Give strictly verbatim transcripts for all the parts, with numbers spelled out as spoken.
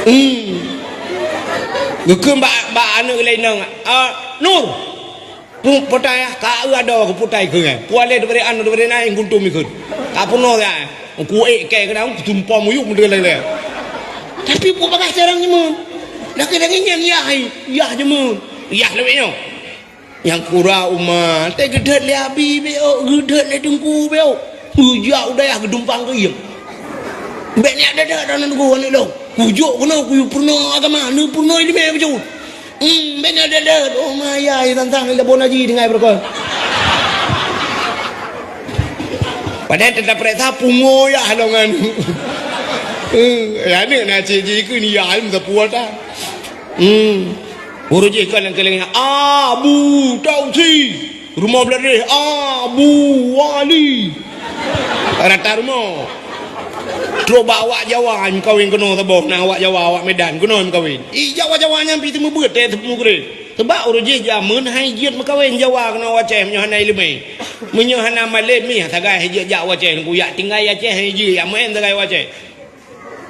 Hmm. Geukheun bak, bak aneuk laén inong, "Ah, Nur, pu-, putai ah, ka eu adoe keu putai keu ngai. Pualé dibri anu dibri naing guntum ikheun. Ka peunoh ya. Ku ék kée keu daun, ku tumpom muyup meudeulée-lée." Tapi peue bagah carang jameun. Lagée-lagée nyan yah, yah jameun. Yah lawét nyoe. Nyang kura uma, teuh geudhôt lé abi bék, geudhôt lé teungku bék. Geujak u dayah geudumpang keu iem. Bék nyak deuh-deuh droeneuh teungku aneuk lôn. Kujok keunoe kuyue peurunoe agama, neupeurunoe ileumèe bacut. Hmm, bék nyak deuh-deuh. Oh, ma yai tantang lé labon haji tinggai beureukoh. Padahai teutab peuriksa pungo yah lôn ngon. Hmm, ya aneuk na cit jih keu ni yah lom sapeue ta. Hmm. Ureueng jih kon nyang keulieng, Abu Tausi. Rumoh Bladeh, Abu Wali. Rata rumoh. Trok bak awak Jawa, meukawen keunoe saboh, na awak Jawa, awak Medan, keunoe meukawen. Ih, Jawa-Jawa nyan pih teumeubeuet, teumeugurée. Sebab ureueng jih jameun han jeuet meukawen Jawa keunoe u Aceh, meunyoe hana ileumèe. Meunyoe hana malém, mih sagai jeuet jak u Aceh, ku jak tinggai Aceh, han jeuet, jak meu'en sagai u Aceh.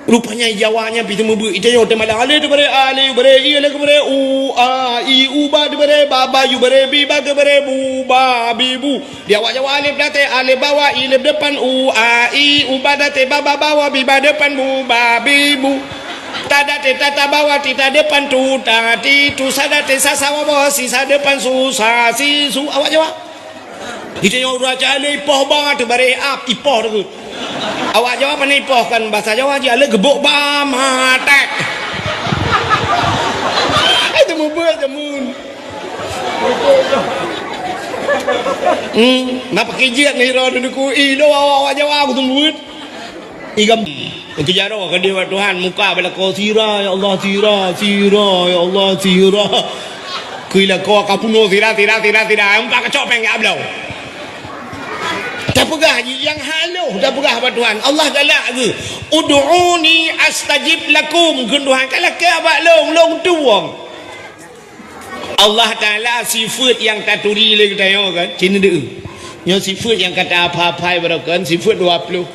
Rupanya Jawa nyan pih teumeubeuet, ita nyoe teumalang. Alé teubaré, alé ubaré, i alé keubaré, u, a, i, u, ba teubaré, ba, ba, yu baré, bi, ba keubaré, bu, ba, bi, bu. Di awak Jawa alif di ateueh, alif bawah, i alif depan, u, a, i, u, ba di ateueh, ba, ba, bawah, bi, ba depan, bu, ba, bi, bu. Ta di ateueh, ta, ta bawah, ti, ta depan, tu, ta, ti, tu, sa di ateueh, sa, sa bawah, si, sa depan, su, sa, si, su. Awak Jawa. Geutanyoe ureueng Aceh lé ipoh ba teubaré ap, ipoh teuh. Awak Jawa pane ipoh kan bahasa Jawa jih, alé geubok ba matek. Ai teumeubeuet jameun. Hmm, na pakai jeuet ngon iro deuku i lo awak Jawa aku teumeubeuet. Igam. Keujaroe keudeh bak Tuhan, muka beulako sira, ya Allah, sira, sira, ya Allah, sira. Keu ilako ka punoh sira, sira, sira, sira. Empat kacok péng ya bloe. Tapeugah jih nyang haloh, tapeugah bak Tuhan. Allah galak geuh. "Ud'uni astajib lakum." Kheun Tuhan, "Kalakée bak lôn, lôn tuwong." Allah Taala sifeuet nyang taturi lé geutanyoe kan, cit neudeuh. Nyoe sifeuet nyang ka ta-aphai-aphai baroe kan, sifeuet dua ploh.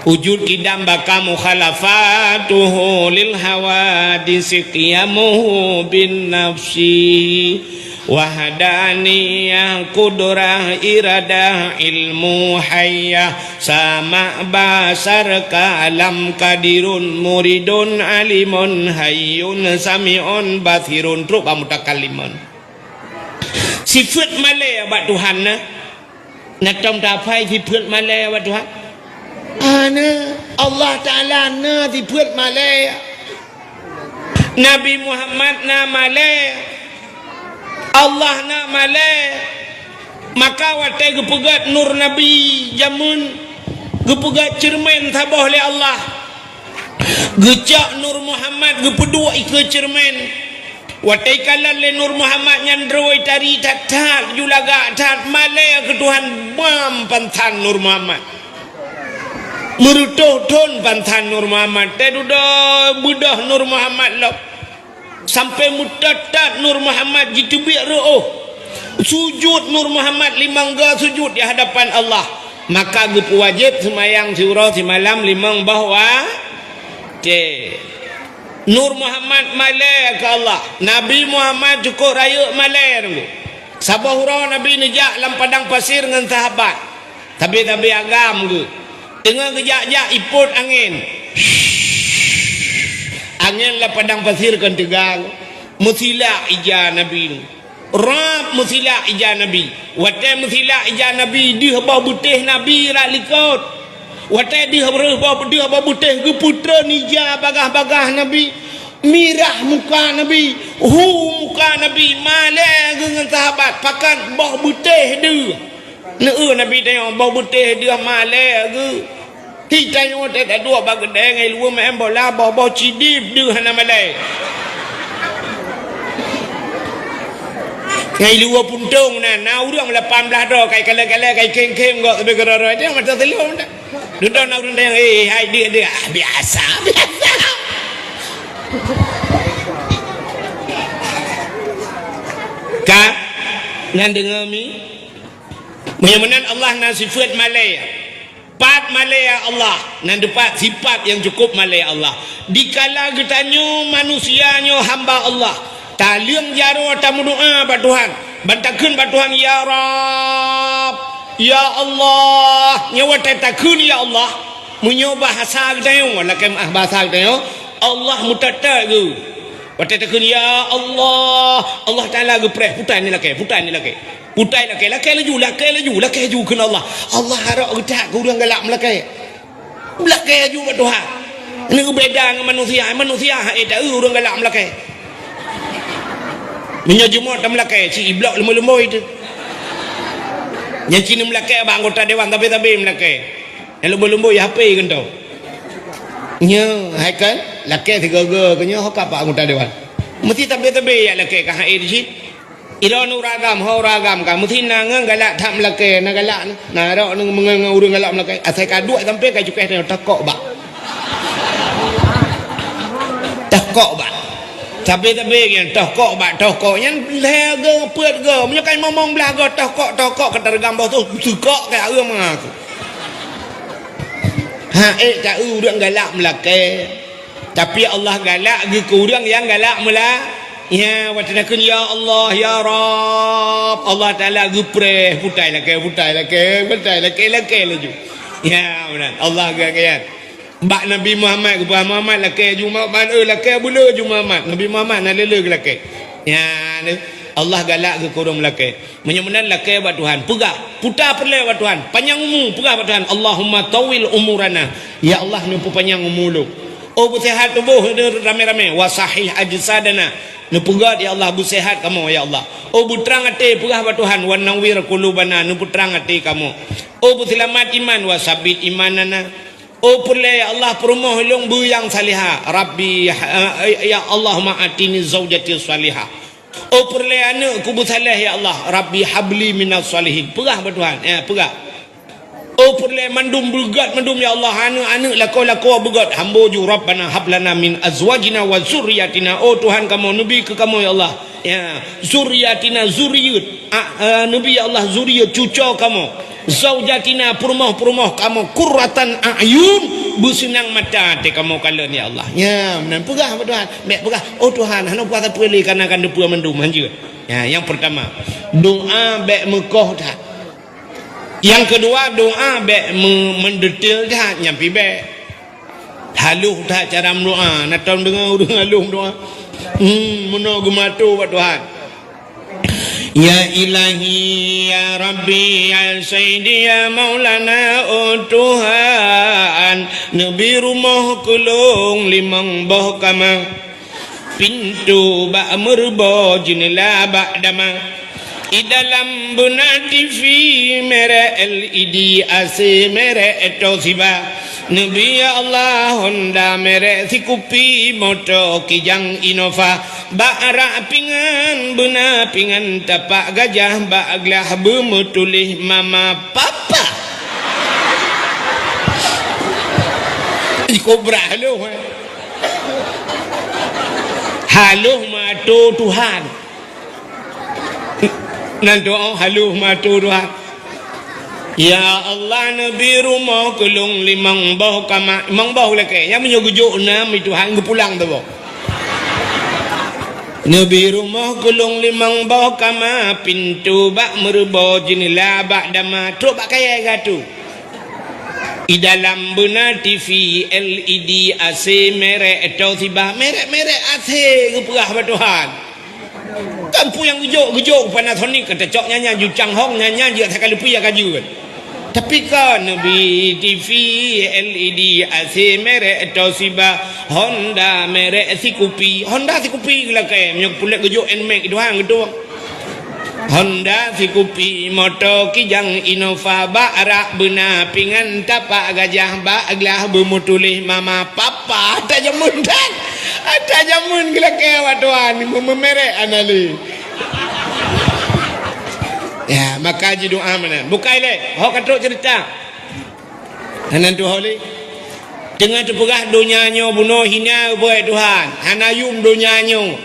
Wujud, qidam, baqa, mukhalafatuhu lil hawadisi, qiyamuhu bin nafsi, wahdaniyah, qudrah, iradah, ilmu, hayyah, sama', basar, kalam, qadirun, muridun, alimun, hayyun, sami'un, basirun, trok bak mutakallimun. Sifeuet malée bak Tuhan na. Na tom taphai sifeuet malée bak Tuhan? Hana. Allah Taala na sifeuet malée. Nabi Muhammad na malée, Allah na malée. Maka watée geupeugét nur Nabi jameun, geupeugét ceureumen saboh lé Allah, geucok nur Muhammad geupeuduek ikeue ceureumen. Watée ikalon lé nur Muhammad nyan droe tari that-that, ju lagak that, malée keu Tuhan bam pansan nur Muhammad. Meureutoh thon pansan nur Muhammad, teuh dudoe beudôh nur Muhammad lom. Sampoe meutot-tot nur Muhammad jiteubiet reuôh. Sujut nur Muhammad limong go sujut di hadapan Allah. Maka geupeuwajéb seumayang siuroe simalam limong boh watée. Nur Muhammad malée keu Allah. Nabi Muhammad cukôp rayeuk malée teungku. Saboh uroe Nabi neujak lam padang pasir ngon sahabat. Sabe-sabe agam geuh. Teungoh geujak-jak ipot angén. Angén lam padang pasir kon teuga. Meusilak ija Nabi. Rab meusilak ija Nabi. Watée meusilak ija Nabi, deuh boh beutéh Nabi rab likot. Watée deuh boh, deuh boh beutéh geupeutreun ija bagah-bagah Nabi, mirah muka Nabi, hu muka Nabi, malée geuh ngon sahabat, pakat boh beutéh deuh. Neu-eu Nabi tanyoe boh beutéh deuh malée geuh. Hi tanyoe teuh taduek bak keudée ngai luwa meu'en bola boh-boh cidib deuh hana malée. Ngai luwa puntông na, na ureuëng lapan blaih droe kai kalée-kalée kai khém-khém gok sabe keudroe-droe. Dia mata telung dah. Dudoe na ureuëng tanyong, "Eh, hai deuh-deuh." "Ah, biasa, biasa." Ka? Nyan deungoe mi? Meunyoe meunan Allah na sifeuet malée. Pat malée Allah, nan teupat sifat nyang cukup malée Allah. Dikala geutanyoe manusia nyoe hamba Allah, taleueng jaroe tameudoá bak Tuhan, ban takheun bak Tuhan, "Ya Rabb, ya Allah." Nyoe watée takheun, "Ya Allah," meunyoe bahasa geutanyoe, lakée meu'ah bahasa geutanyoe, Allah meutot-tot geuh. Watée takheun, "Ya Allah," Allah Taala geupreh, "Putai ni lakée, putai ni lakée." Putai lakée, lakée laju, lakée laju, lakée laju kheun Allah. Allah harok geutak keu ureuëng galak meulakée. Lakée laju bak Tuhan. Neu beda ngon manusia, manusia hai taeu ureuëng galak meulakée. Meunyoe jumôt tameulakée, ci iblok leumboi-leumboi teuh. Nyang ci neumeulakée bak anggota dewan tabe-tabe meulakée. Nyang leumboi-leumboi ya H P keunto. Nyoe hai kan, lakée sigoe-goe keu nyoe ho ka bak anggota dewan. Meusti tabe-tabe ya lakée ka hai di cit. Ilôn ureuëng agam, ho ureuëng agam ka meusti na ngon galak that meulakée, na galak na. Na rok ngon, ngon ureuëng galak meulakée. Asai ka duek sampoe ka cukéh teuh tokok bak. Tokok bak. Tapi-tapi nyan tokok bak, tokok nyan lhée go, peuet go. Meunyoe ka limong blah go tokok, tokok ka teureugam boh tu, seukok ka ureuëng mangaku. Ha, eh, ka ureuëng galak meulakée. Tapi Allah galak geuh keu ureuëng nyang galak meula-, ya, watée takheun, "Ya Allah, ya Rabb," Allah Taala geupreh, putai lakée, putai lakée, putai lakée, lakée laju. Ya, meunan. Allah geuh geuyan. Bak Nabi Muhammad geupeugah, "Muhammad lakée ju Muhammad, eh, lakée buleue ju Muhammad." Nabi Muhammad na le-le geulakée. Ya, Allah galak geuh keu ureuëng meulakée. Meunyoe meunan lakée bak Tuhan, peugah, puta peureulée bak Tuhan, panyang umu, peugah bak Tuhan, "Allahumma tawwil umurana." Ya Allah, neupeupanyang umu lôn. Oh beuseuhat tuboh ramé-ramé, "Wa sahih ajsadana." Neupeugét ya Allah, beuseuhat kamoe ya Allah. Oh beutrang até, peugah bak Tuhan, "Wa nawwir qulubana," neupeutrang até kamoe. Oh beuseulamat iman, "Wa sabbit imanana." Oh peureulée ya Allah, peurumoh lôn beu nyang salihah. Rabbi, eh, ya Allahumma atini zaujati salihah. Oh peureulée aneuëk ku beusaléh ya Allah, Rabbi habli minas salihin. Peugah bak Tuhan, ya, peugah. Oh peureulée mandum beugét mandum ya Allah, aneuëk-aneuëk lakoe-lakoe beugét. Hambo ju, Rabbana hablana min azwajina wa zurriyatina. Oh Tuhan kamoe, neubi keu kamoe ya Allah, ya, zurriyatina, zuriyeuet. Ah, eh, neubi ya Allah zuriyeuet cucoe kamoe. Zaujatina, peurumoh-peurumoh kamoe, qurratan a'yun, beuseunang mata até kamoe kalon ya Allah. Ya, meunan peugah bak Tuhan. Bék peugah, "Oh Tuhan, hana puasa peue lé kana kan deupeue mandum hanjeuet." Ya, nyang peurtama. Doa bék meukoh that. Nyang keudua, doa bék meu-, meudetail that, nyan pih bék. Haloh that cara meudoa, na tom deungoe ureuëng haloh meudoa. Hmm, meunoe geumato bak Tuhan. Ya Ilahi, ya Rabbi, ya Sayyidi, ya Maulana, oh Tuhan, neubi rumoh keu lôn limong boh kama, pintoe bak meureubo, jeuneula bak dama. I dalam beuna T V merek L E D, A C merek Toshiba. Neubi ya Allah Honda merek sikupi, moto Kijang Innova. Bak rak pingan beuna pingan tapak gajah, bak glah beumeutuléh mama papa. Ih, kobra haloh, eh. Haloh mato Tuhan. Nan doa haloh mato Tuhan. Ya Allah, neubi rumoh keu lôn limong boh kama, limong boh lakée. Nyang meunyoe geujok nam, Tuhan geupulang teuboh. Neubi rumoh keu lôn limong boh kama, pintoe bak meureubo, jeuneula bak dama, trok bak kayée gatu. I dalam beuna T V L E D, A C merek Toshiba, merek-merek A C geupeugah bak Tuhan. Kan peue nyang geujok, geujok Panasonic, ka tacok nyan-nyan, ju Changhong nyan-nyan, jeuet that ka leupie ka jeuet. Tapi kan neubi T V L E D, A C merek Toshiba, Honda merek sikupi. Honda sikupi geulakée, meunyoe puléh geujok Nmax Tuhan geutueng. Honda sikupi, moto Kijang Innova, bak rak beuna pingan tapak gajah, bak glah beumeutuléh mama papa. Ata jameun that. Ata jameun geulakée awak tuan, meumeumerek hana lé. Ya, maka jidoa meunan. Bukai lé, ho ka trok ceurita. Hana tuho lé. Teungoh teupeugah donya nyoe bunoe hina, buet Tuhan. Hana yum donya nyoe.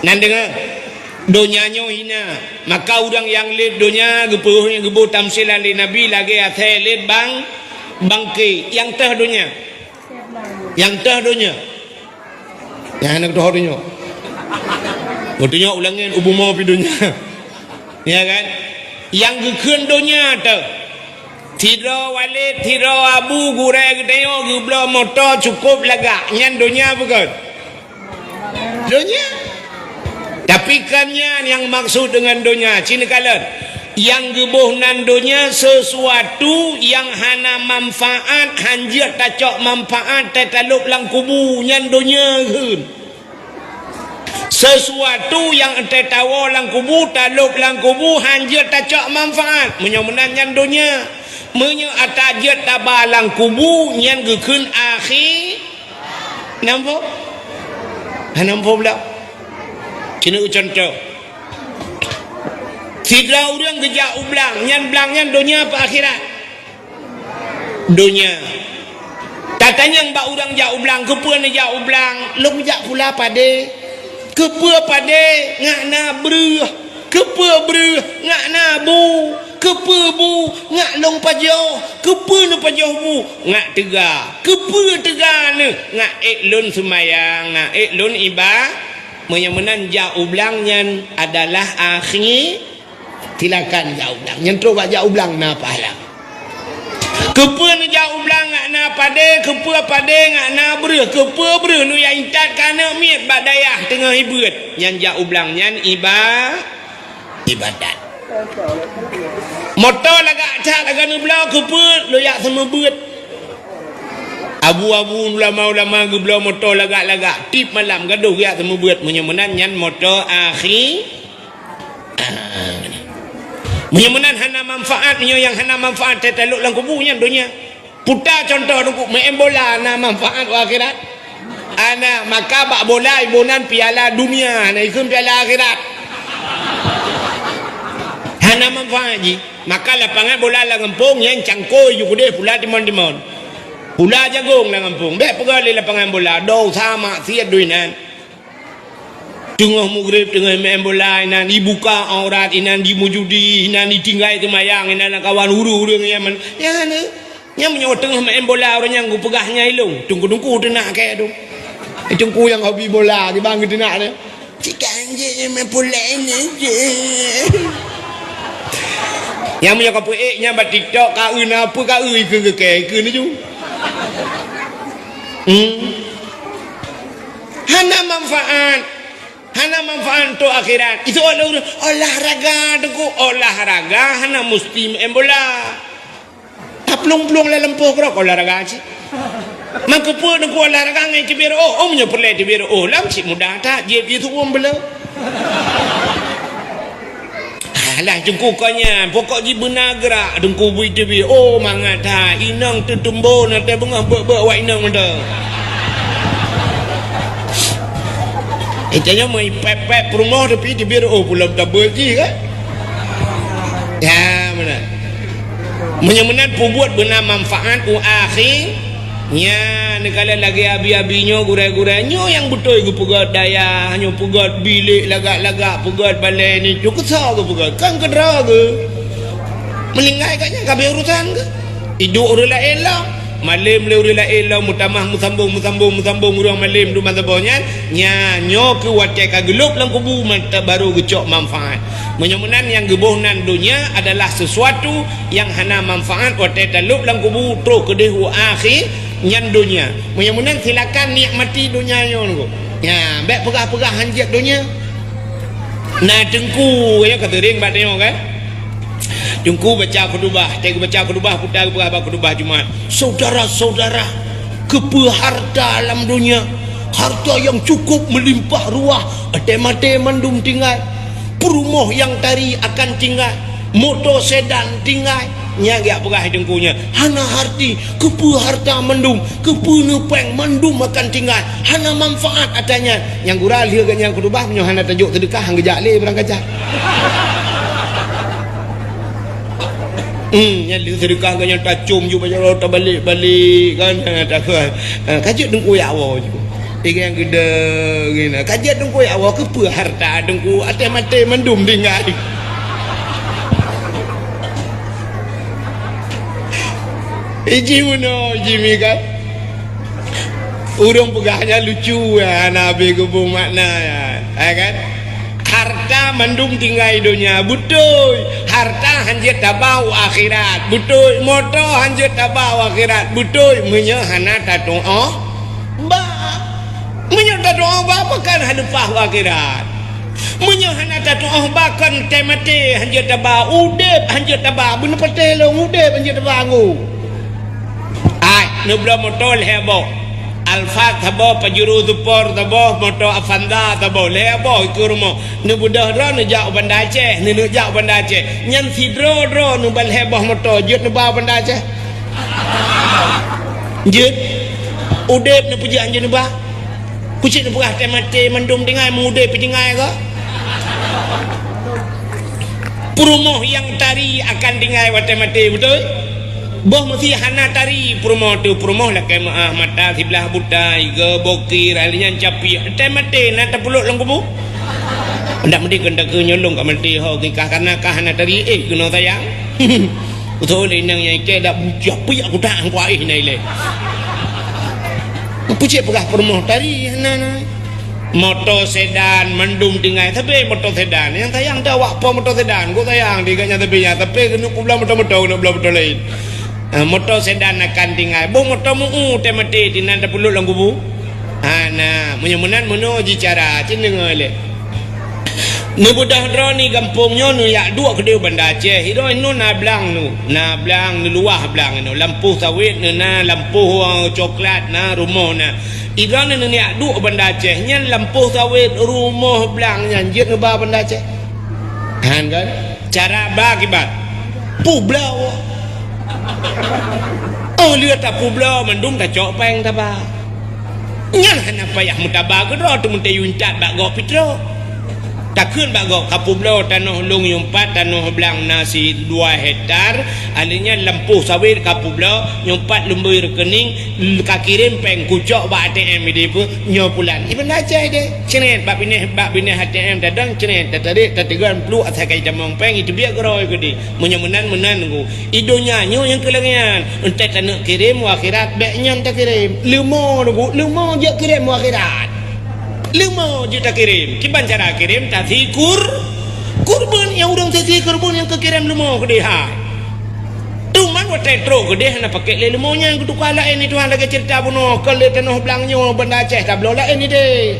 Nan deungoe. Donya nyoe hina, maka ureuëng nyang lét donya geupeuhôi nyang geuboh tamsilan lé Nabi lagée asée lét bang bangke nyang teuh donya. Nyang teuh donya. Nyang hana geutoh donya. Geutanyoe ulangén u bumoe pi donya. Ya kan? Nyang geukheun donya teuh. Sidroe walét, sidroe abu gurée geutanyoe geubloe moto cukôp lagak. Nyan donya bukan? Donya. Tapi kan nyan nyang maksud dengan donya. Cina kalon. Nyang geuboh nan donya sesuatu nyang hana manfaat, hanjeuet tacok manfaat, tatalop lam kubu, nyan donya kheun. Sesuatu nyang tatawoe lam kubu, talop lam kubu, hanjeuet tacok manfaat. Meunyoe meunan nyan donya. Meunyoe ata jeuet taba lam kubu, nyan geukheun akhi. Nampak? Ha, nampak pula? Keuneuk contoh. Sidroe ureuëng geujak u blang, nyan blang nyan donya apa akhirat? Donya. Tatanyong bak ureuëng jak u blang, keupeue neujak u blang? Lôn jak pula padé. Keupeue padé? Ngat na breueh. Keupeue breueh? Ngat na bu. Keupeue bu? Ngat lôn pajoh. Keupeue neupajoh bu? Ngat teuga. Keupeue teuga neuh? Ngat ék lôn seumayang, ngat ék lôn iba-, meunyoe meunan jak u blang nyan adalah akhi. Silakan jak u blang. Nyan trok bak jak u blang na pahala. Keupeue neujak u blang ngat na padé, keupeue padé ngat na breueh, keupeue breueh neujak intat keu aneuk miet bak dayah teungoh ibeuet. Nyan jak u blang nyan iba-, ibadat. Moto lagak that lagak neubloe keupeue lôn jak seumeubeuet. Abu-abu ulama-ulama geubloe moto lagak-lagak, tiep malam gadôh jak seumeubeuet, meunyoe meunan nyan moto akhi. Meunyoe meunan hana manfaat, meunyoe nyang hana manfaat teutalok lam kubu nyan donya. Puta contoh Teungku, meu'en bola na manfaat u akhirat? Hana, maka bak bola iboh nan piala dunia, hana ikheun piala akhirat. Hana manfaat jih. Maka lapangan bola lam gampông nyan cangkôi ju keudeh pula timon-timon. Pula jagong lam gampông. Bék peugah lé lapangan bola, dosa maksiat doi nan. Teungoh mugreb, teungoh meu'en bola inan, ibuka aurat inan, jimujudi inan, itinggai teumayang inan, lam kawan ureuëng-ureuëng nyang man-, nyang hana. Nyang meunyoe teungoh meu'en bola ureuëng nyang geupeugah nyan ilong, teungku-teungku teunak keu tu. Teungku nyang hobi bola, kiban geuteunak tu. Cik anjing nyang main bola ini je. Nyang meunyoe ka peuék nyan bak TikTok, ka eu na peue ka eu ikeu geukée, ikeu ni ju. Hmm. Hana manfaat. Hana manfaat untuk akhirat. Itu oleh olahraga tu ku, olahraga hana mesti main bola. Taplueng-plueng lam lampôh keurok olahraga cit. Maka peue ku olahraga ngai teubiet oh, oh meunyoe peureulée teubiet oh, lam cit mudah that, jieb jih tuwom bela. Alah, teungku kon nyan, pokok jih beuna geurak, teungku bui teubiet. Oh, mangat that. Inong teutumbon, até beungoh beuet-beuet awak inong mantong. Eh, tanyoe meu pép-pép peurumoh tapi teubiet, oh, pulom tabeuet jih kan? Ya, meunan. Meunyoe meunan peubuet beuna manfaat u akhi, Nyan, neukalon lagée abi-abi nyoe, gurée-gurée nyoe nyang beutôi geupeugét dayah, nyoe peugét bilék lagak-lagak, peugét balée ni, nyoe keusoe geupeugét, kan keudroe geuh. Meuninggai ka nyan ka abéh urosan geuh. Iduek ureuëng laén lom, malém lé ureuëng laén lom, meutamah meusambông, meusambông, meusambông ureuëng malém dum masa boh nyan, nyan nyoe keuh watée ka geulôb lam kubu mantong barô geucok manfaat. Meunyoe meunan nyang geuboh nan donya adalah sisuatu nyang hana manfaat watée talôb lam kubu troh keudeh u akhi nyan donya. Meunyoe meunan silakan nikmati donya nyoe. Nya, bék peugah-peugah hanjeuet donya. Na teungku, ya, ka seuring bak tanyoe kan? Teungku baca khutubah, teungku baca khutubah, puta geupeugah bak khutubah Jumat. Saudara-saudara, keupeue harta lam donya? Harta nyang cukup meulimpah ruah, até maté mandum tinggai. Peurumoh nyang tari akan tinggai, moto sedan tinggai. Nyan geujak peugah teungku nyan, hana harti, keupeue harta mandum, keupeue neupéng mandum akan tinggai, hana manfaat atra nyan. Nyang gura lheueh geuh nyan khutubah, meunyoe hana tajok seudeukah, han geujak lé barang kaca. Hmm, nyan lheueh seudeukah geuh nyan tacom ju bak jaroe tabalek-balek kan, ha, takheun. Ha, ka jeuet teungku jak woe ju. Tiga nyang geude gina. Ka jeuet Teungku, ya Allah, keupeue harta Teungku, até maté mandum tinggai. Iji meunoe, iji mi kan? Ureuëng peugah nyan lucu, ya, hana habéh geubeueng makna, ya. Ya kan? Harta mandum tinggai donya, beutôi. Harta hanjeuet taba u akhirat, beutôi. Moto hanjeuet taba u akhirat, beutôi. Meunyoe hana tatuoh ba. Meunyoe tatuoh ba, pakon hana leupah u akhirat. Meunyoe hana tatuoh ba, kon teumaté hanjeuet taba, udeb hanjeuet taba, beuneupatéh lôn udeb hanjeuet taba anggô. Ai, neubloe moto lhée boh. Alphard saboh, Pajero Sport saboh, moto Avanza saboh, lhée boh ikeue rumoh. Neubeudôh droe neujak u Banda Aceh, neuneuk jak u Banda Aceh. Nyan sidroe droe neuba lhée boh moto, jeuet neuba u Banda Aceh. Jeuet. Udeb neupeujeuet jeuet neuba. Kucék neupeugah teumaté mandum tinggai, meudeb pih tinggai keu. Peurumoh nyang tari akan tinggai watée maté, beutôi? Boh meusé hana tari peurumoh teuh, peurumoh lakée meuáh, mata siblah buta, iga bokir, ahli nyan capiek. Watée maté na tapeuleuk lam kubu? Ndak meudeh keu ndak keu nyolong ka maté ho keu kah, karena kah hana tari, eh, keunoe sayang. Beutôi lé inong nyang ikée dak bujah piyak kutak angkuah eh na ilée. Kucék peugah peurumoh tari hana na. Moto sedan mandum tinggai, tapi moto sedan. Nyang sayang dah awak po moto sedan. Ku sayang di gaknya tapi ya, tapi keuneuk peubloe moto-moto, keuneuk bloe moto lain. Ha, moto sedan akan tinggai. Boh moto meu teumaté dinan tapeuleuk lam kubu. Ha, na, meunyoe meunan meunoe ji cara, cen deungoe lé. Neubeudôh droe ni gampông nyoe neuyak duek keudeh Banda Aceh. Droe nyoe na blang nu, na blang neuluwah blang nyoe. Lampôh sawét nyoe na, lampôh, eh, coklat na, rumoh na. Droeneuh neuneuk duek Banda Aceh, nyan lampôh sawét, rumoh blang nyan jeuet neuba Banda Aceh. Han kan? Cara ba kiban. Peubloe. Oh, lheueh tapeubloe mandum tacok péng taba. Nyan hana payah meutaba keudroe, teumeuteuyue intat bak gob pih trok. Takheun bak gob, kapeubloe tanoh lôn nyang pat tanoh blang na sidua hektar, ahli nyan lampôh sawét kapeubloe, nyang pat lumbôi rekening, ka kirém péng kucok bak A T M di peue, nyoe pulan. Iban Aceh deh, cret bak binéh, bak binéh A T M tadong, cret, tatarek, tateugon, pluek, asai ka jitamong péng, iteubiet keudroe keudeh. Meunyoe meunan, meunan Teungku. I donya nyoe nyang keulangèan. Entah taneuk kirém u akhirat, bèk nyan takirém. Leumo Teungku, leumo jeuet kirém u akhirat. Leumo jeuet takirém. Kiban cara kirém, tasikur, kurban nyang ureueng sisi kurban nyang keukirém leumo keudeh hai. Teuma watèe trok keudeh hana pakèk lé leumo nyan, geutuka laén di Tuhan lagèe ceurita bunoe, kon lé tanoh blang nyoe Banda Aceh tabloe laén idéh.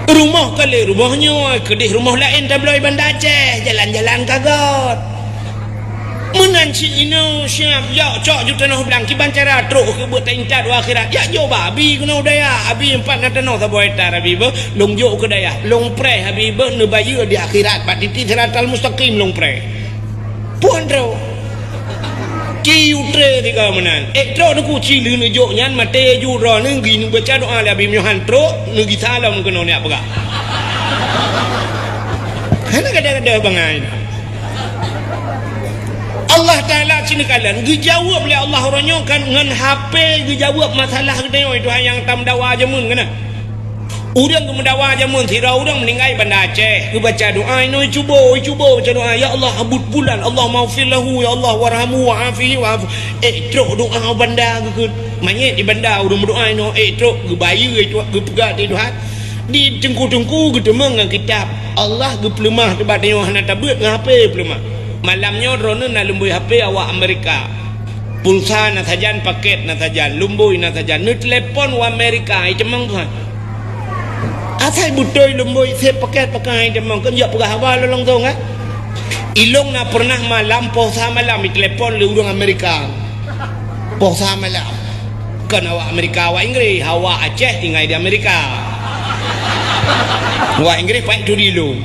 Rumoh ka lé rumoh nyoe, keudeh rumoh laén tabloe Banda Aceh, jalan-jalan ka göt. Meunan cit inoe siab, jok cok ju tanoh blang, kiban cara trok keu beuet taintat u akhirat. Jak jok bak abi keunoe u dayah, abi empat na tanoh saboh hektar abi beuh, lôn jok keu dayah, lôn preh abi beuh neubayeue di akhirat, bak titi siratal mustaqim lôn preh. Puan droe. Ci utre tiga meunan. Ék trok neuku ci lheueh neujok nyan maté ju droeneuh geuneuk baca doa lé Abi Yohan trok neugisa lom keunoe neujak peugah. Hana gadoh-gadoh bangai. Allah Taala ci neukalon geujaweueb lé Allah uroe nyoe kan ngon H P geujaweueb masalah geutanyoe Tuhan nyang tameudawa jameun keunan. Ureueng geumeudawa jameun sidroe ureueng meuninggai Banda Aceh, geubaca doa inoe cubo, cubo baca doa, "Ya Allah, habut pulan, Allahummaghfir lahu, ya Allah, warhamhu wa'afihi wa'fu." Ék trok doa Banda geukheun. Manyét di Banda ureueng meudoa inoe, ék trok geubayeue, ék trok geupeugah di Tuhan. Di teungku-teungku geuteumeung ngon kitab. Allah geupeuleumah teubat nyoe hana tabeuet ngon H P peuleumah. Malam nyoe droeneuh na lumbôi H P awak Amerika. Pulsa na sajan, paket na sajan, lumbôi na sajan. Neutelepon u Amerika, itamong tuhan. Asai beutôi lumbôi sép paket pakai itamong, kan jak peugah haba lôn langsung, kan? Ilong na pernah malam, poh sa malam itelepon lé ureueng Amerika. Poh sa malam. Kon awak Amerika, awak Inggris, awak Aceh tinggai di Amerika. Awak Inggris paih turi lôn.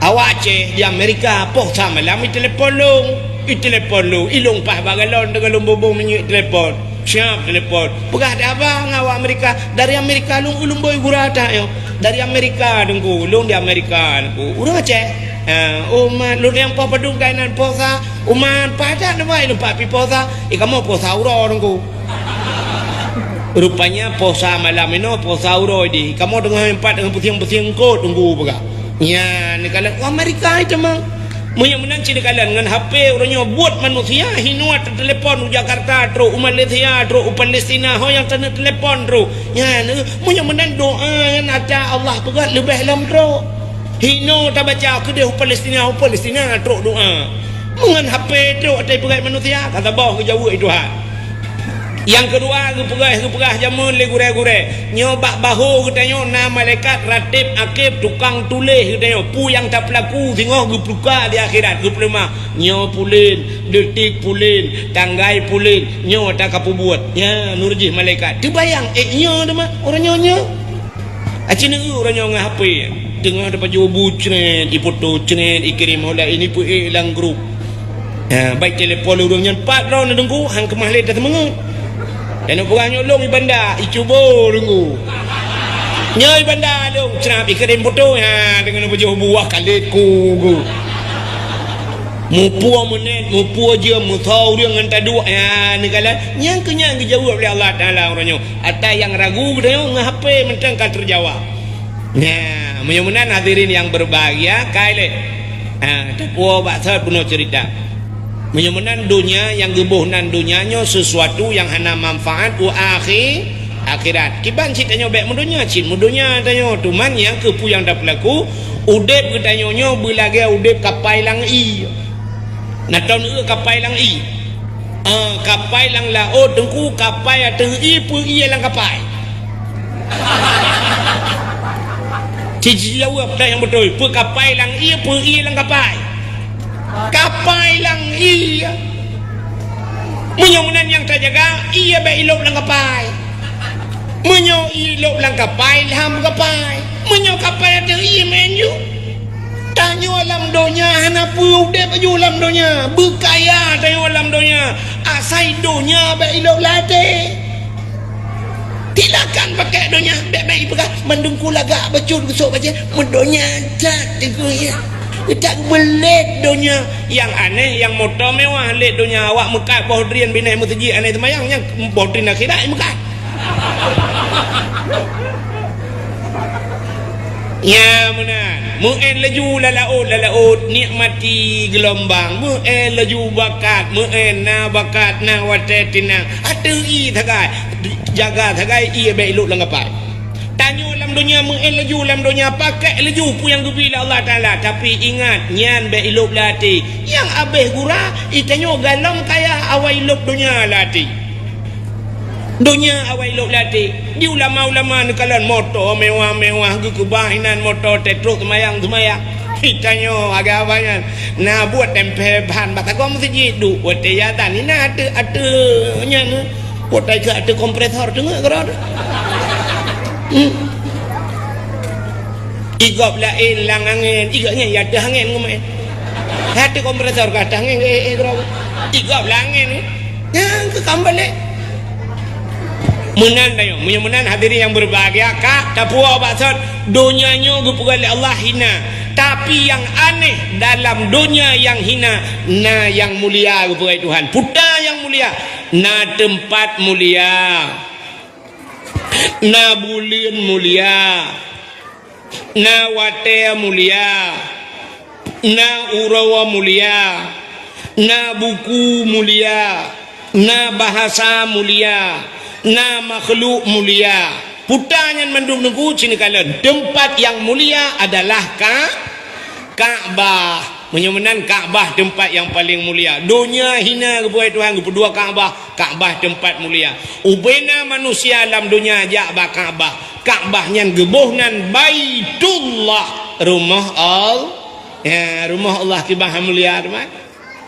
Awak Aceh di Amerika, poh sa malam itelepon lôn. Itelepon lôn, ilong paih bak galon deungon lôn bubong minyeuk telepon. Siap telepon. Peugah dah abang awak Amerika. Dari Amerika lôn ulôn boi gura that nyoe. Dari Amerika Teungku, lôn di Amerika Teungku. Ureueng Aceh. Ha, umat lôn nyang poh padum kainan poh sa. Umat padat nyoe bai lumpat pi poh sa. Eh, kamoe poh sa uroe Teungku. Rupanya posa malam inoe, posa uroe di. Kamoe teungoh empat, teungoh pusieng-pusieng eungkôt teungku peugah. Nyan neukalon, oh, Amerika itu mah. Meunyoe meunan cit neukalon ngon H P uroe nyoe buet manusia, hinoe teutelepon u Jakarta trok, u Malaysia trok, u Palestina, ho nyang taneuk telepon trok. Nyan, meunyoe meunan doa nyan ata Allah peugah leubeh lom trok. Hinoe tabaca keudeh u Palestina, u Palestina trok doa. Meungon H P trok ata peugah manusia, ka saboh geujaweueb Tuhan. Nyang keudua, geupeugah-geupeugah jameun lé gurée-gurée. Nyoe bak bahô geutanyoe na malaikat ratib akib tukang tuléh geutanyoe. Peue nyang tapeulaku singoh geupeuka di akhirat, geupeuleumah. Nyoe pulen, detik pulen, tanggai pulen, nyoe ata kapeubuet. Nyan, nurjih malaikat. Teubayang, eh, nyoe teuma, uroe nyoe, nyoe. Aci neu uroe nyoe ngon H P. Teungoh tapajoh bu cret, ifoto cret, ikirém ho laén, ipeuék lam grup. Ha, baik telepon ureueng nyan pat droe neudeungku, han keumah lé tateumeungeut. Dan peugah nyoe lôn i banda, icubo deungku. Nyoe i banda lôn, crab ikirém foto, ha, deungon pajoh bu wah kalét ku, ku. Muphom meunet, muphom jeuem, meusoe ureueng ngon taduek, ha, neukalon. Nyang keu nyan geujaweueb lé Allah Taala uroe nyoe. Ata nyang ragu geutanyoe ngon H P mantong ka teujawab. Nah, meunyoe meunan hadirin yang berbahagia, kai lé. Ha, tapuo bak sot bunoe cerita. Meunyoe meunan donya nyang geuboh nan donya nyoe sesuatu nyang hana manfaat u akhi-, akhirat. Kiban cit tanyoe bék meudonya, cit meudonya tanyoe. Teuma nyang keupeue nyang tapeulaku, udeb geutanyoe nyoe beulagée udeb kapai lam ié. Na ton eu kapai lam ié. Ah, kapai lam laôt teungku, kapai ateueh ié, peue ié lam kapai. Ci jaweueb dah nyang beutôi, peue kapai lam ié, peue ié lam kapai. Kapai lam ié. Meunyoe meunan nyang tajaga, ié bék ilôb lam kapai. Meunyoe ilôb lam kapai, lham kapai. Meunyoe kapai ateueh ié, meu'en ju. Tanyoe lam donya hana peue udeb laju lam donya, beukaya tanyoe lam donya, asai donya bék ilôb lam até. Silakan pakai donya, bék-bék ipeugah mandum ku lagak bacut geusok bajée, meudonya that teungku ya. Geutak beulét donya. Nyang aneh, nyang moto mewah lét donya, awak meukat boh drien binéh meuseujid aneh seumayang, nyang boh drien akhirat meukat. Ya meunan, meu'en laju lalaôt-lalaôt, nikmati geulombang, meu'en laju bakat, meu'en na bakat, na watée tinang, ateueh ié sagai, jaga sagai ié bék ilôb lam kapai. Tanyoe lam donya meu'en laju lam donya, pakai laju peue nyang geubri lé Allah Taala, tapi ingat, nyan bék ilôb lam até. Nyang abéh gura, itanyoe galom kaya awai lôb donya lam até. Donya awai lôb lam até. Di ulama-ulama neukalon moto mewah-mewah geukeubah inan moto teuh trok seumayang-seumayang. Itanyoe agak abah nyan na buet tempel ban batagong meuseujid duek watée azan inan ateueh-ateueh nyan. Watée keu ateueh kompresor teungeuk keudroe. Hmm. Igop laén lam angén, igop nyan ya teuh angén ngumén. Hati kompresor ka teuh angén, eh, eh, keudroe. Igop lam angén, eh. Nyang keu kambalek. Meunan tanyoe, meunyoe meunan hadirin yang berbahagia, ka tapuo bak sot, donya nyoe geupeugah lé Allah hina. Tapi yang aneh dalam donya yang hina, na yang mulia geupeugah Tuhan. Puta yang mulia, na teumpat mulia. Na buleuen mulia, na watée mulia, na uroe mulia, na buku mulia, na bahasa mulia, na makhluk mulia. Puta nyan mandum teungku, ci neukalon. Teumpat nyang mulia adalah ka-, Ka'bah. Meunyoe meunan Ka'bah teumpat nyang paleng mulia. Donya hina geupeugah Tuhan, geupeudua Ka'bah. Ka'bah teumpat mulia. Ubena manusia lam donya jak bak Ka'bah. Ka'bah nyan geuboh nan Baitullah, rumoh Al-, ya, rumoh Allah kiban mulia teuma.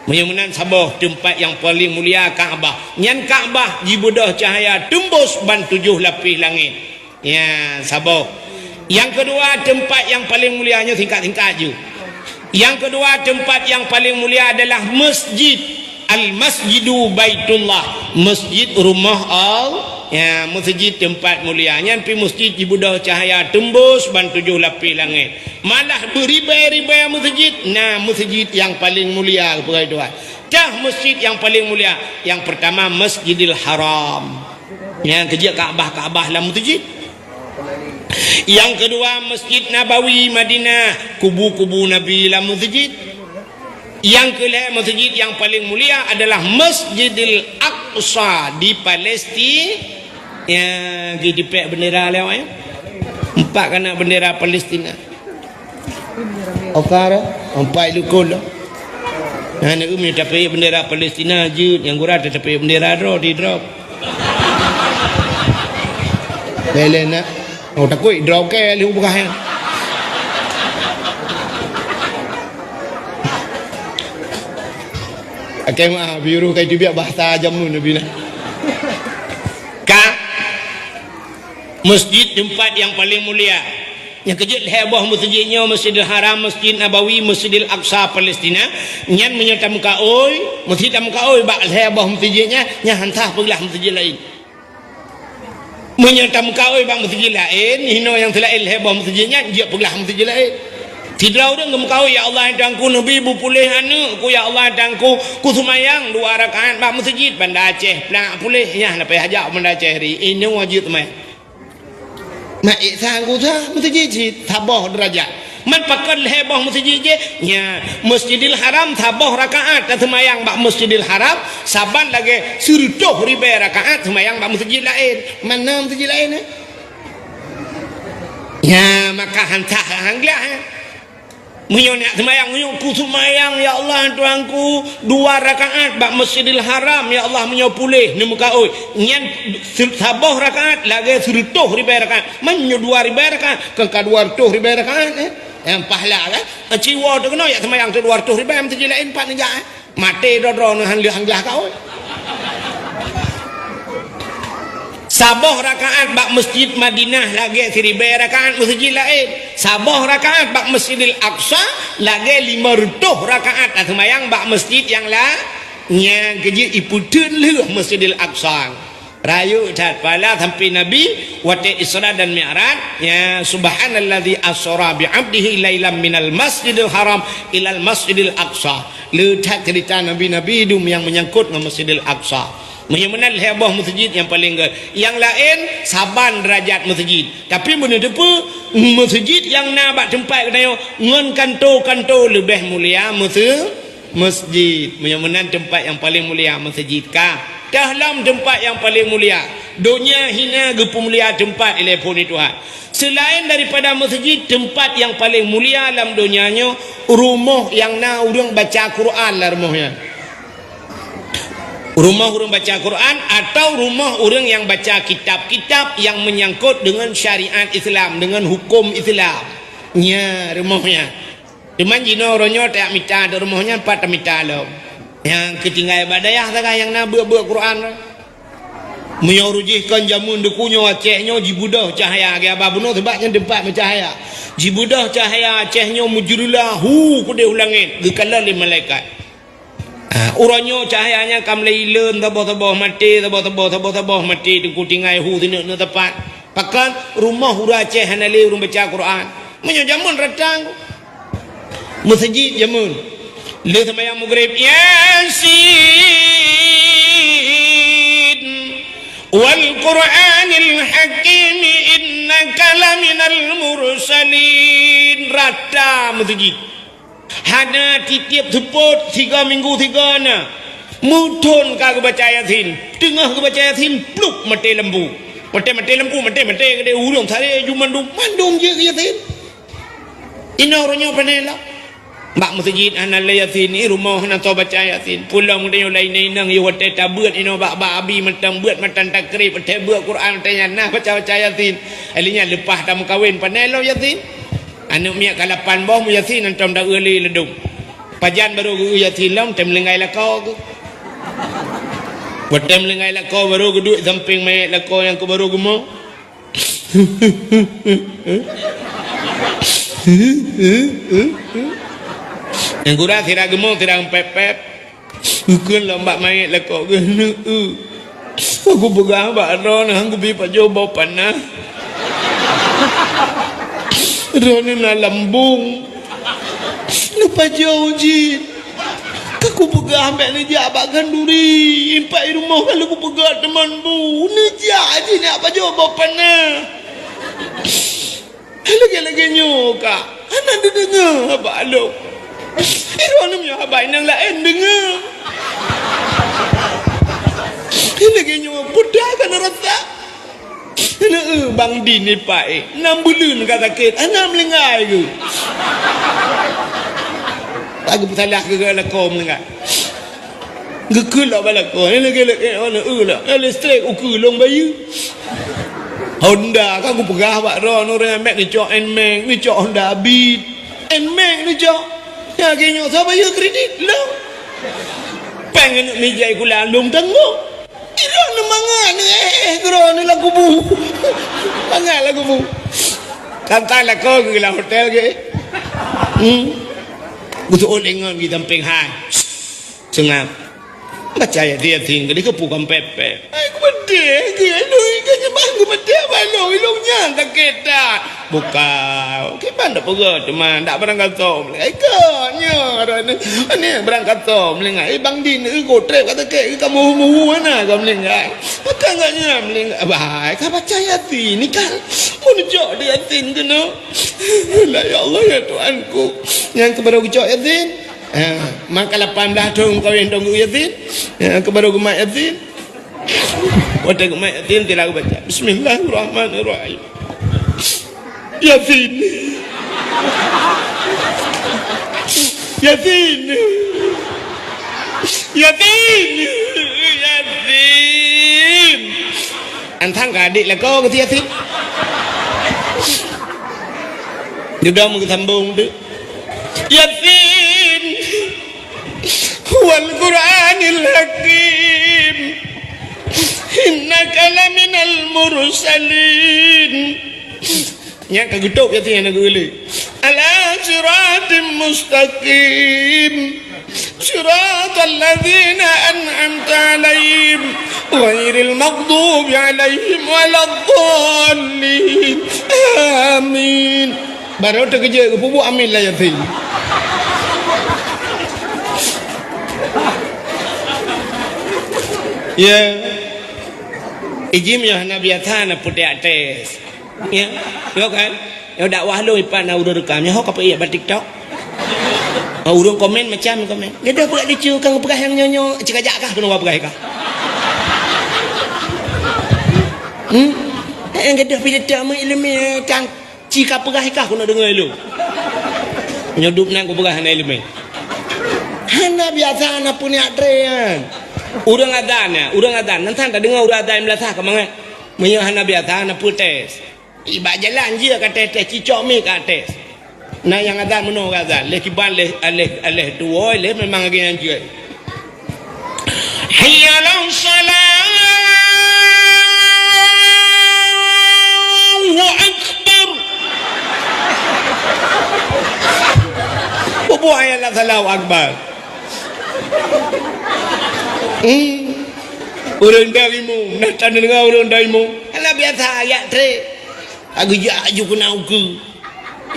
Meunyoe meunan saboh teumpat nyang paleng mulia Ka'bah. Nyan Ka'bah jibeudôh cahya teumbôh ban tujoh lapéh langét. Ya, saboh. Nyang keudua, teumpat nyang paleng mulia nyoe singkat-singkat ju. Nyang keudua, teumpat nyang paleng mulia adalah masjid. Al-Masjidu Baitullah. Masjid rumoh Allah. Ya, masjid teumpat mulia. Nyan pi masjid jibeudôh cahya teumbôh ban tujoh lapéh langét. Malah beuribèe-ribèe masjid, na masjid nyang paleng mulia, peugah Tuhan. Tah masjid nyang paleng mulia, nyang peurtama Masjidil Haram. Nyang keujeuet Ka'bah-Ka'bah lam meuseujid. Nyang keudua, Masjid Nabawi Madinah, kubu-kubu Nabi lam meuseujid. Nyang keulhèe, meuseujid nyang paleng mulia adalah Masjidil Aqsa di Palestina. Ya, geutipék bendera lé awak, ya. Empat kana bendera Palestina. Oka dah, empat lukon dah. Nah, nak umi tapék bendera Palestina jeuet, nyang gura tapék bendera droe di drop. Bèk lé nak. Oh, takut drop ke lheuh buka, ya. Akai meu'ah, biuru kai teubiet bahasa jameun Nabi na. Ka, masjid teumpat nyang paleng mulia. Nyang keujeuet lhèe boh meuseujid nyoe, Masjidil Haram, Masjid Nabawi, Masjidil Aqsa, Palestina. Nyan meunyoe tameukaôi, meusti tameukaôi bak lhèe boh meuseujid nyan, nyan han sah peuglah meuseujid laén. Meunyoe tameukaôi bak meuseujid laén, hinoe nyang seulaén lhèe boh meuseujid nyan, jeuet peuglah meuseujid laén. Sidroe ureueng geumeukaôi, "Ya Allah, Tuhanku, neubi beupuléh aneukku, ya Allah, Tuhanku, kuseumayang dua rakaat bak meuseujid Banda Aceh, plak puléh, nyan leupah hajat Banda Aceh ri, inoe jeuet seumayang." Mak Iksan kusa meuseujid cit, saboh deurajat. Man pakon lhèe boh meuseujid jih? Nya, Masjidil Haram saboh rakaat taseumayang bak Masjidil Haram, saban lagèe sireutôh ribèe rakaat seumayang bak meuseujid laén. Mana meuseujid laén, eh? Nya, maka han sah han glah, eh? Meunyoe neujak seumayang, meunyoe kuseumayang, ya Allah, Tuhanku, dua rakaat bak Masjidil Haram, ya Allah, meunyoe puléh neumeukaôi. Nyan se-, saboh rakaat lagèe sireutôh ribèe rakaat. Meunyoe dua ribèe rakaat, kon ka dua reutôh ribèe rakaat, eh? Nyang pahala kan? Ci woe teuh keunoe jak seumayang teuh dua reutôh ribèe, meuseujid laén pat neujak, eh? Maté droe-droe neuh han lheueh han glah kaôi. Saboh rakaat bak Masjid Madinah lagèe siribèe rakaat meuseujid laén. Saboh rakaat bak Masjidil Aqsa lagèe limong reutôh rakaat taseumayang bak masjid nyang la-, nyang keujeuet ipeutheun lheueh Masjidil Aqsa. Rayeuk that pahala sampoe Nabi watèe Isra dan Mi'raj, ya, "Subhanalladzi asra bi 'abdihi lailam minal masjidil haram ilal masjidil aqsa." Le that ceurita nabi-nabi dum nyang meunyangkot ngon Masjidil Aqsa. Meunyoe meunan lhèe boh meuseujid nyang paleng gèt. Nyang laén saban deurajat meuseujid. Tapi meunyoe teupeue, meuseujid nyang na bak teumpat geutanyoe ngon kanto-kanto leubeh mulia meuse-, Masjid, meunyoe meunan teumpat nyang paleng mulia meuseujid ka. Teuh lom teumpat nyang paleng mulia. Donya hina geupeumulia teumpat ilèe phon di Tuhan. Seulaén daripada meuseujid, teumpat nyang paleng mulia lam donya nyoe, rumoh nyang na ureueng baca Quran lam rumoh nyan. Rumoh ureueng baca Quran atau rumoh ureueng nyang baca kitab-kitab nyang meunyangkot deungon syariat Islam, deungon huköm Islam. Nya rumoh nyan. Teuma jinoe uroe nyoe tajak mita di rumoh nyan, pat tamita lom. Nyang keutinggai bak dayah sagai nyang na beuet-beuet Quran. Meunyoe ureueng jih kon jameun deuku nyoe Aceh nyoe jibeudôh cahya, geuba bunoe sabab nyan teumpat meucahya. Jibeudôh cahya Aceh nyoe meujeureulah hu keudéh u langét, geukalon lé malaikat. Ah, uroe nyoe cahya nyan ka mulai ileuen, saboh-saboh maté, saboh-saboh, saboh-saboh maté, teungku tinggai hu sineuk-neuk teumpat. Pakon rumoh ureueng Aceh hana lé ureueng baca Quran. Meunyoe jameun ratang, meuseujid jameun. Lheueh seumayang Maghrib, Yasin, wal Qur'anil Hakim, innaka laminal mursalin. Rata meuseujid. Hana tiep-tiep seupôt, sigoe minggu sigoe na. Meuthon ka geubaca Yasin. Teungoh geubaca Yasin, plup, maté lampu. Maté, maté lampu, maté, maté keudéh ureueng, saré ju mandum, mandum jeuet keu Yasin. Inoe uroe nyoe pane lom. Bak meuseujid hana lé Yasin, i rumoh hana soe baca Yasin. Peue lom geutanyoe laén inong, yoh watèe tabeuet inoe bak, bak abi mantong beuet matan takrib, watèe beuet Quran, watèe nyan nah baca-baca Yasin. Lheueh nyan leupah tameukawen, pane lom Yasin. Aneuk miet ka lapan boh, meu Yasin hantom taeu lé ladôm. Pajan barô geu Yasin lom, tem linggai lakoe geuh. Watèe meulinggai lakoe barô geuduek sampéng manyét lakoe nyang keu barô geumo. Nyang gura sira geumo, sira pép-pép. Geukheun lom bak manyét lakoe geuh, "Neuk, eu. Aku peugah bak droeneuh, han kubi pajoh boh panah. Droeneuh na lambông. Neupajoh jih. Ka Kupeugah bèk neujak bak khanduri, impat i rumoh ka lheueh kupeugah teuma bu, neujak jih nyak pajoh boh panah. Lagèe-lagèe nyoe ka hana neudeungoe haba lôn. Droeneuh meunyoe haba nyang laén deungoe. Lagèe nyoe peue ka neurasa. Keuneuk, eh, Bang Din ni, Pak, eh. Nam buleuen ka sakét, hana meulinggai keu. Lagu peusalah keu lakoe meulinggai. Geukheun lom bak lakoe, eh, lagèe, lagèe, eh, listrik ukeue lôn bayeue. Honda ka kupeugah bak droeneuh, ureueng mèt neucok Nmax, neucok Honda Beat. Nmax neucok. Nyang lagèe nyoe soe bayeue kredit? Lôn. Pèng aneuk mija sikula lôn tanggong. Droeneuh mangat neuéh, eh, droeneuh lam kubu. Mangat lam kubu. Tantang lakoe geuh lam hotel geuh. Hmm. Geuseuôt lé ngon geuh sampéng hai. Seungab. Baca Yasin, Yasin, geuh dikeupukon pèpèp. Ai, kupeudeh geuh, aduh, geuh nyeumah kupeudeh bak lôn, lôn nyan sakét that. Buka, kiban dak peugah teuma dak barangkasoe meulinggai. Ikôt nyoe droeneuh, aneuk barangkasoe meulinggai. Eh, Bang Din, eh, gotrép ka sakét, eh, ka muhu-muhu hana ka meulinggai. Maka ngon nyan meulinggai. Bah, ka baca Yasin, ni kan. Mun jok di Yasin keunoe. La, ya Allah, ya Tuhanku. Nyang keubaru geucok Yasin. Eh, maka lapan blah thôn kawin dong geuh Yasin. Eh, keubaru geumat Yasin. Watèe geumat Yasin, tilawa baca, "Bismillahirrahmanirrahim." Yasin. Yasin. Yasin. Yasin. Antang ka adik lakoe keu Yasin. Dudoe meugeusambong tu. Yasin. Wal Qur'anil Hakim. Innaka laminal mursalin. Nyan ka geutôb Yasin nyang geulhèe. Ala siratim mustaqim. Siratal ladzina an'amta 'alaihim ghairil maghdubi 'alaihim waladdallin. Amin. Barô teukeujot geupeubuet amin lam Yasin. Ya. Ijih meunyoe hana biasa na peutek até. Ya. Yo kan? Yo dakwah lôn ipat na ureueng rekam. Nyoe ho ka peuék bak TikTok. Ah, ureueng komen macam komen. Gadoh peuet lucu kang peugah nyang nyoe nyoe, cit kajak kah keunoe peugah kah. Hmm? Eh, gadoh pih TikTok meu ileumèe kang. Ci ka peugah ikah keuneuk deungoe lôn. Nyoe dub nan kupeugah hana ileumèe. Hana biasa na peuniat tré nyan. Ureueng azan nyan, ureueng azan. Nan san tadeungoe ureueng azan meulasaih ka mangat. Meunyoe hana biasa na peutes. Ibak jalan jih ka tes-tes, cicok mi ka tes. Na nyang azan meunoe ureueng azan. Lé kiban lé, lé, lé tuwoe lé memang lagèe nyan jeuet. Hayya 'alas shalah. Allahu Akbar. Bubuih hayya 'alas shalah, Allahu Akbar. Hmm. Ureueng dari mu, na tadeungoe ureueng dari mu. Alah biasa ayat tré. Ageujak aju keunan ukeue.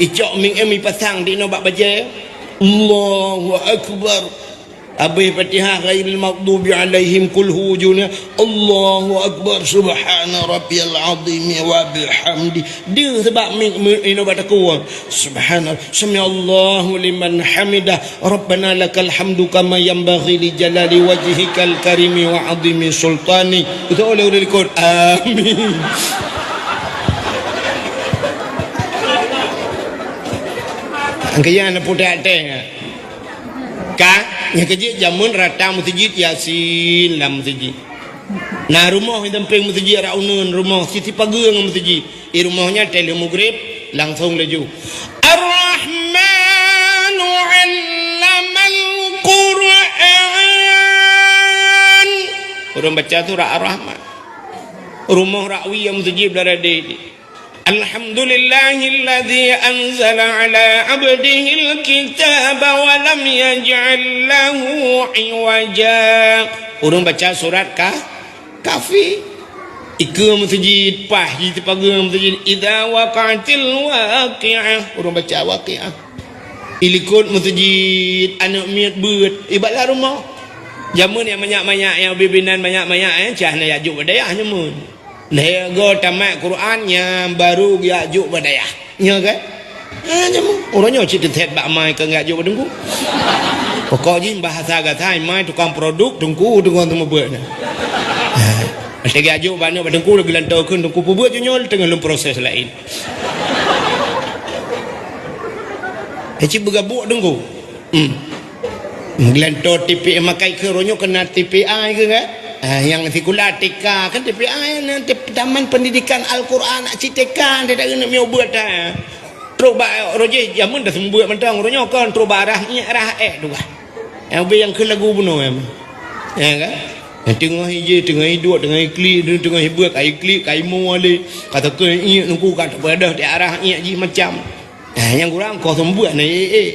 Icok mik em ipasang di inoe bak bajèe. Allahu Akbar. Abéh Fatihah ghairil maghdubi alaihim qul hu juna. Allahu Akbar. Subhana rabbiyal azimi wa bihamdi. Deuh seubab mik, mik inoe bak takue. Subhana sami'allahu liman hamidah. Rabbana lakal hamdu kama yanbaghi li jalali wajhikal karimi wa azimi sultani. Beutôi lé ureueng likot. Amin. Angkaya na putéh até. Ka, nyang keujeuet jameun rata meuseujid Yasin lam meuseujid. Na rumoh nyang sampéng meuseujid rak uneuen rumoh siti pageue ngon meuseujid. Di rumoh nyan teuh lheueh mugrib, langsong laju. Ar-Rahmanu 'allamal Qur'an. Ureueng baca surat Ar-Rahman. Rumoh rak wie meuseujid blah radé. Alhamdulillahilladzi anzala 'ala 'abdihil kitaba wa lam yaj'al lahu 'iwaja. Ureueng baca surat ka Kafi. Ikeue meuseujid, paih jih sipageue meuseujid. Idza waqa'atil waqi'ah. Ureueng baca Waqi'ah. Ilikot meuseujid, aneuk miet beuet, ibalah rumoh. Jameun nyang manyak-manyak, nyang bibinan manyak-manyak, eh, cah na jak jok bak dayah jameun. Lhèe goe tamat Quran, nyan baru geujak jok bak dayah. Nyo kan? Ha, jameun. Uroe nyoe cit teuthèt bak mai keu geujak jok bak teungku. Pokok jih bahasa gata, mai tukang produk, teungku, tukang teumeubuet na. Ha. Lheuh geujak jok bak aneuk bak teungku, lagèe lantoe kheun teungku peubeuet jih nyoe, teungoh lom proses laén. Eh, cit beugabuk teungku. Hmm. Meugeulantô T P A makai keu uroe nyoe keunan T P A keu kan? Ah, nyang sikula T K kan T P A na T-, Taman Pendidikan Al-Quran cit T K, dia tak keuneuk miyueb buet dah. Trok bak roh jih jameun dah seumeubeuet mantong uroe nyoe kon trok bak arah nyak arah ék tu kan. Nyang ubé nyang kheun lagu bunoe em. Ya kan? Nyang teungoh ijih, teungoh iduek, teungoh iklik, teungoh ibeuet, ka iklik, ka imo lé. Ka teukeue iék nungku ka teupeudeh di arah iék jih macam. Eh, nyang kurang kosong buet na, eh, eh.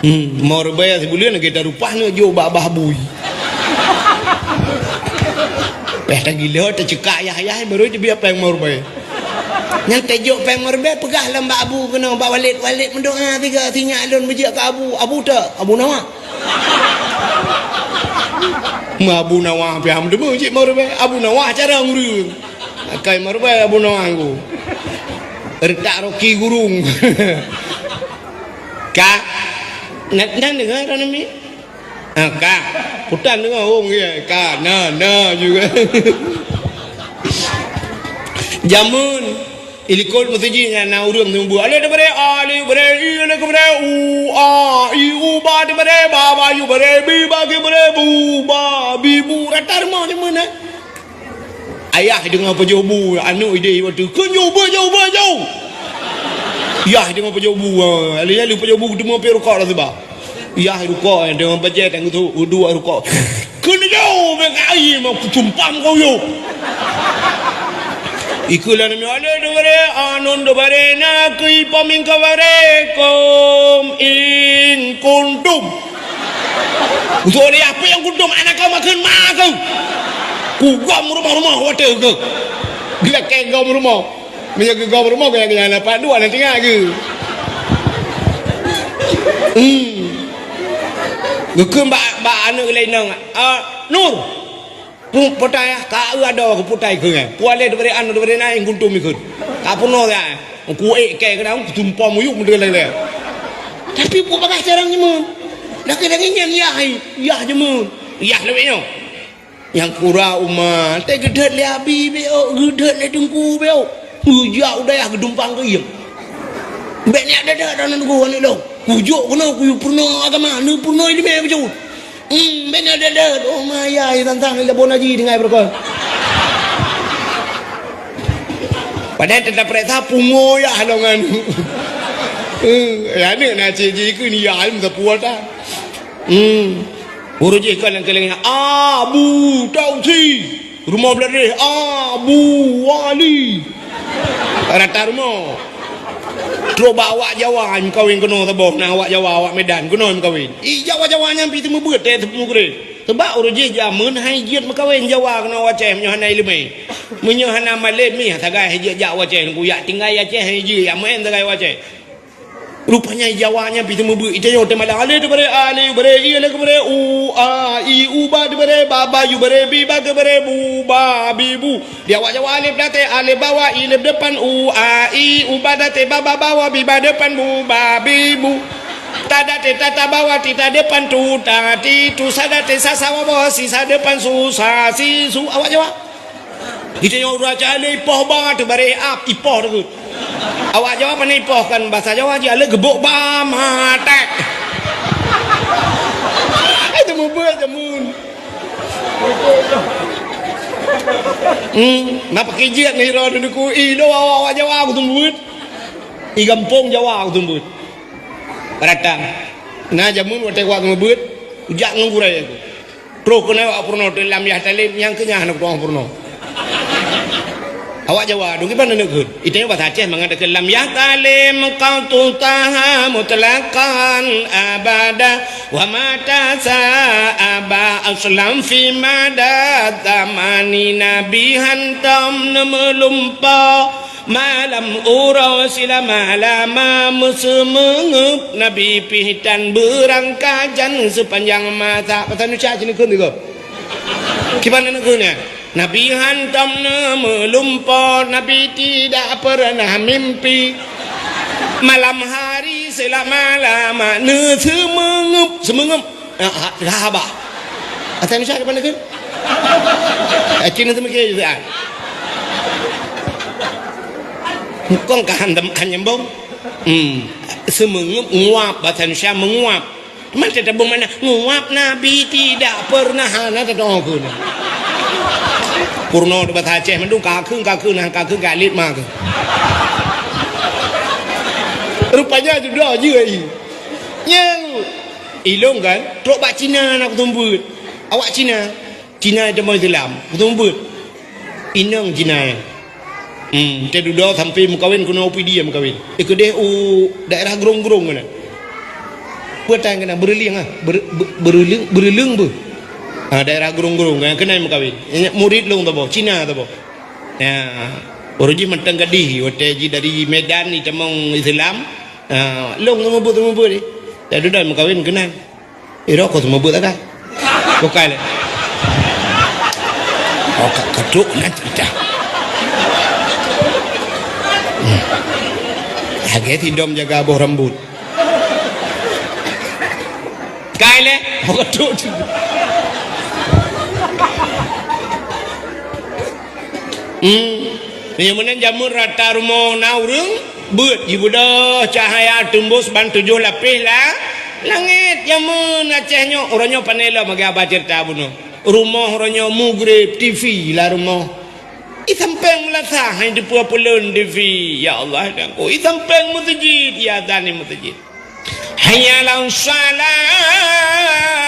Hmm, mau reubai sibuleuen lagèe tarupah neuk jok bak bah bui. Peh tagilo tacekak yah-yah baru jibiet péng mau reubai. Nyang tajok péng mau reubai peugah lam bak abu keunoe bak Walid, Walid meudoa tiga sinyak lôn beujeuet keu abu, abu tak, Abu Nawa. Meu Abu Nawa pih ham teuma cit mau reubai, Abu Nawa cara ngureueng. Akai marubai Abu Nawang ku. Retak Rocky Gurung. Ka. Nan, nan deungoe droeneuh mi? Ah, ka. Putan deungoe, oh, ya, ka. Na, na juga. Jameun ilikot meuseujid nyan na ureueng seumeubeuet. Alif dibri, alif bri, i, alif bri, u, a, i, u, ba dibri, ba, ba, yu bri, bi, ba, ki bri, bu, ba, bi, bu. Rata rumoh jameun, eh. Ayah deungoe pajoh bu, aneuk ideh watèe, "Kheun jauh, beuh jauh, beuh jauh!" Yah deungoe pajoh bu, ha, lalu pajoh bu teuma pih rukok dah seuba. Yah rukok, deungoe bajèe tang tu, uduk rukok. "Kheun jauh, bèk ai mah kutumpam kau yôh." Ikeu lôn mi aleh dubare, anon dubare na keu ipaming kaware kom in kuntum. Utoe di apa nyang kuntum anak kau makheun ma keu. Kugom rumoh-rumoh watèe keu. Geulakèe gom rumoh. Meunyoe geugom rumoh gaya-gaya lapan dua na tinggai keu. Hmm. Geukheun bak, bak aneuk laén nang, "Ah, Nur." Pu-, putai, ah, ka eu adoe keu putai keu nyan. Kualeh dibri aneuk dibri naeng kuntum ikheun. Ka peunoh ya. Kuék kèe keudang kutumpom muyueb meudeulée-lée. Tapi peue bagah carông jameun. Lagèe-lagèe nyan yah, yah jameun. Yah lewat nyoe. Nyang kura uma, teuh geudhôt lé abi béok, geudhôt lé teungku béok. Geujak u dayah geudumpang keu iem. Bèk nyak dada dan nunggu aneuk lôn. Kujok keunoe kuyue peurunoe agama, neupeurunoe ileumèe bacut. Hmm, bèk nyak dada. Oh, maya, tantang ilabon haji tinggai beureukoh. Padahai teuta peuriksa pungo yah lôn ngon. Hmm, ya, aneuk na cit jih keu ni ya, alim sapuwa ta. Hmm. Ureueng jih kon lam keuleng, Abu Tausi. Rumoh Bladeh, Abu Wali. Rata rumoh. Trok bak awak Jawa meukawen keunoe saboh, na awak Jawa, awak Medan, keunoe meukawen. Ih, Jawa-Jawa nyan pih seumeubeuet teuh teupeu gurée. Sabab ureueng jih jameun hai jeuet meukawen Jawa keunoe Aceh meunyoe hana ileumèe. Meunyoe hana malém mih sagai hai jeuet jak u Aceh, nunggu jak tinggai Aceh hai jeuet, jak meu'en sagai u Aceh. Rupanya Jawa nyan pih seumeubeuet, itanyoe teumalang aleh dibri, aleh dibri, i aleh dibri, u, a, i, u, ba dibri, ba, ba, yu bri, bi, ba dibri, bu, ba, bi, bu. Di awak Jawa aleh daté, aleh bawah, i aleh depan, u, a, i, u, ba daté, ba, ba bawah, bi, ba depan, bu, ba, bi, bu. Ta daté, ta, ta bawah, ti, ta depan, tu, ta, ti, tu, sa daté, sa, sa bawah, si, sa depan, su, sa, si, su. Awak Jawa. Geutanyoe ureueng Aceh lé ipoh ba teuh bareh ap, ipoh teuh. Awak Jawa pane ipoh kan bahasa Jawa jih, aleh geubok ba maté. Itu meubuet jameun. Hmm, na pakai jiet ni ro dulu ku i lo awak, awak Jawa aku tumbut. I gampông Jawa aku tumbut. Peurata. Na jameun watèe awak ngeubeuet, ujak ngon gurèe aku. Troh keunoe awak peurunoe teuh lam yah talem nyang keunyan hana kutu'oh peurunoe. Awak Jawa dong kiban neuk kheun. Itanyoe bahasa Aceh mangat takheun lam yah talem qatutaha mutlaqan abada wa mata sa'a ba aslam fi mada zamani nabi hantam neumeulumpa. Malam uroe silama-lama meuseumeungeup, Nabi pih tan beurangkajan seupanjang masa. Pasai Indonesia sini kheun tiga. Kiban na kheun nyan? Nabi hantom na meulumpo, Nabi tidak pernah mimpi. Malam hari silama-lama neuseumeungeup, seumeungeup. Ah, ah, haba. Asai Indonesia depan lagi. Aceh ni seumiké juga. Kong ka han tem-, han nyambung. Hmm. Seumeungeup, nguap, bahasa Indonesia menguap. Teuma teutabong mana? Nguap Nabi tidak pernah, hana teutabong aku ni. Purno di bahasa Aceh mandum kakheun, kakheun, nah, kakheun, kalit mah ke. Rupanya sudah je, ai. Nyang Ilong kan, trok bak Cina na kuteumeubeuet. Awak Cina, Cina nyang tamong Islam, kuteumeubeuet. Inong Cina nyan. Hmm, teududoe sampoe meukawen keunoe u Pidie meukawen. Eh, keudeh u daerah Grong-Grong keunan. Peue tan keunan, Beureulieng ah, Ber-, Be-, Beureulieng, Beureulieng beuh. Ha, daerah Grong-Grong keunan, keunan meukawen. Nyan murit lôn saboh, Cina saboh. Ya, ureueng jih mantong gadih, watèe jih dari Medan jitamong Islam. Ah, lôn seumeubeuet-seumeubeuet ni. Dak dudoe meukawen keunan. Iro ko seumeubeuet agak. Bukai lé. Oh, ka, ka trok nan cerita. Hmm. Lagèe si dom jaga boh rambut. Kai lé. Oh, ka trok. Hmm. Meunyoe meunan jameun rata rumoh na ureueng, beuet jibeudôh cahya teumbus ban tujoh lapéh la-, langét. Jameun Aceh nyoe, uroe nyoe pane lom lagèe haba ceurita bunoe. Rumoh uroe nyoe mugreb, T V lam rumoh. Di sampéng meulasah, hai teupeue peuleuen T V. Ya Allah, dan ko, di sampéng meuseujid, ya, dan di meuseujid. Hayya 'alas shalah.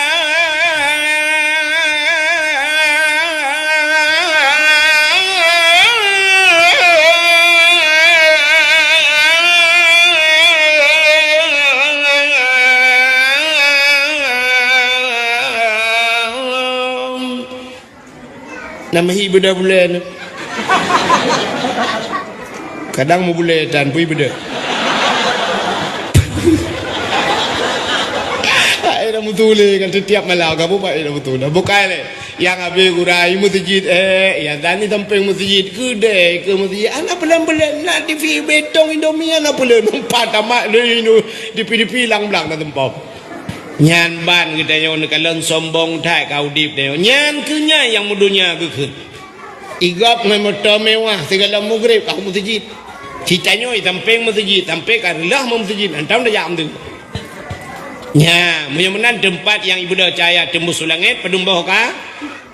Nama hi beda bulan. Kadang mubulai tan pui beda. Ai dah mutule kan setiap malam kamu pai dah mutule. Bukai lé. Yang habis gurai masjid, eh, yang tani samping masjid, kedai ke masjid. Anak pelan-pelan nak T V betong Indomie anak pelan. Empat tamat deh ini. Dipi-dipi lang blang dah tempom. Nyan ban geutanyoe neukalon sombong that ka udeb tanyoe. Nyan keuh nyan nyang meudonya geukheun. Igop ngon moto mewah sigohlom mugreb ka u meuseujid. Ci tanyoe i sampéng meuseujid, sampoe ka reuloh meuseujid, hantom tajak meuseujid. Nya, meunyoe meunan teumpat nyang ibeudôh cahya teumbus u langét, padum boh ka?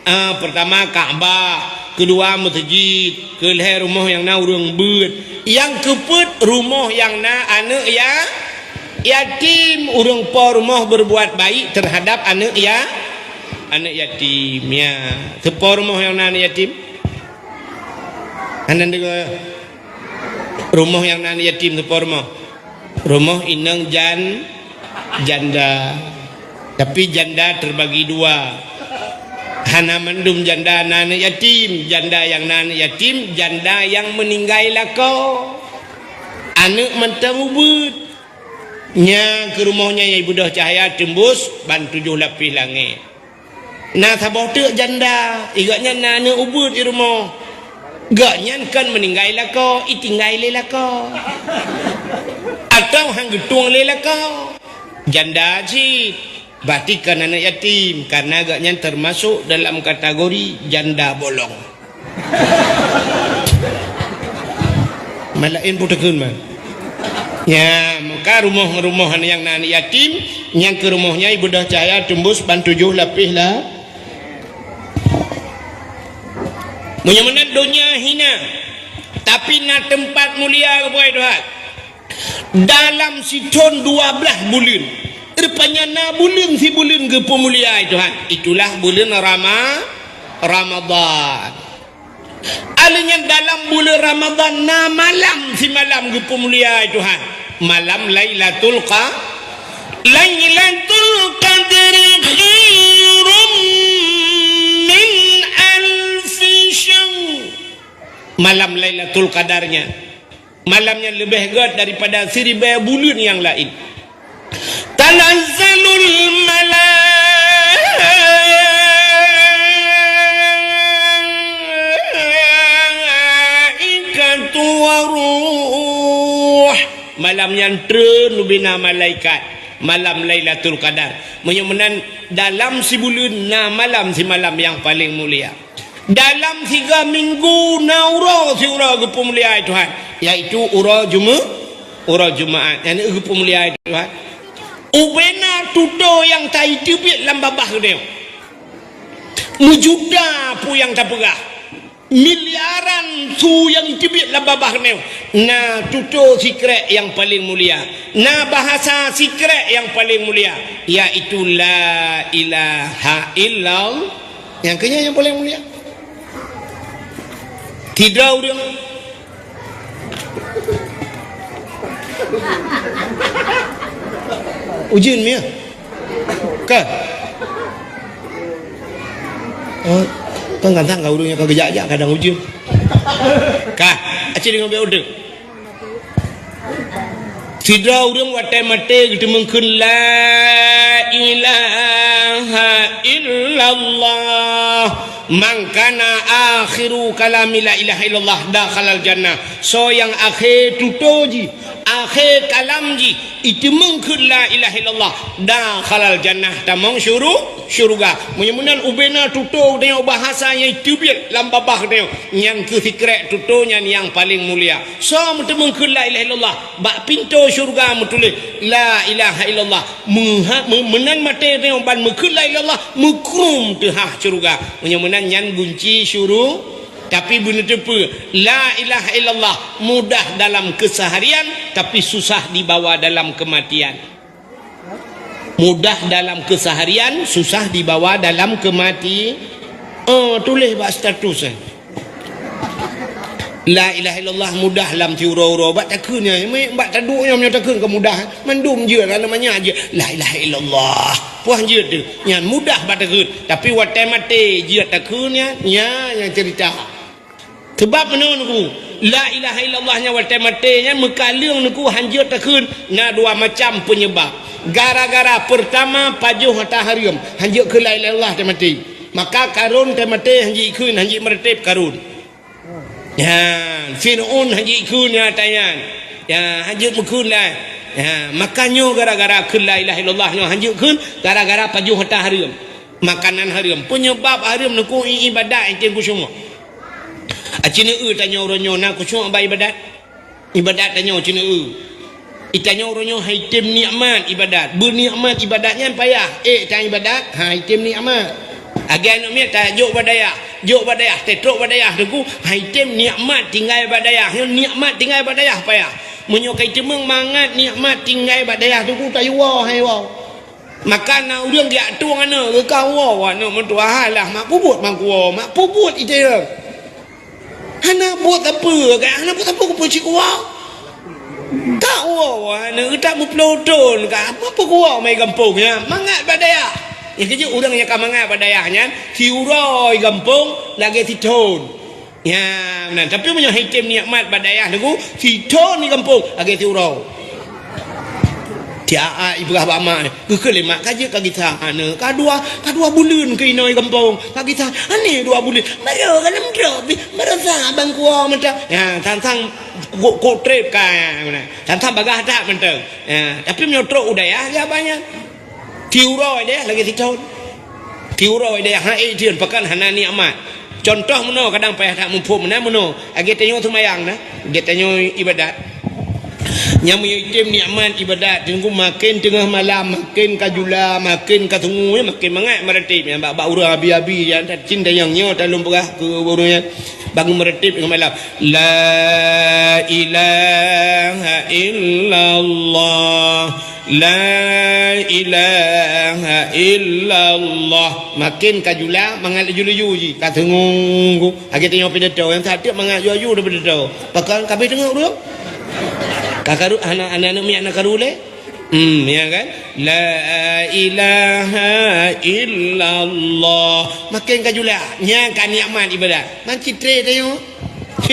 Ah, peurtama Ka'bah, keudua meuseujid, keulhèe rumoh nyang na ureueng beuet, nyang keupeuet rumoh nyang na aneuk ya-, yatim. Ureueng po rumoh berbuat baik terhadap aneuk ya-, aneuk yatim. Ya, soe po rumoh nyang na aneuk yatim? Hana deungoe. Rumoh nyang na aneuk yatim soe po rumoh? Rumoh inong jan-, janda. Tapi janda terbagi dua. Hana mandum janda na aneuk yatim. Janda nyang na aneuk yatim, janda nyang meuninggai lakoe. Aneuk mantong ubeuet. Nyang keu rumoh nyan nyang ibeudôh cahya teumbus ban tujoh lapéh langét. Na saboh teuk janda, i gobnyan na aneuk ubeuet i rumoh. Gobnyan kon meuninggai lakoe, itinggai lé lakoe. Atawa han geutueng lé lakoe. Janda cit, berarti kon aneuk yatim, karena gobnyan termasuk dalam kategori janda bolong. Malaén putôkeun man. Nya, maka rumoh-rumoh nyang na aneuk yatim, nyang keu rumoh nyan ibeudôh cahya teumbus ban tujoh lapéh la-, meunyoe meunan donya hina, tapi na teumpat mulia, geupeugah Tuhan. Dalam sithon dua blaih buleuen. Rupanya na buleuen sibuleuen geupeumulia Tuhan. Itulah buleuen Rama-, Ramadan. Alheuh nyan dalam buleuen Ramadan na malam simalam geupeumulia Tuhan. Malam Lailatul Qa-, Lailatul Qadri khairum min alfi syahr. Malam Lailatul Qadar nyan. Malam nyan leubeh gét daripada siribèe buleuen nyang laén. Tanazzalul malaikatu waruh. Malam nyan treun ubena malaikat. Malam Lailatul Qadar. Meunyoe meunan, dalam sibuleuen na malam simalam nyang paleng mulia. Dalam siga minggu na uroe siuroe geupeumulia Tuhan, yaitu uroe Jume-, uroe Jumaat. Nyan geupeumulia Tuhan. Ubena tutoe nyang taiteubiet lam babah geutanyoe. Meujuta peue nyang tapeugah. Miliaran su nyang iteubiet lam babah geutanyoe. Na tutoe sikrek nyang paleng mulia. Na bahasa sikrek nyang paleng mulia, yaitu la ilaha illallah. Nyang keunyan nyang paleng mulia. Sidroe ureueng ujeuen miah. Ka. Oh, kan kadang ka ureueng nyang ka geujak-jak kadang ujeuen. Ka, aci deungon bèk udeueng. Sidroe ureueng watèe maté geuteumeung kheun la ilaha illallah. Man kana akhiru kalami la ilaha illallah dakhalal jannah. Soe nyang akhé tutoe jih, akhé kalam jih, iteumeung kheun la ilaha illallah, dakhalal jannah, tamong syuru-, syuruga. Meunyoe meunan ubena tutoe tanyoe bahasa nyang iteubiet lam babah tanyoe, nyan keuh sikrek tutoe nyan nyang paleng mulia. Soe meuteumeung kheun la ilaha illallah, bak pintoe syuruga meutuléh la ilaha illallah. Meuha-, meu-, meunan maté tanyoe ban meukheun la ilaha illallah, meukrum teuhah syuruga. Meunyoe meunan nyan gunci syuru-, tapi beuneuteupeu, la ilaha illallah mudah dalam keseharian, tapi susah dibawa dalam kematian. Mudah dalam keseharian, susah dibawa dalam kemati-, oh, tuléh bak status, eh. La ilaha illallah mudah lam siuroe-uroe, bak takheun nyan, bak taduek nyan meunyoe takheun ka mudah, mandum jeuet, hana manyak jeuet. La ilaha illallah. Puah jeuet tu, nyan mudah bak takheun. Tapi watèe maté jeuet takheun nyan, nyan nyang cerita. Sebab meunoe Teungku, la ilaha illallah nyan watèe maté nyan meukaleueng Teungku hanjeuet takheun na dua macam peunyebab. Gara-gara peurtama pajoh ata hareuem, hanjeuet kheun la ilaha illallah watèe maté. Maka Karun watèe maté hanjeuet kheun, hanjeuet meureutéb Karun. Ya, Fir'aun hanjeuet kheun nyan ata nyan. Ya, hanjeuet meukheun lah. Ya, maka nyoe gara-gara kheun la ilaha illallah nyoe hanjeuet kheun gara-gara pajoh ata hareuem. Makanan hareuem. Peunyebab hareuem Teungku i-, ibadat item khusyuk. Aci neu-eu tanyoe uroe nyoe na khusyuk bak ibadat. Ibadat tanyoe ci neu-eu. Itanyoe uroe nyoe hai tem nikmat ibadat. Beunikmat ibadat nyan payah. Eh, tan ibadat, hai tem nikmat. Lagèe aneuk miet tajok bak dayah. Jok bak dayah, tetrok bak dayah Teungku, hai tem nikmat tinggai bak dayah. Nyoe nikmat tinggai bak dayah payah. Meunyoe kai teumeung mangat nikmat tinggai bak dayah Teungku, tayue woe hai woe. Maka na ureueng geujak tueng aneuk, geuka woe aneuk meutuah, "Alah, mak peubuet mangkue, mak peubuet itée." Hana buet sapeue, kan? Hana buet sapeue, kupeue cit woe. Ka woe aneuk geutak meuploe thon, ka, mak peukuwoe mai gampông nyan, mangat bak dayah. Nyang keujeuet ureueng nyang ka mangat bak dayah nyan, siuroe gampông lagèe sithon. Nyan meunan. Tapi meunyoe hai tem nikmat bak dayah Teungku, sithon di gampông lagèe siuroe. Tiap ipeugah bak mak, geukheun lé mak, "Ka jeuet ka gisa aneuk, ka dua, ka dua buleuen keu inoe gampông, ka gisa aneuk dua buleuen." Baru ka lheueh trok pih, baru sa bangkua mantong. Nyan, sang-sang kok, kok trép ka, nyan meunan. Sang-sang bagaih that mantong. Nyan, tapi meunyoe trok u dayah, ya banyak. Siuroe deh lagèe sithon. Siuroe deh hai thon pakon hana nikmat. Contoh meunoe kadang payah that muphom na meunoe. Lagèe tanyoe seumayang na, lagèe tanyoe ibadat. Nyang meunyoe item nikmat ibadat, Teungku, maken teungoh malam, maken ka jula, maken ka sungu, maken mangat meuratéb. Nyang bak, bak ureueng abi-abi nyan, cit nyang nyoe talôn peugah keu ureueng nyan. Bangun meuratéb teungoh malam. La ilaha illallah. La ilaha illallah. Maken ka jula, mangat laju-laju jih. Ka sungu. Lagèe tanyoe pidato, nyang sateuk mangat laju-laju pidato. Pakon ka abéh teungoh ureueng? Ka karu, aneuk, aneuk miet na karu lé? Hmm, ya kan? La ilaha illallah. Maken ka jula. Nyan ka nikmat ibadat. Man citré tanyoe.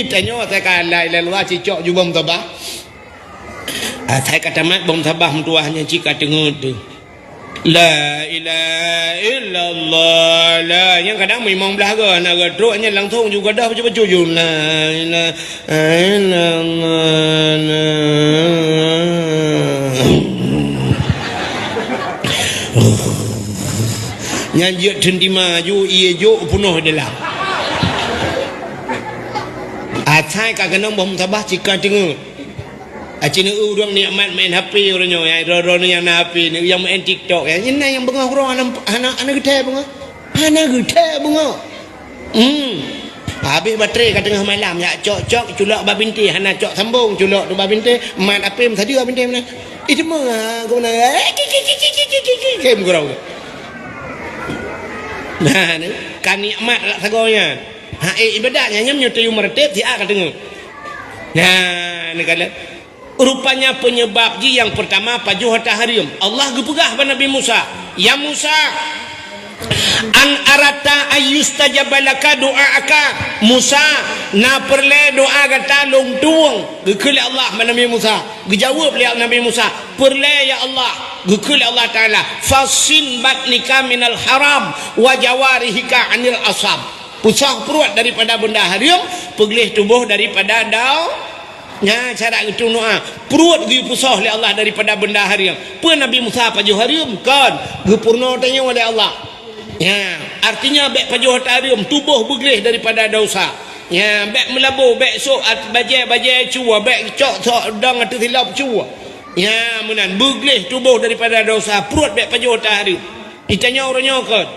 Tanyoe asai ka la ilaha illallah cicok ju bom sabah. Asai ka tamat bom sabah meutuwah nyan cit ka teungeut teuh. La ilaha illallah. La, nyang kadang meunyoe limong blaih go hana geutrok nyan langsong ju gadoh bacut-bacut ju. La ilaha illallah. La. Nyan jeuet teuntima ju, ié jok peunoh dalam. Asai ka keunong bom sabah cit ka teungeut. Aci neu ureuëng nikmat main H P uroe nyoe, ya, droe-droe nyang na H P, nyang main TikTok, ya. Nyan na nyang beungoh uroe hana, hana, hana geuthée beungoh. Hana geuthée beungoh. Hmm. Habéh baterai ka teungoh malam, ya, cok-cok, culok bak bintéh, hana cok sambong, culok tu bak bintéh, mat H P meusadeue bak bintéh meunan. Itu mah, aku meunan, eh, ki, ki, ki. Nah, ni, kan nikmat lak sagoe nyan. Ha, eh, ibadat nyan, nyan meunyoe tayue meureutéb, siat ka teungoh. Nah, ni kalon. Rupanya penyebab jih nyang pertama pajoh hareuem. Allah geupeugah bak Nabi Musa, "Ya Musa, an aratta ayyustajaba laka du'aaka." Musa, na peureulée doa gata lôn tueng, geukheun lé Allah bak Nabi Musa. Geujaweueb lé Nabi Musa, "Peureulée ya Allah," geukheun lé Allah Taala, "fasin batnika minal haram wa jawarihika anil asam." Peusoh pruet daripada benda hareuem, peugleh tuboh daripada dau-, Nyan cara geutueng doa. Pruet geupeusoh lé Allah daripada benda hareuem. Peue Nabi Musa pajoh hareuem? Kon. Geupeurunoe tanyoe lé Allah. Ya, artinya bék pajoh hareuem, tuboh beugleh daripada dosa. Ya, bék meulabô, bék sôk at-, bajée-bajée cue, bék cok sôk dong ateueh silop cue. Ya, meunan, beugleh tuboh daripada dosa, pruet bék pajoh hareuem. Geutanyoe uroe nyoe kon.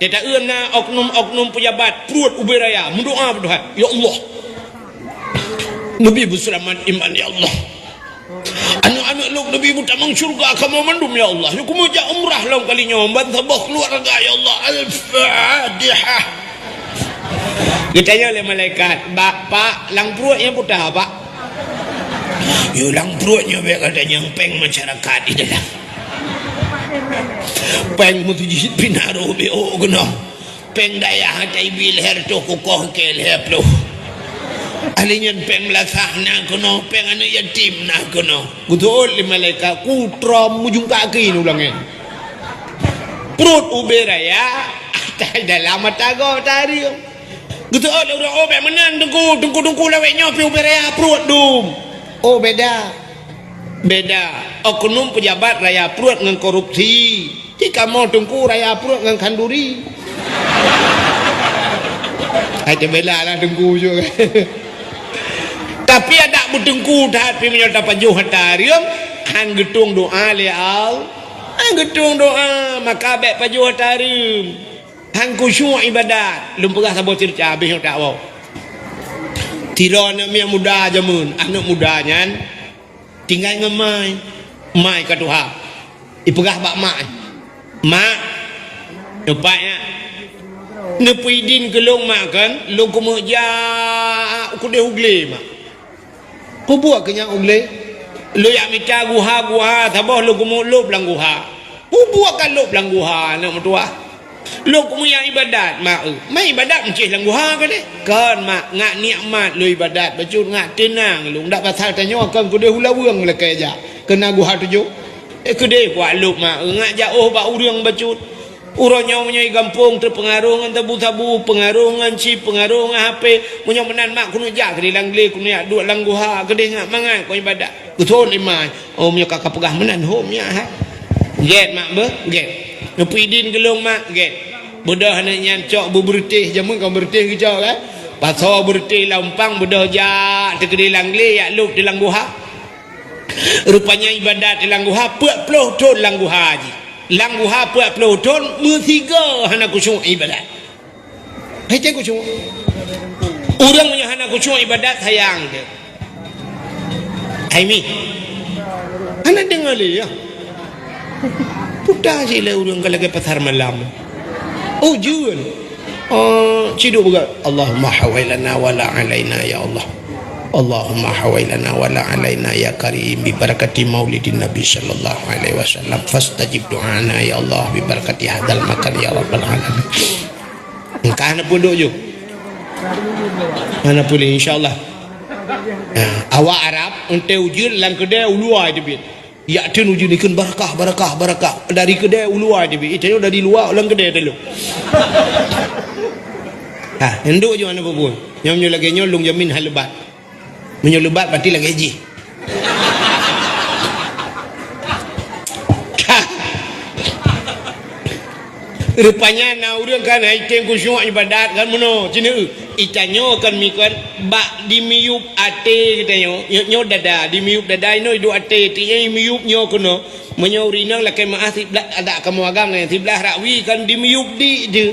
Teuta-eu na oknum-oknum peujabat pruet ubé raya meudoa bak Tuhan, "Ya Allah, neubi beuseulamat iman, ya Allah. Aneuk-aneuk lôn neubi meutamong syeuruga kamoe mandum, ya Allah. Lôn keumeujak umrah lom kali nyoe ban saboh keuluwarga, ya Allah." Al-Fatihah. Geutanyong lé malaikat, "Bak, Pak, lam pruet nyan peue teuh, Pak?" "Yo, lam pruet nyoe bék gata nyang péng masyarakat di dalam." Péng meuseujid pih na rhot B O keunoe. Péng dayah ata ibi lhèe reutôh kukoh keu lhèe ploh. Ahli nyan péng meulasah na keunoe, péng aneuk yatim na keunoe. Geuteuôt lé malaikat, "Ku trom meujungkak keu ureueng nyan." Pruet ubé raya, ata dalam ata gob ata hareuem. Geuteuôt lé ureueng, "Oh, bék meunan, Teungku, Teungku, Teungku, lawét nyoe pih ubé raya pruet dum." "Oh, beda. Beda. Oknum peujabat raya pruet ngon korupsi. Ci kamoe Teungku raya pruet ngon khanduri." Hai, teubela lah Teungku jok. Tapi adak beuteungku that pih meunyoe tapajoh ata hareuem, han geutueng doa lé Allah. Han geutueng doa, maka bék pajoh ata hareuem. Han khusyuk ibadat. Lôn peugah saboh ceurita habéh nyoe tawoe. Sidroe aneuk miet muda jameun, aneuk muda nyan tinggai ngon mai. Mai ka tuha. Ipeugah bak mak, "Mak, neupat nyak. Neupeuidin keu lôn, Mak, kon, lôn keumeuk jak keudeh u glé, Mak." "Peue buet keu nyan u glé?" "Lôn jak mita guha-guha saboh lôn keumeuk lôb lam guha." "Peue buet ka lôb lam guha, aneuk meutuwah?" "Lôn keumeuk jak ibadat, Mak, eu." "Ma ibadat meucéh lam guha keudeh?" "Kon, Mak, ngat nikmat lôn ibadat bacut, ngat teunang lôn. Dak pasal tanyoe kon keudeh u laweueng lakée jak, keunan guha tujoh." "Eh, keudeh kuat lôb, Mak, eu, ngat jak ôh bak ureueng bacut." Uroe nyoe meunyoe i gampông teupeungaroh ngon sabu-sabu, peungaroh ngon chip, peungaroh ngon H P. Meunyoe meunan mak keuneuk jak keudeh lam glé, keuneuk jak duek lam guha, keudeh ngat mangat kon ibadat. Geusôn lé mak, "Oh, meunyoe ka kapeugah meunan, hom nyak hai." "Gét mak beuh, gét. Neupeuidin keu lôn mak, gét." Beudôh aneuk nyan cok beubeureutéh, jameun kon beureutéh geucok kan. Pasoe beureutéh lam umpang, beudôh jak teukeudeh lam glé, jak lôb di lam guha. Rupanya ibadat di lam guha, peuet ploh thon lam guha jih. Lam guha peuet ploh thon, meusigoe hana khusyuk ibadat. Hai, cen khusyuk. Ureueng meunyoe hana khusyuk ibadat, sayang teuh. Hai mi. Hana deungoe lé, ya. Puta cit lé ureueng ka lagée pasar malam. Ujeuen. Oh, ciduk beugah. Allahumma hawailana wala alaina, ya Allah. Allahumma hawailana wala alaina, ya Karim, bi barakati maulidin Nabi sallallahu alaihi wasallam. Fastajib du'ana, ya Allah, bi barakati hadzal makan, ya Rabbal alamin. Engkah na peuduek ju. Hana puléh, insya Allah. Ha, awak Arab, enteuk ujeuen lam keudè u luwa teubiet. Jak theun ujeuen ikheun barakah, barakah, barakah. Dari keudè u luwa teubiet. Ita nyoe dari luwa lam keudè teuh lôn. Ha, endok jih hana peue-peue. Nyoe, nyoe lagèe nyoe lôn jamin han leubat. Meunyoe leubat berarti lagèe jih. Rupanya na ureueng kan hai tem khusyuk ibadat kan meunoe, cina eu. Itanyoe kan mikon bak dimiyup até geutanyoe, nyoe, nyoe dada, dimiyup dada inoe iduek até, tiep miyup nyoe keunoe. Meunyoe ureueng inong lakèe meu'ah siblah, adak kamoe agam nyan siblah rakwi kan dimiyup di jih.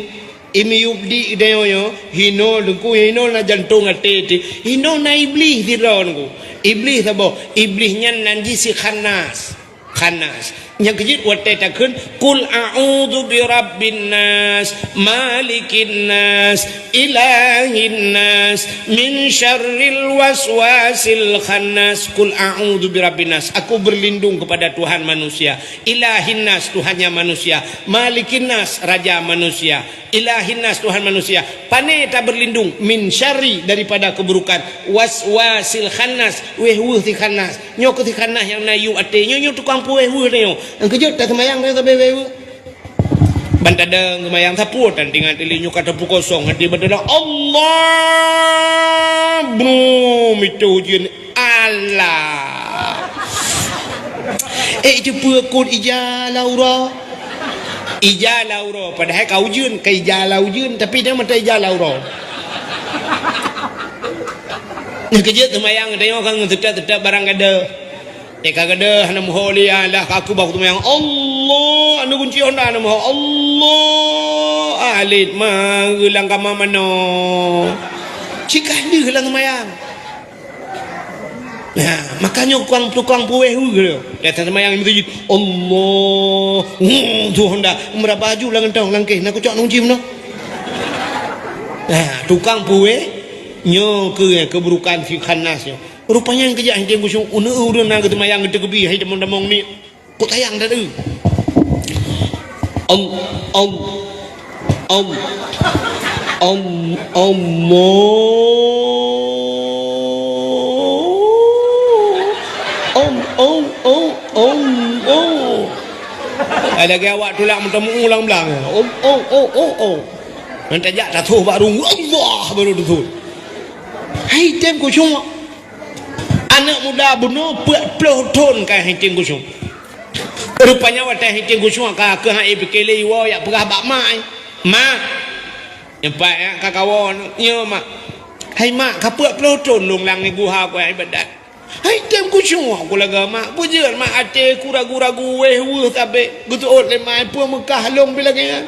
Imiyup di geutanyoe nyoe, hinoe teungku, hinoe na jantong até teuh, hinoe na Iblih sidroe teungku. Iblih saboh, Iblih nyan nan jih si Khannas. Khannas. Nyang keujeuet watèe takheun, "Qul a'udzu birabbin nas, malikin nas, ilahin nas, min syarril waswasil khannas." "Qul a'udzu birabbin nas." Aku berlindung kepada Tuhan manusia. Ilahin nas, Tuhannya manusia. Malikin nas, raja manusia. Ilahin nas, Tuhan manusia. Pané ta berlindung, min syarri, daripada keburukan. Waswasil khannas, wéh-weuh si khannas. Nyoe keuh si khannas nyang na yup até. Nyoe, nyoe tukang peuwéh-weuh nyoe. Nyang keujeuet ta seumayang nyoe sabe wéh-weuh. Ban tadong seumayang sapeue tan tingat teuh lé nyoe ka teupeu kosong até ban tadong. Allah! Brum, itu ujeuen. Alah. Eh, itu peue kon ija laura. Ija laura. Padahai ka ujeuen, ka ija la ujeuen, tapi dia mata ija laura. Nyang keujeuet seumayang, tanyoe kan teutap-teutap barang gadoh. Eh, ka gadoh, hana meuho lé, alah, ka aku bak seumayang. Allah, anu kunci honda, hana meuho. Allah, alit ma, geulang kama manoe. Cit ka lheueh lam seumayang. Nah, makanya tukang, tukang puwéh hu ke. Datang sembahyang di masjid. Allah. Hmm, tu honda. Meuraba aju lam gantong, lam kéh. Nak kucok nung jim noh. Nah, tukang puwéh. Nyoe keu keburukan si Khannas nyoe. Rupanya nyang keujak hintém khusyuk. Uneue ureueng na geuteumbayang geuteukeubi hai tamong-tamong ni. Kok sayang dah tu? Al, al, al, al, Allah. Al, al, al, al, al. Ada lagi awak tulak meuteumeu ulang belang. Al, al, al, al, al. Nanti jak tatuh baru Allah baru betul. Hai tem khusyuk. Aneuk muda bunoe peuet ploh thon ka hintém khusyuk. Rupanya watèe hintém khusyuk ka keuh han ék pike lé iwoe jak peugah bak mak, eh, "Mak, nyoe pat jak ka kawoe, nyoe, Mak." "Hai, Mak, ka peuet ploh thon lôn lam guha ku ibadat. Hai tem khusyuk ku lagèe mak, peue jeuet mak até ku ragu-ragu wéh weuh sabe geuseuôt lé mak peue meukah lôn pih lagèe nyan."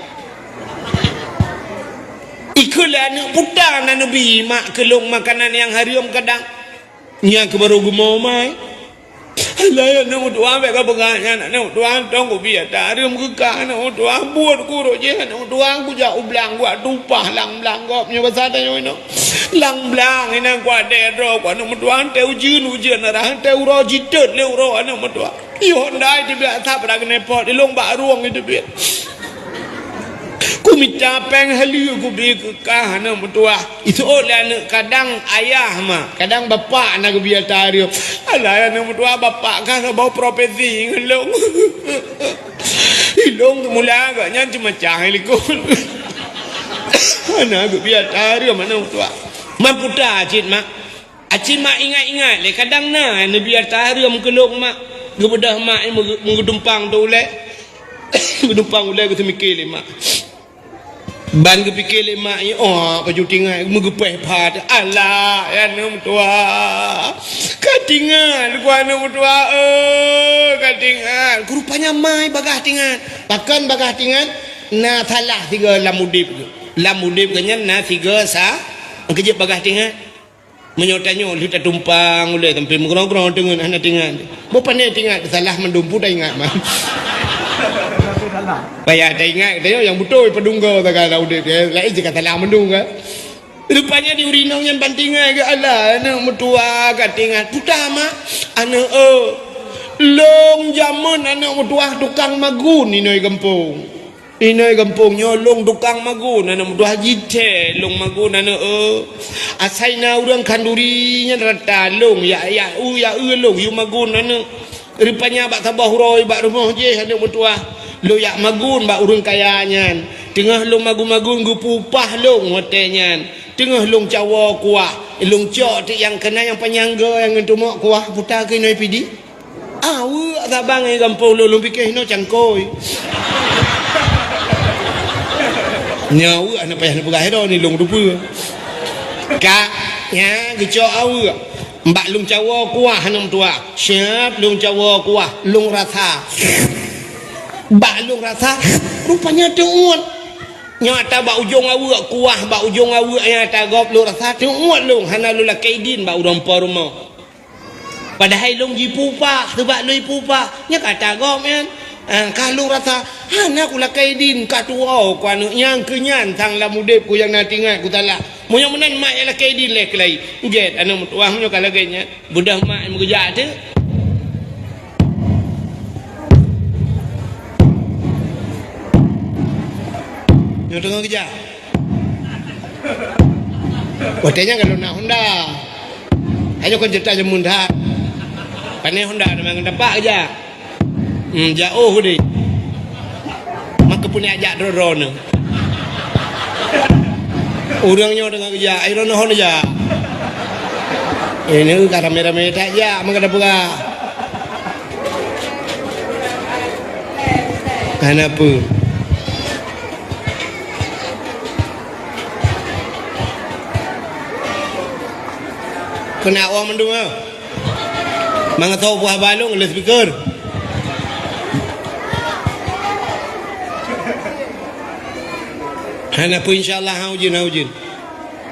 Ikheun lé aneuk puta na neubi mak keu lôn makanan nyang hareuem kadang. Nyan keuh barô geumo mai. Alah, aneuk meutuah, bèk kapeugah nyan, aneuk meutuah, tông kubi ata hareuem keu kah, aneuk meutuah, buet kurok jih, aneuk meutuah, kujak u blang, kuat tupah lam blang gob nyoe basa tanyoe inoe. Lam blang inan kuat dèe droe, ku aneuk meutuah, teuh ujeuen, ujeuen arah, teuh uroe jitot lé uroe aneuk meutuah. Yoh ndai teubiet asab rak keuneupot, ilong bak rueng teubiet. Kumita péng haleue kubi keu kah aneuk meutuah. Iseuôt lé aneuk kadang ayah mak, kadang bapak na geubi ata hareuem. Alah aneuk meutuah bapak kah saboh profesi ngon lôn. Ilong teumula agak nyan ceumacah likot. Hana geubi ata hareuem aneuk meutuah. Man puta cit mak. Aci mak ingat-ingat lé kadang na neubi ata hareuem keu lôn mak. Geubeudôh mak meuge-, meugeudumpang teuh ulèe. Geudumpang ulèe geuseumiké lé mak. Ban geupike lé mak nyan, oh, baju tingat meugeupéh phat. Alah, ya aneuk meutuah. Ka tingat, ku aneuk meutuah, eh, ka tingat. Rupanya mai bagah tingat. Pakon bagah tingat? Na salah sigoe lam udép geuh. Lam udép geuh nyan na sigoe sa-, keujeuet bagah tingat. Meunyoe tanyoe lheueh tatumpang ulèe sampoe meugroe-groe teungeut hana tingat. Boh pandai tingat, salah mandum peue taingat mah. Payah taingat, tanyoe nyang beutôi padum goe sagai lam udép, ya. Laén cit ka salah mandum kan. Rupanya di ureueng inong nyan ban tingat geuh, alah, aneuk meutuah ka tingat. Puta mak, aneuk, eh. Lôn jameun aneuk meutuah tukang magun inoe gampông. Inai gampông nyoe lôn tukang magun, aneuk meutuah jithèe lôn magun, aneuk, eh. Asai na ureueng khanduri nyan rata lôn, ya, ya, u, ya, eu lôn, yue magun, aneuk. Rupanya bak saboh uroe bak rumoh jih, aneuk meutuah, lôn jak magun bak ureueng kaya nyan. Teungoh lôn magun-magun, geupeu upah lôn watèe nyan. Teungoh lôn cawoe kuah, lôn cok tiek nyang keunan nyang panyang goe nyang ngon tumok kuah, puta keunoe pidi. Aweuek saban ngon gampông lôn, lôn piké hinoe cangkôi. Nyoe aweuek hana payah neupeugah droeneuh lôn teupeue. Ka, nyan geucok aweuek. Bak lôn cawoe kuah aneuk meutuah. Siap lôn cawoe kuah, lôn rasa. Bak lôn rasa, rupanya teuôt. Nyoe ata bak ujong aweuek kuah, bak ujong aweuek nyang ata gob lôn rasa teuôt lôn, hana lôn lakèe idin bak ureueng po rumoh. Padahai lôn jipeu upah, seubab lôn jipeu upah, nyan ka ata gob nyan. Ah, ka lôn rasa, hana kulakèe idin, ka tuwoe ku aneuk nyan, keu nyan sang lam udép ku nyang na teuingat kusalah. Meunyoe meunan mak nyang lakèe idin lé keulayi. Jeuet aneuk meutuah meunyoe ka lagèe nyan. Beudôh mak nyang meukeujak teuk. Nyoe teungoh keujak. Watèe nyan ka lôn na Honda. Hanya kon ceurita jameun that. Pané Honda teuma ngon tapak keujak. Hmm, jaoh deh. Maka pun jak droe-droe nyoe. Ureueng nyoe teungoh geujak, ai droeneuh hon jak. Ini ka ramé-ramé that jak, maka tapeugah. Hana peue. Keuneuk awak mandum, ah. Mangat tho buah balong lé speaker. Hana peue, insya Allah, ha ujeuen, ha ujeuen.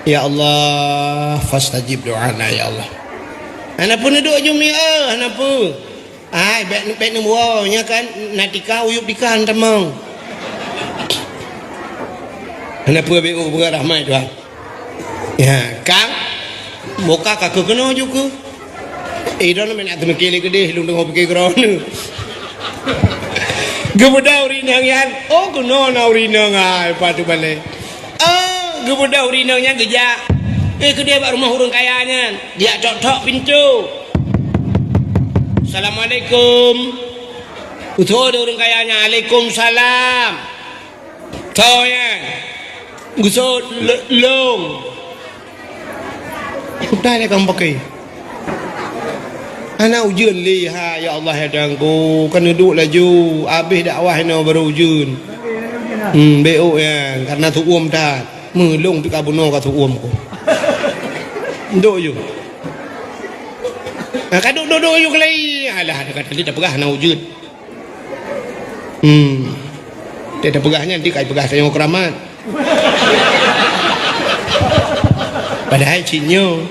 Ya Allah, fastajib doana, ya Allah. Hana peue neuduek jumi, eh, hana peue. Ai, bèk, bèk neuwoe, nyan kan na tika, uyueb tika han tamong. Hana peue, bèk u peugah rahmat Tuhan. Ya, kang, boka ka keuh keunoe ju keuh. Eh, droeneuh meunan teumeuké lé keudeh, lôn teungoh piké keudroe nyoe. Geubeudôh ureueng inong nyan, oh, keunoe na ureueng inong, ai, patu balèe. Oh, geubeudôh ureueng inong nyan geujak. Eh, keudeh bak rumoh ureueng kaya nyan, jak tok-tok pintoe. "Assalamualaikum." Geuseuôt lé ureueng kaya nyan, "Alaikumsalam." Tho nyan. Geuseuôt lé-, lôn. Utai lé kang pakai. Hana ujeuen lé, ha, ya Allah, ya Tuhanku. Kan neuduek laju. Abéh dakwah inoe baru ujeuen. Hmm, beuh nyan. Karena tuom that. Meulông pih ka bunoe ka tuom ku. Duek ju. Ha, ka duek, duek, duek ju keulai. Alah, ka tadi tapeugah hana ujeuen. Hmm. Teupeugah nyan, di kai peugah tanyoe keuramat. Padahai cit nyoe.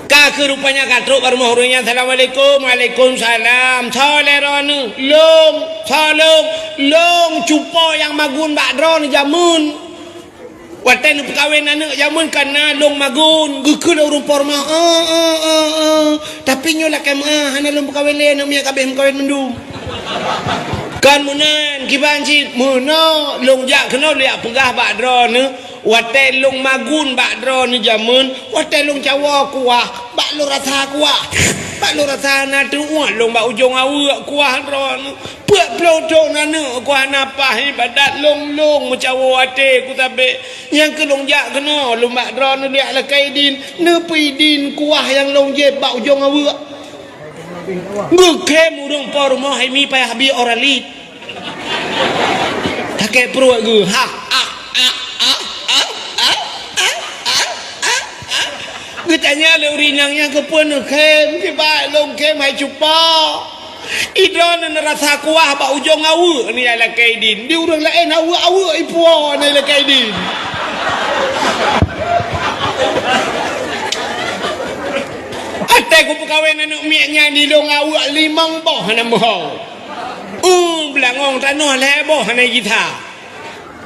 Ka keuh rupanya ka trok bak rumoh ureueng nyan, "Assalamualaikum." "Waalaikumsalam." "Soe lé droeneuh?" "Lôn." "Soe lôn?" "Lôn cupo nyang magun bak droeneuh jameun." Watèe neupeukawen aneuk jameun ka na lôn magun, geukheun lé ureueng po rumoh, "Eh, eh, eh, eh. Tapi nyoe lakèe meu'ah, hana lôn peukawen lé, aneuk miet ka abéh meukawen mandum." Kon meunan, kiban cit, meunoe lôn jak keunoe lôn jak peugah bak droeneuh, watèe lôn magun bak droeneuh jameun, watèe lôn cawoe kuah, bak lôn rasa kuah. Bak lôn rasa na teuôt lôn bak ujong aweuek kuah droeneuh. Peuet ploh thon aneuk ku hana paih ibadat lôn-lôn meucawoe até ku sabé. Nyang keu lôn jak keunoe lôn bak droeneuh jak lakèe idin, neupeuidin kuah nyang lôn jieb bak ujong aweuek. Geukhém ureueng po rumoh hai mi payah bie Oralit. Sakét pruet geuh. Ha, ha, ha. Geutanya lé ureueng inong nyan keupeue neukhém, kiban lôn khém hai cupa. Idroeneuh neurasa kuah bak ujong aweuek nyan lakèe idin. Di ureueng laén aweuek-aweuek ipuwoe nyan lakèe idin. Até kupeukawen aneuk miet nyan di lôn aweuek limong boh hana meuho. Uh, beulangong tanoh lhèe boh hana jitha.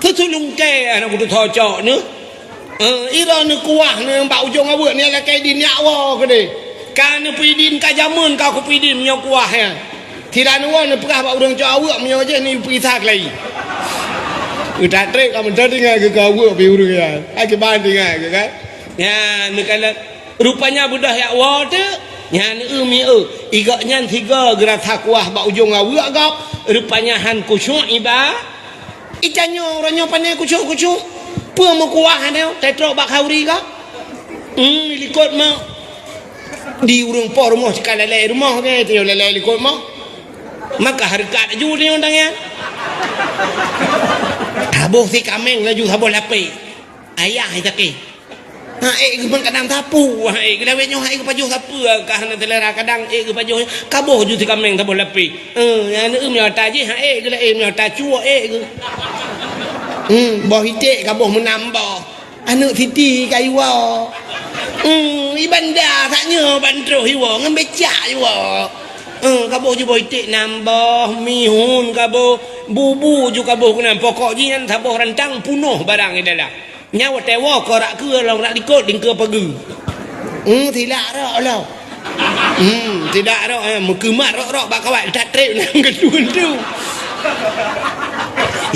Teusulungkée aneuk kutu thocok nyoe. Eh, idroeneuh kuah nyan bak ujong aweuek nyan lakèe idin nyak woe keudeh. Ka neupeuidin, ka jameun ka kupeudin meunyoe kuah nyan. Sira neuwoe neupeugah bak ureuëng cok aweuek meunyoe jih neupeugisa keulayi. Utak trek ka meuntang tinggai keu aweuek pi ureuëng nyan. Akiban tinggai keu kan. Nyan neukalon rupanya beudôh jak woe teuk. Nyan eu mi eu. Igok nyan sigoe geurasa kuah bak ujong aweuek gob. Rupanya han khusyuk iba. Itanyoe uroe nyoe pane kucok-kucok. Peue meukuah nyoe tetrok bak khauri ka? Hmm, likot mak. Di ureuëng poh rumoh sika lalai rumoh ke, tanyoe lalai likot mak. Maka hareukat laju tanyoe tangian. Taboh si kaméng laju saboh lapéh. Ayah sakét. Ha, ék geuh ban kadang sapu, ha, ék geuh lawét nyoe, ha, ék geuh pajoh sapeue, ka hana seulera kadang, ék geuh pajoh, kaboh ju si kaméng saboh lapéh. Eh, ya, aneuk meunyoe ata jih, ha, ék geuh laén meunyoe ata cuek, ék geuh. Hmm, boh iték kaboh meunam boh. Aneuk siti kayu woe. Hmm, i banda sak nyoe ban troh iwoe, ngon becak iwoe. Eh, kaboh ju boh iték nam boh, mihun kaboh, bubu ju kaboh keunan. Pokok jih nyan saboh rantang punoh barang i dalam. Nyan watée woe korak keue lom rak likot dingkeue pageue. Hmm, silak rok lom. Hmm, silak rok, eh, meukeumat rok-rok bak kawat, that treb nang geudun-dun.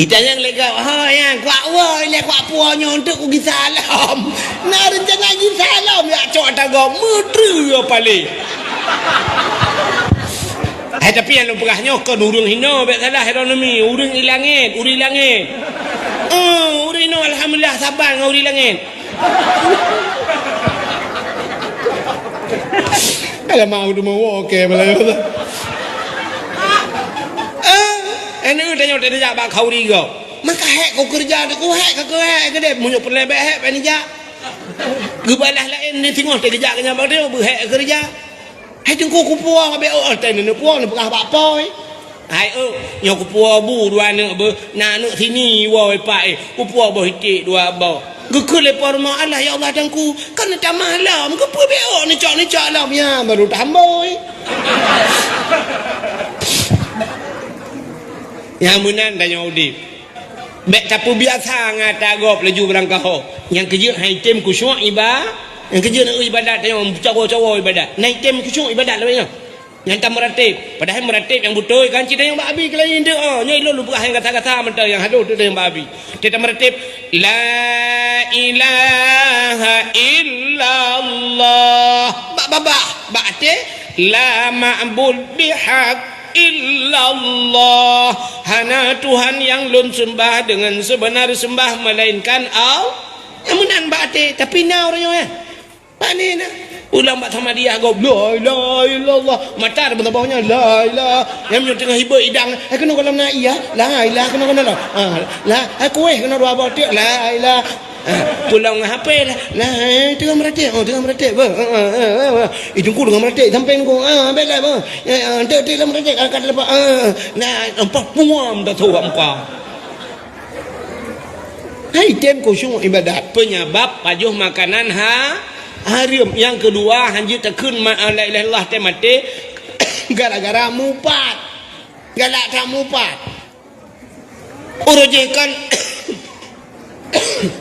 Itanyong lé gob, "Ho, nyang kuak woe ilée kuak puwoe nyoe untuk kugisa lom." Na reuncana gisa lom, jak cok ata gob, meutreue palé. Hai, tapi nyang lôn peugah nyoe kon ureuëng hinoe, bék salah ironomi. Ureuëng i langét, ureuëng i langét. Eh, ureuëng hinoe alhamdulillah saban ngon ureuëng i langét. Alamak, udah mau oke malah. Eh, anu tanya tadi jak bak khauri go. Maka hek kau kerja tu, ku hek kau hek ke deh. Meunyoe peureulée bék hek, bék nijak. Geubalah laén ni singoh teugeujak keu nyan bak teuh, beuhek keureuja. Hai teungku kupuwoe bék, oh, teuh neupuwoe neupeugah bak po, eh. Hai, oh, nyoe kupuwoe bu dua aneuk beuh, na aneuk sini woe, eh, pak, eh. Kupuwoe boh iték dua boh. Geukheun lé po rumoh, "Allah, ya Allah, teungku, kan neutamah lom, keupeue bék, oh, neucok-neucok lom, ya, baru tambôi." Nyang meunan tanyoe udeb. Bék tapeubiasa ngon ata gob laju beurangkaho. Nyang keujeuet hai tem khusyuk iba-, nyang keujeuet na ibadat tanyoe, cawo-cawo ibadat. Na item khusyuk ibadat lagée nyoe. Nyang tameuratéb, padahai meuratéb nyang beutôi kan cit nyang bak abi keulayi teuh, oh, nyoe ilôn lôn peugah nyang gata-gata mantong nyang halôh teuh nyang bak abi. Teuh tameuratéb, "La ilaha illallah." Bak babah, bak até, "La ma'bud bihaq illallah." Hana Tuhan nyang lôn seumbah deungon seubeuna seumbah melainkan Al-, nyang meunan bak até, tapi na ureuëng nyoe, eh. Pane na? Ulang bak Samadiyah gob, "La ilaha illallah." Mata ada beuna bawah nyan, "La ilaha." Nyang meunyoe teungoh hibeuet idang, "Hai keunoe gohlom na iya, la ilaha keunoe gohlom." Ah, la, "Hai kueh keunoe dua boh tiek, la ilaha." Ah, pulang ngon H P lah. Nah, eh, teungoh meuratéb, oh, teungoh meuratéb, bah. Ah, ah, ah, ah, ah. Itu ku teungoh meuratéb, sampéng ku. Ah, bela, bah. Ya, ya, entek, entek lah meuratéb, angkat lepas. Ah, nah, empat puam dah tu, empat. Hai tem khusyuk ibadat. Penyebab pajoh makanan ha-, hareuem. Nyang keudua, hanjeuet takheun ma-, la ilaha illallah teuh maté gara-gara mupat. Galak that mupat. Uroe jih kon,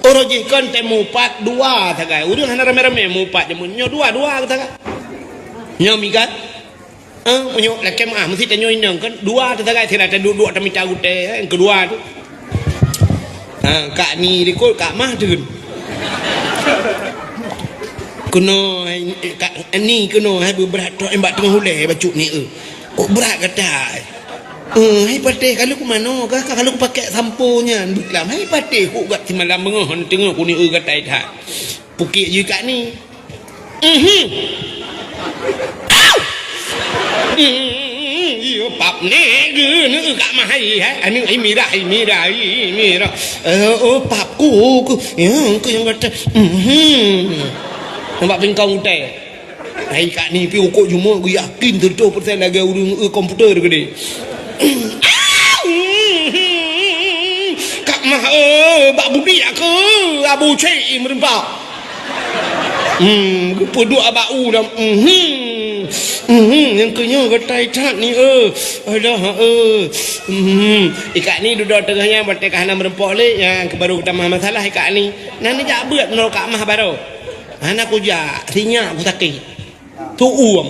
uroe jih kon teuh mupat dua sagai. Ureuëng hana ramé-ramé mupat jameun. Nyoe dua-dua sagai. Nyoe mikat. Eh, meunyoe lakée meuah, meusti tanyoe inong kan, dua teusagai sira taduek-duek tamita gutée, eh, nyang keudua tu. Ha, kak ni likot, kak mah teun. Keunoe, eh, kak ni keunoe, hai beubrat trok, eh, bak teungoh ulée bacut ni, eh. Kok brat gata, eh. Eh, hai patéh, kalau ku manoe, ka, ka, kalau ku pakai sampo nyan, beuklam, hai patéh, kok gat simalam beungoh, teungoh ku ni, eh, gata that. Pukik jih kak ni. Mhm. Au! Mhm. Iyo, pap nèk geuh, nèk kak mah hai, hai. Anu, hai mirah, hai mirah, hai mirah. Eh, oh, pap ku, ku. Ya, ku nyang kata. Mhm. Nampak pingkong utai. Hai kak ni pi ukok jumuk, gue yakin seratus persen lagèe ureueng, eh, komputer gede. Kak mah, eh, bak budik aku, Abu Cik meureumpok. Hmm, geupeuduek bak u lam. Mhm. Mhm, nyang keu nyoe geutai that ni, eh. Alah, eh. Mhm. Ikak ni dudoe teungoh nyan, watèe ka hana meureumpok lé, nyang keu baru geutamah masalah ikak ni. Nah, neujak beuet nyoe kak mah baroe. Hana kujak, sinyak kusakét. Su'um.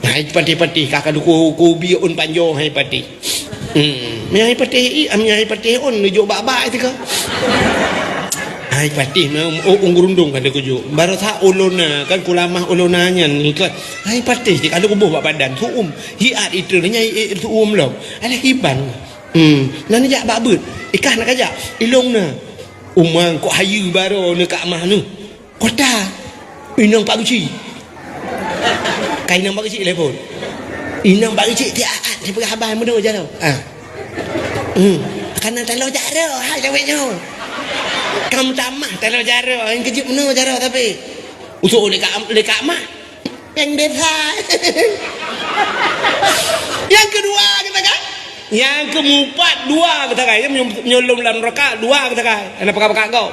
Hai patéh-patéh, ka ka duku kubi ôn panjoe hai patéh. Hmm, meunyo hai patéh i, meunyo hai patéh ôn neujok bak-bak teuka. Hai patéh meu'ôn gurundong ka dikujok. Barosa ulôn na, kan kulamah ulôn na nyan ni kan. Hai patéh cit ka dikuboh bak badan, su'um. Hiat itu nyai, eh, su'um lom. Alah kiban. Hmm, na neujak bak beuet. Ikah na kajak, ilong na. Umang kok hayeue baroe neuka mah nu. Kota. Inong Pak Geuchik. Ka inong Pak Geuchik telepon. Inong Pak Geuchik tiat-at sipeugah haba meunoe jaroe. Ah. Hmm. Kana taloe jaroe hai cawek nyoe. Kam tamah taloe jaroe, nyang keujeuet meunoe jaroe tapi. Usok lé ka, lé ka mah. Nyang desa. Nyang keudua geutangai. Nyang keumupat dua geutangai. Nyo, nyo lom lam raka dua geutangai. Hana pakat-pakat gob.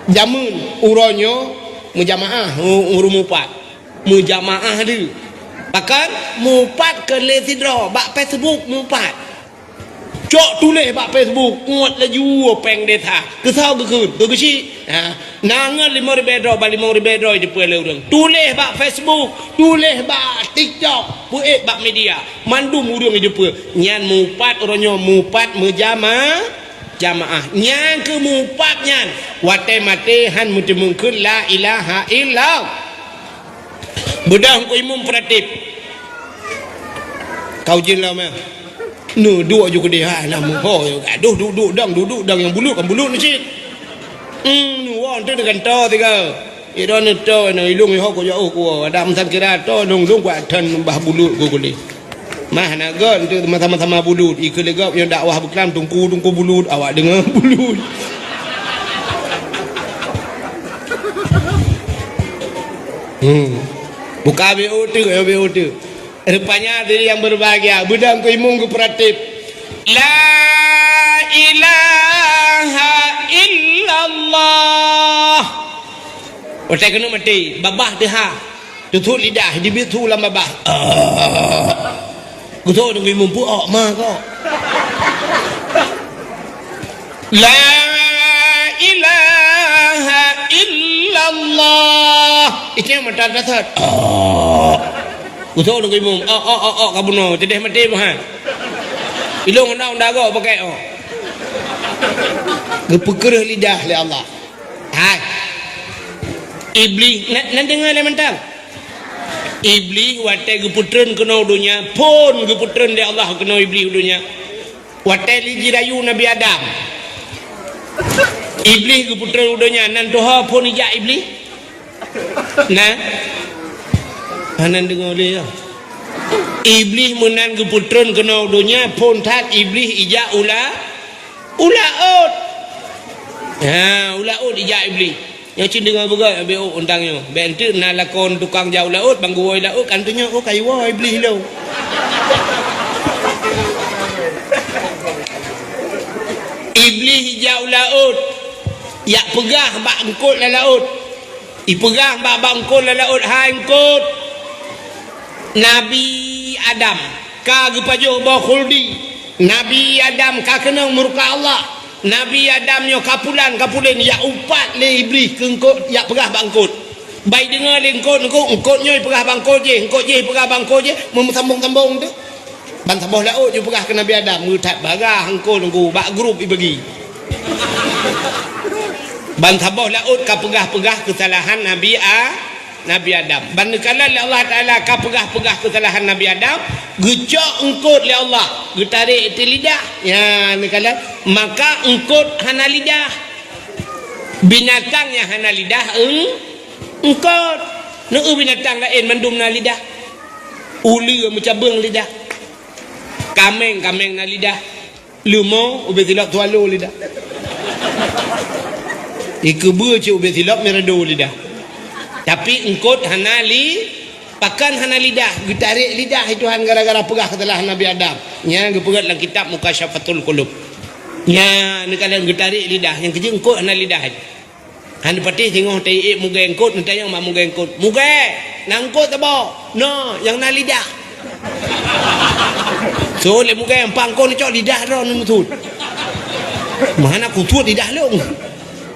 Jameun uroe nyoe meujamaah u-, ureueng mupat. Meujamaah deuh. Bahkan mupat keu lé sidroe bak Facebook mupat. Cok tuléh bak Facebook, ngot laju péng desa. Keusoe geukheun, keu geuchik. Ha, na ngon limong ribèe droe, bak limong ribèe droe jipeu lé ureueng. Tuléh bak Facebook, tuléh bak TikTok, peuék bak media. Mandum ureueng jipeu. Nyan mupat uroe nyoe, mupat meujama-, jamaah. Nyang keu mupat nyan, watèe maté han meuteumeung kheun la ilaha illallah. Beudôh Teungku Imum peuratib. Kau jin lom, eh. Neuduek ju keudeh, ha, na meuho. Aduh, duek-duek dang, duek-duek dang nyang bulut, kan bulut ni cit. Hmm, nu woe tu dengan to tiga. Iro ni to, na ilung iho ko jauh ko. Ada meusan kira to, lung-lung kuat tan bah bulut ko keudeh. Mah na gon tu sama-sama bulut. Ikeue lé gob nyang dakwah beuklam tungku-tungku bulut, awak deungoe bulut. Hmm. Buka B O teuk, ya, B O teuk. Rupanya diri yang berbahagia, beudôh Teungku Imum geupeuratéb. La ilaha illallah. Watèe keuneuk maté, babah teuhah. Teutut lidah, jibiet su lam babah. Ah. Geutanyoe Teungku Imum peuok ma kok. La ilaha illallah. Itu yang mata dasar. Ah. Geutanyoe Teungku Imum. Oh, oh, oh, oh, ka bunoe. Teuh maté meuhan. Ilong na unda gok pakai, oh. Geupeukeureung lidah lé Allah. Hai. Iblih, na, na deungoe lé mantong. Iblih watèe geupeutreun keunoe donya, phon geupeutreun lé Allah keunoe Iblih donya. Watèe lé jirayu Nabi Adam. Iblih geupeutreun donya, nan tuha phon ijak Iblih? Na? Hana deungoe lé, ya. Iblih meunan geupeutreun keunoe donya, phon that Iblih ijak ula U laôt. Ha, u laôt ijak Iblih. Nyoe cit deungoe beugöt, bèk ôk untang nyoe. Bèk enteuk na lakon tukang jak u laôt, bang geuwoe laôt, kan teunyoe, oh, ka iwoe Iblih lom. Iblih ijak u laôt, jak peugah bak eungkôt lam laôt. Ipeugah bak, bak eungkôt lam laôt, "Hai eungkôt, Nabi Adam ka geupajoh boh khuldi. Nabi Adam ka keunong murka Allah. Nabi Adam nyoe ka pulan, ka pulen, jak upat lé Iblih keu eungkôt, jak peugah bak eungkôt." Bai deungoe lé eungkôt, eungkôt, eungkôt nyoe ipeugah bak eungkôt jéh, eungkôt jéh ipeugah bak eungkôt jéh, meusambông-sambông teuk. Ban saboh laôt jipeugah keu Nabi Adam, meuthat bagah eungkôt ngon bak grup ibagi. Ban saboh laôt ka peugah-peugah keusalahan Nabi A-, Nabi Adam. Ban neukalon lé Allah Taala ka peugah-peugah keusalahan Nabi Adam, geucok eungkôt lé Allah, geutarek teuh lidah. Nyan neukalon, maka eungkôt hana lidah. Binatang nyang hana lidah eung-, eungkôt. Neu binatang laén mandum na lidah. Uleue meucabeueng lidah. Kaméng, kaméng na lidah. Leumo ubé silop swallow lidah. Ikeubeue cit ubé silop mirado lidah. Tapi eungkôt hana li-, pakon hana lidah, geutarek lidah lé Tuhan gara-gara peugah keusalahan Nabi Adam. Nyan geupeugét lam kitab Mukasyafatul Qulub. Nyan neukalon geutarek lidah, nyang keujeuet eungkôt hana lidah. Han patéh singoh taiék mugée eungkôt, neutanyong bak mugée eungkôt, "Mugée, na eungkôt saboh?" "Na, nyang na lidah." Sot lé mugée, "Empat eungkôt neucok lidah droe neuneusut." "Meuhana kusut lidah lôn."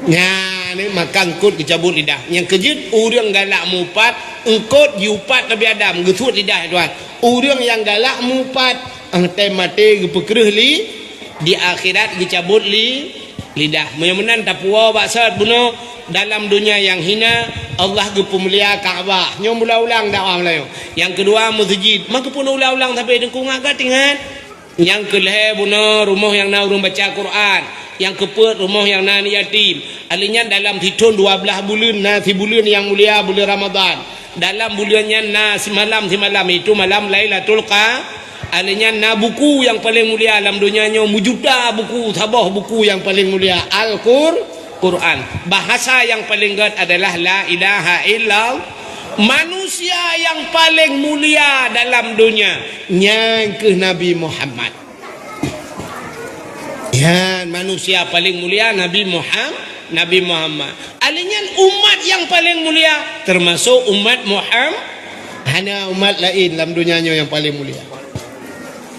Nyan, maka eungkôt geucabot lidah. Nyang keujeuet ureuëng galak mupat, Eungkot jiupat Nabi Adam, geusuet lidah, ya Tuhan. Ureuëng nyang galak mupat, 'oh watée maté geupeukreueh li, di akhirat geucabot li, lidah. Meunyoe meunan tapuwoe bak sot bunoe, dalam donya nyang hina, Allah geupeumulia Ka'bah. Nyoe meuulang-ulang dakwah Meulayu. Nyang keudua, meuseujid. Maka pun ulang-ulang sabe deungon ngat ingat. Nyang keulhée bunoe rumoh nyang na ureuëng baca Quran, nyang keupeuet rumoh nyang na aneuk yatim. Alheuh nyan dalam sithon dua blaih buleuen na sibuleuen nyang mulia, buleuen Ramadhan. Dalam buleuen nyan na simalam-simalam, itu malam Lailatul Qa-, alheuh nyan na buku nyang paleng mulia lam donya nyoe, meujuta buku, saboh buku nyang paleng mulia, Al-Qur-, Quran. Bahasa nyang paleng gét adalah la ilaha illallah. Manusia nyang paleng mulia dalam donya, nyan kheueh Nabi Muhammad. Nyan manusia paleng mulia Nabi Muham-, Nabi Muhammad. Alheuh nyan umat nyang paleng mulia, teumasok umat Muham-, hana umat laén lam donya nyoe nyang paleng mulia.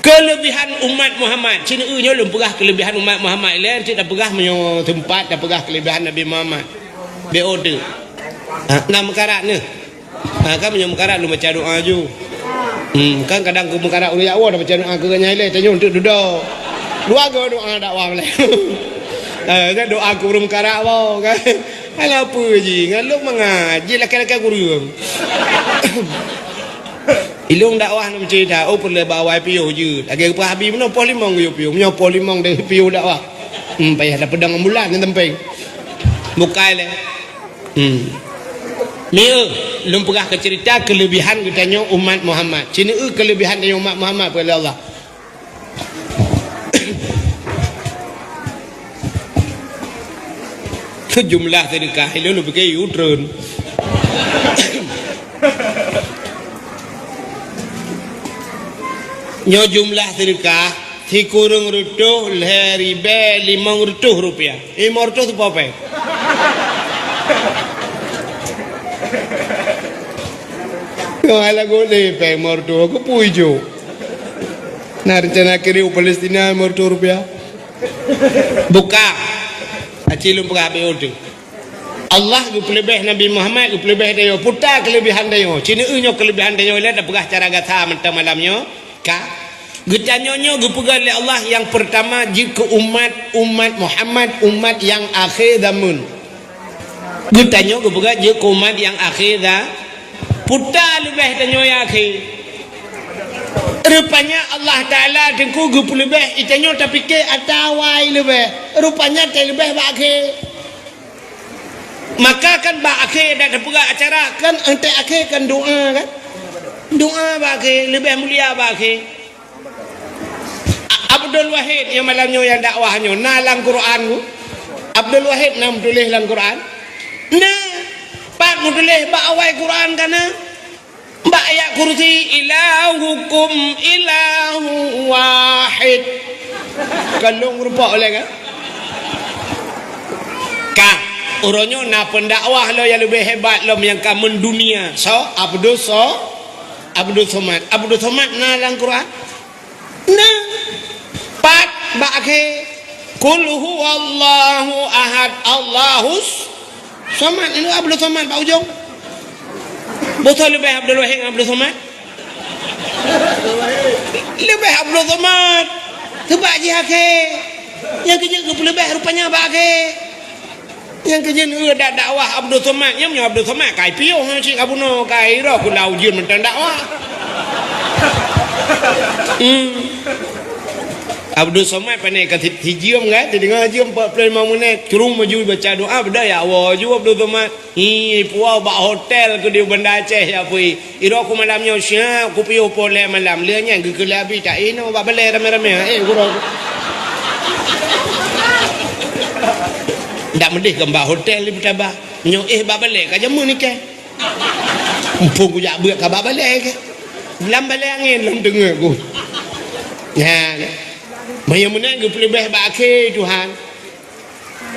Keuleubihan umat Muhammad. Cit nyoe lôn peugah keuleubihan umat Muhammad. Ilée cit tapeugah meunyoe teumpat tapeugah keuleubihan Nabi Muhammad. B O T. Ha, na meukarat neuh. Ha, kan meunyoe meukarat lôn baca doa ju. Hmm, kan kadang keu meukarat ureuëng jak woe baca doa keu nyan ilée tanyoe untuk dudoe. Dua go doa dakwah lé. Ha, kan doa keu ureuëng meukarat woe kan. Hana peue jih, ngon lôn mangat jih lakée-lakée kureueng. Ilôn dakwah nam cerita, oh peureulée bak awai piôh jeuet. Lagée geupeugah Abi meunoe poh limong geuyue piôh, meunyoe poh limong deh piôh dakwah. Hmm, payah tapeudong ambulan nyan tampéng. Bukai lé. Hmm. Mieu, lôn peugah keu cerita keuleubihan geutanyoe umat Muhammad. Cit nyoe keuleubihan tanyoe umat Muhammad peue lé Allah. Jumlah sedekah ilôn lôn pike yue treun. Nyoe jumlah sedekah sikureueng reutôh lhée ribée limong reutôh rupiah. Limong reutôh seupôt péng. Nyoe ala gohlé péng limong reutôh keupeue jok. Na rencana kirim u Palestina lima reutôh rupiah. Buka. Aci lôn peugah habéh uteue. Allah geupeuleubeh Nabi Muhammad, geupeuleubeh tanyoe. Peue keuleubihan tanyoe? Cit nyoe keuleubihan tanyoe lé tapeugah cara gata mantong malam nyoe. Ka. Geutanyoe nyoe geupeugah lé Allah nyang peurtama jeuet keu umat, umat Muhammad, umat nyang akhé zameun. Geutanyoe geupeugah jeuet keu umat nyang akhé za-, peue leubeh tanyoe nyang akhé. Rupanya Allah Taala teungku geupeuleubeh, itanyoe tapike ata awai leubeh. Rupanya teuleubeh bak akhé. Maka kan bak akhé dak tapeugah acara kan, entek akhé kan doa kan. Doa bak akhé leubeh mulia bak akhé. Abdul Wahid nyang malam nyoe nyang dakwah nyoe na lam Quran ku? Abdul Wahid na meutuléh lam Quran? Na. Pat meutuléh bak awai Quran ka na? Bak ayat kursi, "Ilahukum ilahu wahid." Ka lôn rumpok lé kan? Ka, uroe nyoe na pendakwah lom nyang leubeh hebat lom nyang ka mendunia. So, Abdul So-, Abdul Somad. Abdul Somad na lam Quran? Nah, pat bak akhé, "Qul huwallahu ahad, Allahus samad." Ini Abdul Somad bak ujong. Boh soe leubeh Abdul Wahid ngon Abdul Somad? Leubeh Abdul Somad. Sebab jih akhé. Nyang keujeuet geupeuleubeh rupanya bak akhé. Nyang keujeuet, eh, dak dakwah Abdul Somad. Nyan meunyoe Abdul Somad, kai piôh nyan cit ka bunoe, kai roh kula ujeuen mantong dakwah. Hmm. Abdul Somad pane ka si-, sijeuem kan, sideungoe jeuem empat puluh lima menit, curong maju baca doa, beda ya Allah ju Abdul Somad. Hi, puwoe bak hotel keu di Banda Aceh ya pui. Iroh ku malam nyoe siap kupiôh poh lhée malam. Lheueh nyan geukheun lé Abi, "Taéh inoe bak balée ramé-ramé." Eh, gurong. Dak meudeh keu bak hotel di Peutabah. Nyoe éh bak balée ka jameun ikée. Muphom kujak beuet ka bak balée ikée. Lam balée angén lom teungeut ku. Nyan. Meunyoe meunan geupeuleubeh bak akhé Tuhan.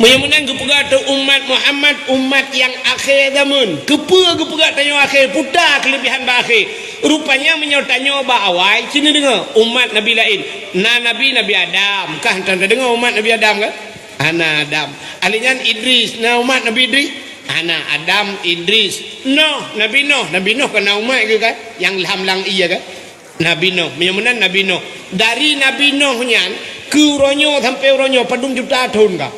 Meunyoe meunan geupeugah teuh umat Muhammad, umat nyang akhé zameun. Keupeue geupeugah tanyoe akhé? Peue keuleubihan bak akhé? Rupanya meunyoe tanyoe bak awai, ci neudeungoe, umat nabi laén. Na nabi, Nabi Adam. Kah tan tadeungoe umat Nabi Adam kan? Hana Adam. Ahli nyan Idris, na umat Nabi Idris? Hana, Adam, Idris, Noh, Nabi Noh. Nabi Noh kon na umat geuh kan? Nyang lam langèt kan? Nabi Noh. Meunyoe meunan Nabi Noh. Dari Nabi Noh nyan, keu uroe nyoe sampoe uroe nyoe, padum juta thon ka?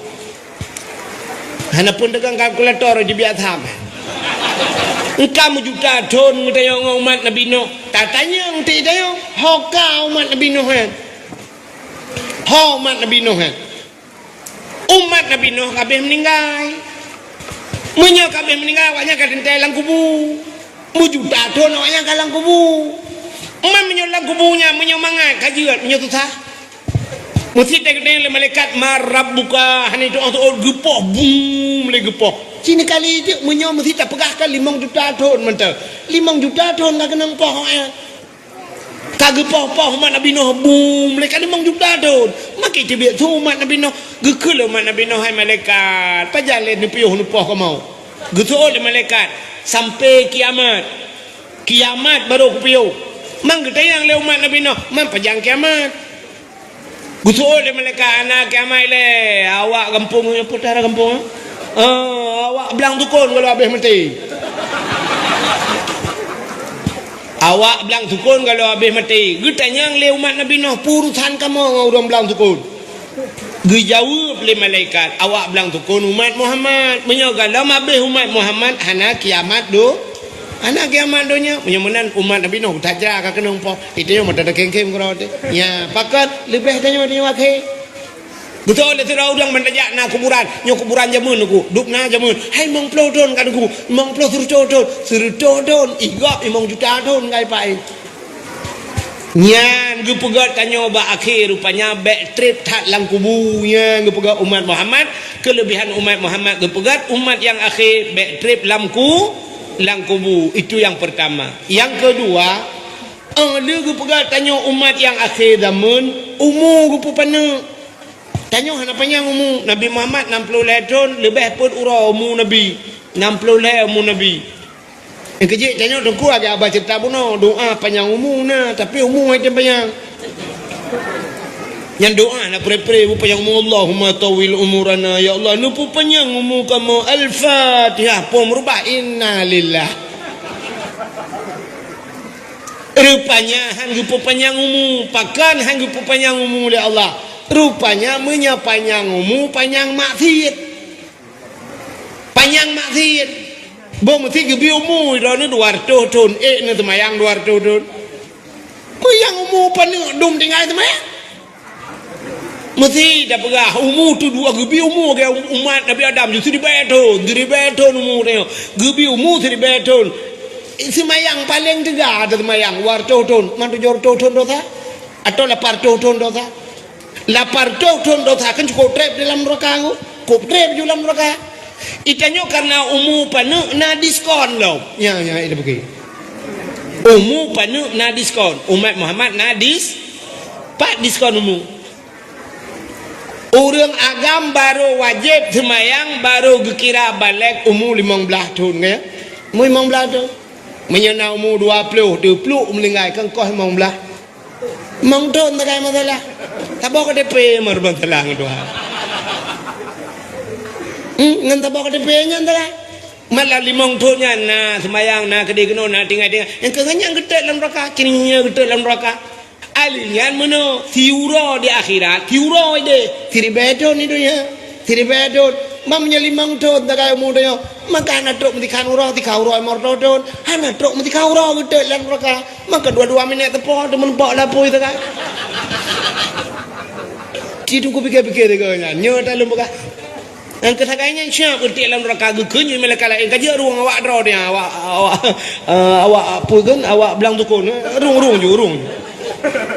Hana pun deungon kalkulator jibiasa meh. Engka meujuta thon geutanyoe ngon umat Nabi Noh. Tatanyong teuh tanyoe, ho ka umat Nabi Noh nyan? Ho umat Nabi Noh nyan? Umat Nabi Noh ka abéh meuninggai. Meunyoe ka abéh meuninggai, awaknyan ka teuntèe lam kubu. Meujuta thon awaknyan ka lam kubu. Man meunyoe lam kubu nyan, meunyoe mangat ka jeuet, meunyoe susah. Meusit teukeudéng lé malaikat, "Man rabbuka?" Hana jitu'oh-tu'oh, geupoh, bum, lé geupoh. Cit kali jeuet, meunyoe meusit tapeugah ka limong juta thon mantong. Limong juta thon ka keunong poh awaknyan. Ka geupoh-poh umat Nabi Noh, bum, lé ka limong juta thon. Makai teubiet su umat Nabi Noh. Geukheun lé umat Nabi Noh, "Hai malaikat, pajan lé neupiôh neupoh kamoe?" Geuseuôt lé malaikat, "Sampoe kiamat. Kiamat barô kupiôh." Man geutanyong lé umat Nabi Noh, "Man pajan kiamat?" Geuseuôt lé malaikat, "Hana kiamat lé, awak gampông nyoe." Peue tara gampông, eh? "Ah, awak blang tukon goh lom abéh maté." "Awak blang tukon goh lom abéh maté." Geutanyong lé umat Nabi Noh, "Peue urusan kamoe ngon ureuëng blang tukon?" Geujaweueb lé malaikat, "Awak blang tukon umat Muhammad. Meunyoe goh lom abéh umat Muhammad, hana kiamat do-, hana kiamat donya." Meunyoe meunan umat Nabi Noh that jra ka keunong poh. Itu nyang mata dah kengkem keudroe teuh. Nya, pakon leubeh tanyoe, tanyoe akhé. Beutôi lé sidroe ureuëng ban tajak na kuburan. Nyoe kuburan jameun Teungku. Dub na jameun. Hai limong ploh thon ka Teungku. Limong ploh, seureutôh thon. Seureutôh thon. Ih gob limong juta thon ka ipak. Nyan geupeugét tanyoe bak akhé, rupanya bék treb that lam kubu. Nyan geupeugét umat Muhammad, keuleubiehan umat Muhammad geupeugét umat nyang akhé bék treb lam ku-, lam kubu. Itu nyang peurtama. Nyang keudua, óh lheueh geupeugét tanyoe umat nyang akhé zameun, umu geupeupaneuk. Tanyoe hana panyang umu. Nabi Muhammad nam ploh lhée thon, leubeh peuet uroe umu Nabi. Nam ploh lhée umu Nabi. Nyang keujeuet tanyoe Teungku lagée haba ceurita bunoe, doá panyang umu na, tapi umu han tém panyang. Nyan doá na pre-pre, beupanyang umu, "Allahumma tawwil umurana, ya Allah, neupeupanyang umu kamoe." Al-Fatihah, poh meurubah, innalillah. Rupanya han geupeupanyang umu, pakon han geupeupanyang umu lé Allah? Rupanya meunyoe panyang umu, panyang maksiet. Panyang maksiet. Boh meusti geubri umu droeneuh dua reutôh thon, ék neuh seumayang dua reutôh thon. Meunyoe umu paneuk dum tinggai seumayang. Meusti tapeugah umu tu dua geubri umu lagée umat Nabi Adam, ju siribée thon, siribée thon umu tanyoe. Geubri umu siribée thon. Seumayang paleng teuga ata seumayang dua reutôh thon, man tujoh reutôh thon dosa. Atau lapan reutôh thon dosa. Lapan reutôh thon dosa kan cukôp treb di lam neuraka nyoe. Cukôp treb ju lam neuraka. Itanyoe karena umu paneuk na diskon lom. Nya, nya, ita bagi. Umu paneuk na diskon. Umat Muhammad na dis-, pat diskon umu. Ureuëng agam barô wajéb seumayang barô geukira balek umu limong blaih thon, kan? Umu limong blaih thon. Meunyoe na umu dua ploh, teupluek meuninggai, kan koh limong blaih. Limong thon takai masalah. Saboh K T P meuruban salah ngon Tuhan. Hmm, ngon saboh K T P nyan salah. Malah limong thon nyan na seumayang, na keudeh keunoe, na tinggai-tinggai. Nyang keu nyan geutot lam neuraka, kini nyoe geutot lam neuraka. Ahli nyan meunoe, siuroe di akhirat, siuroe ideh, siribée thon di donya. Siribée thon, ma meunyoe limong thon takai umu tanyoe, maka hana trok meusikhan uroe, sikhan uroe limong reutôh thon, hana trok meusikhan uroe geutot lam neuraka. Maka dua-dua minét teupoh, teumeuneupok lapui takai. Ci Teungku pikir-pikir deungon nyan, nyoe ata lôn peugah. Nyang keusagai nyan siap geutot lam neuraka geukheun nyoe malaikat laén ka jeuet rueng awak droe dia, awak, awak, eh, awak peue kheun, awak blang tukon, eh, rueng-rueng ju, rueng ju.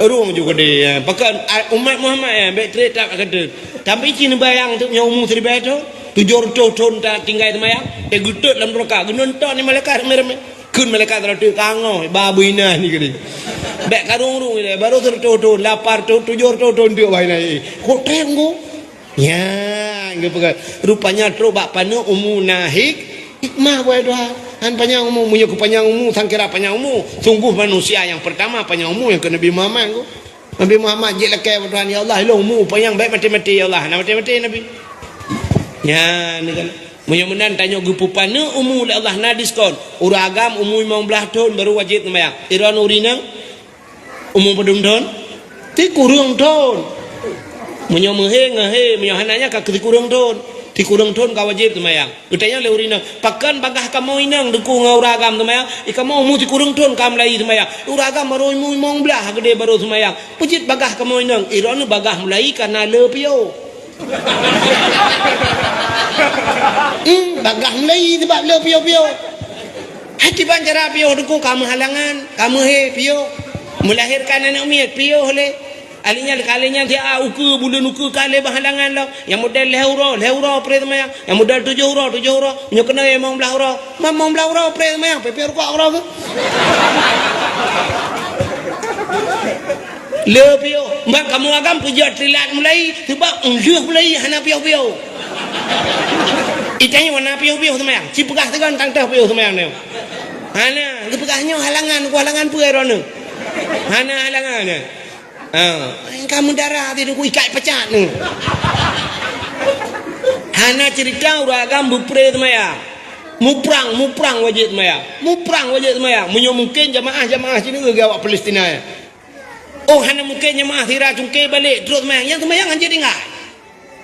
Rueng ju keudeh, eh. Pakon, ah, umat Muhammad, eh, bék treb that ka treb. Tapi ci neubayang tu nyoe umu siribée thon, tujoh reutôh thon ta tinggai seumayang, eh, geutot lam neuraka, geunonton ni malaikat ramé-ramé. Kheun malaikat rot teuk ka ngoh, ba beuinan ni keudeh. Bék ka rueng-rueng ilée, barô seureutôh thon, lapan reutôh, tujoh reutôh thon teuk ba inan. Eh, kok treb Teungku? Nyan geupeugah, rupanya trok bak paneuk umu na hik-, hikmah, buai Tuhan. Han panyang umu, meunyoe keu panyang umu, sangkira panyang umu, sungguh manusia nyang peurtama panyang umu nyang keu Nabi Muhammad tu. Nabi Muhammad jeuet lakée bak Tuhan, "Ya Allah, ilôn umu panyang bék maté-maté, ya Allah." Hana maté-maté Nabi. Nyan kan. Meunyoe meunan tanyoe geupeupaneuk umu lé Allah na diskon. Ureueng agam umu limong blaih thon baru wajéb seumayang. Droeneuh ureueng inong umu padum thon? Sikureueng thon. Meunyoe meuhé ngon hé, meunyoe hana nyan ka keu sikureueng thon. Sikureueng thon ka wajéb seumayang. Geutanyong lé ureueng inong, "Pakon bagaih kamoe inong teungku ngon ureueng agam seumayang? I kamoe umu sikureueng thon ka mulai seumayang. Ureueng agam baru umu limong blaih geudeh baru seumayang. Peue jeuet bagaih kamoe inong?" Droeneuh bagaih mulai ka na le piôh. Hmm, bagaih mulai sabab le piôh-piôh. Hai kiban cara piôh teungku, ka meuhalangan, ka meuhé piôh. Melahirkan aneuk miet piôh lé. Ahli nyan, ahli nyan siat ukeue, buleuen ukeue ka lé bak halangan lom. Nyang model lhèe uroe, lhèe uroe pré seumayang. Nyang model tujoh uroe, tujoh uroe. Nyoe keunoe limong blaih uroe. Mam limong blaih uroe pré seumayang, peuet-peuet rukok keudroe geuh. Le piôh, bak kamoe agam peujeuet teulat mulai, sabab lheueh mulai hana piôh-piôh. Itanyoe na piôh-piôh seumayang, ci peugah sigoe tang teuh piôh seumayang nyoe. Hana, geupeugah nyoe halangan, ku halangan peue droeneuh? Hana halangan nyan. Ha, ka meudara di duku ikat pecat nyoe. Hana cerita ureueng agam beupré seumayang. Muprang, muprang wajéb seumayang. Muprang wajéb seumayang. Meunyoe mungken jamaah-jamaah sineuk geuh awak Palestina nyan. Oh, hana mungken jamaah sira cungké balek, trok seumayang. Nyang seumayang hanjeuet tinggai.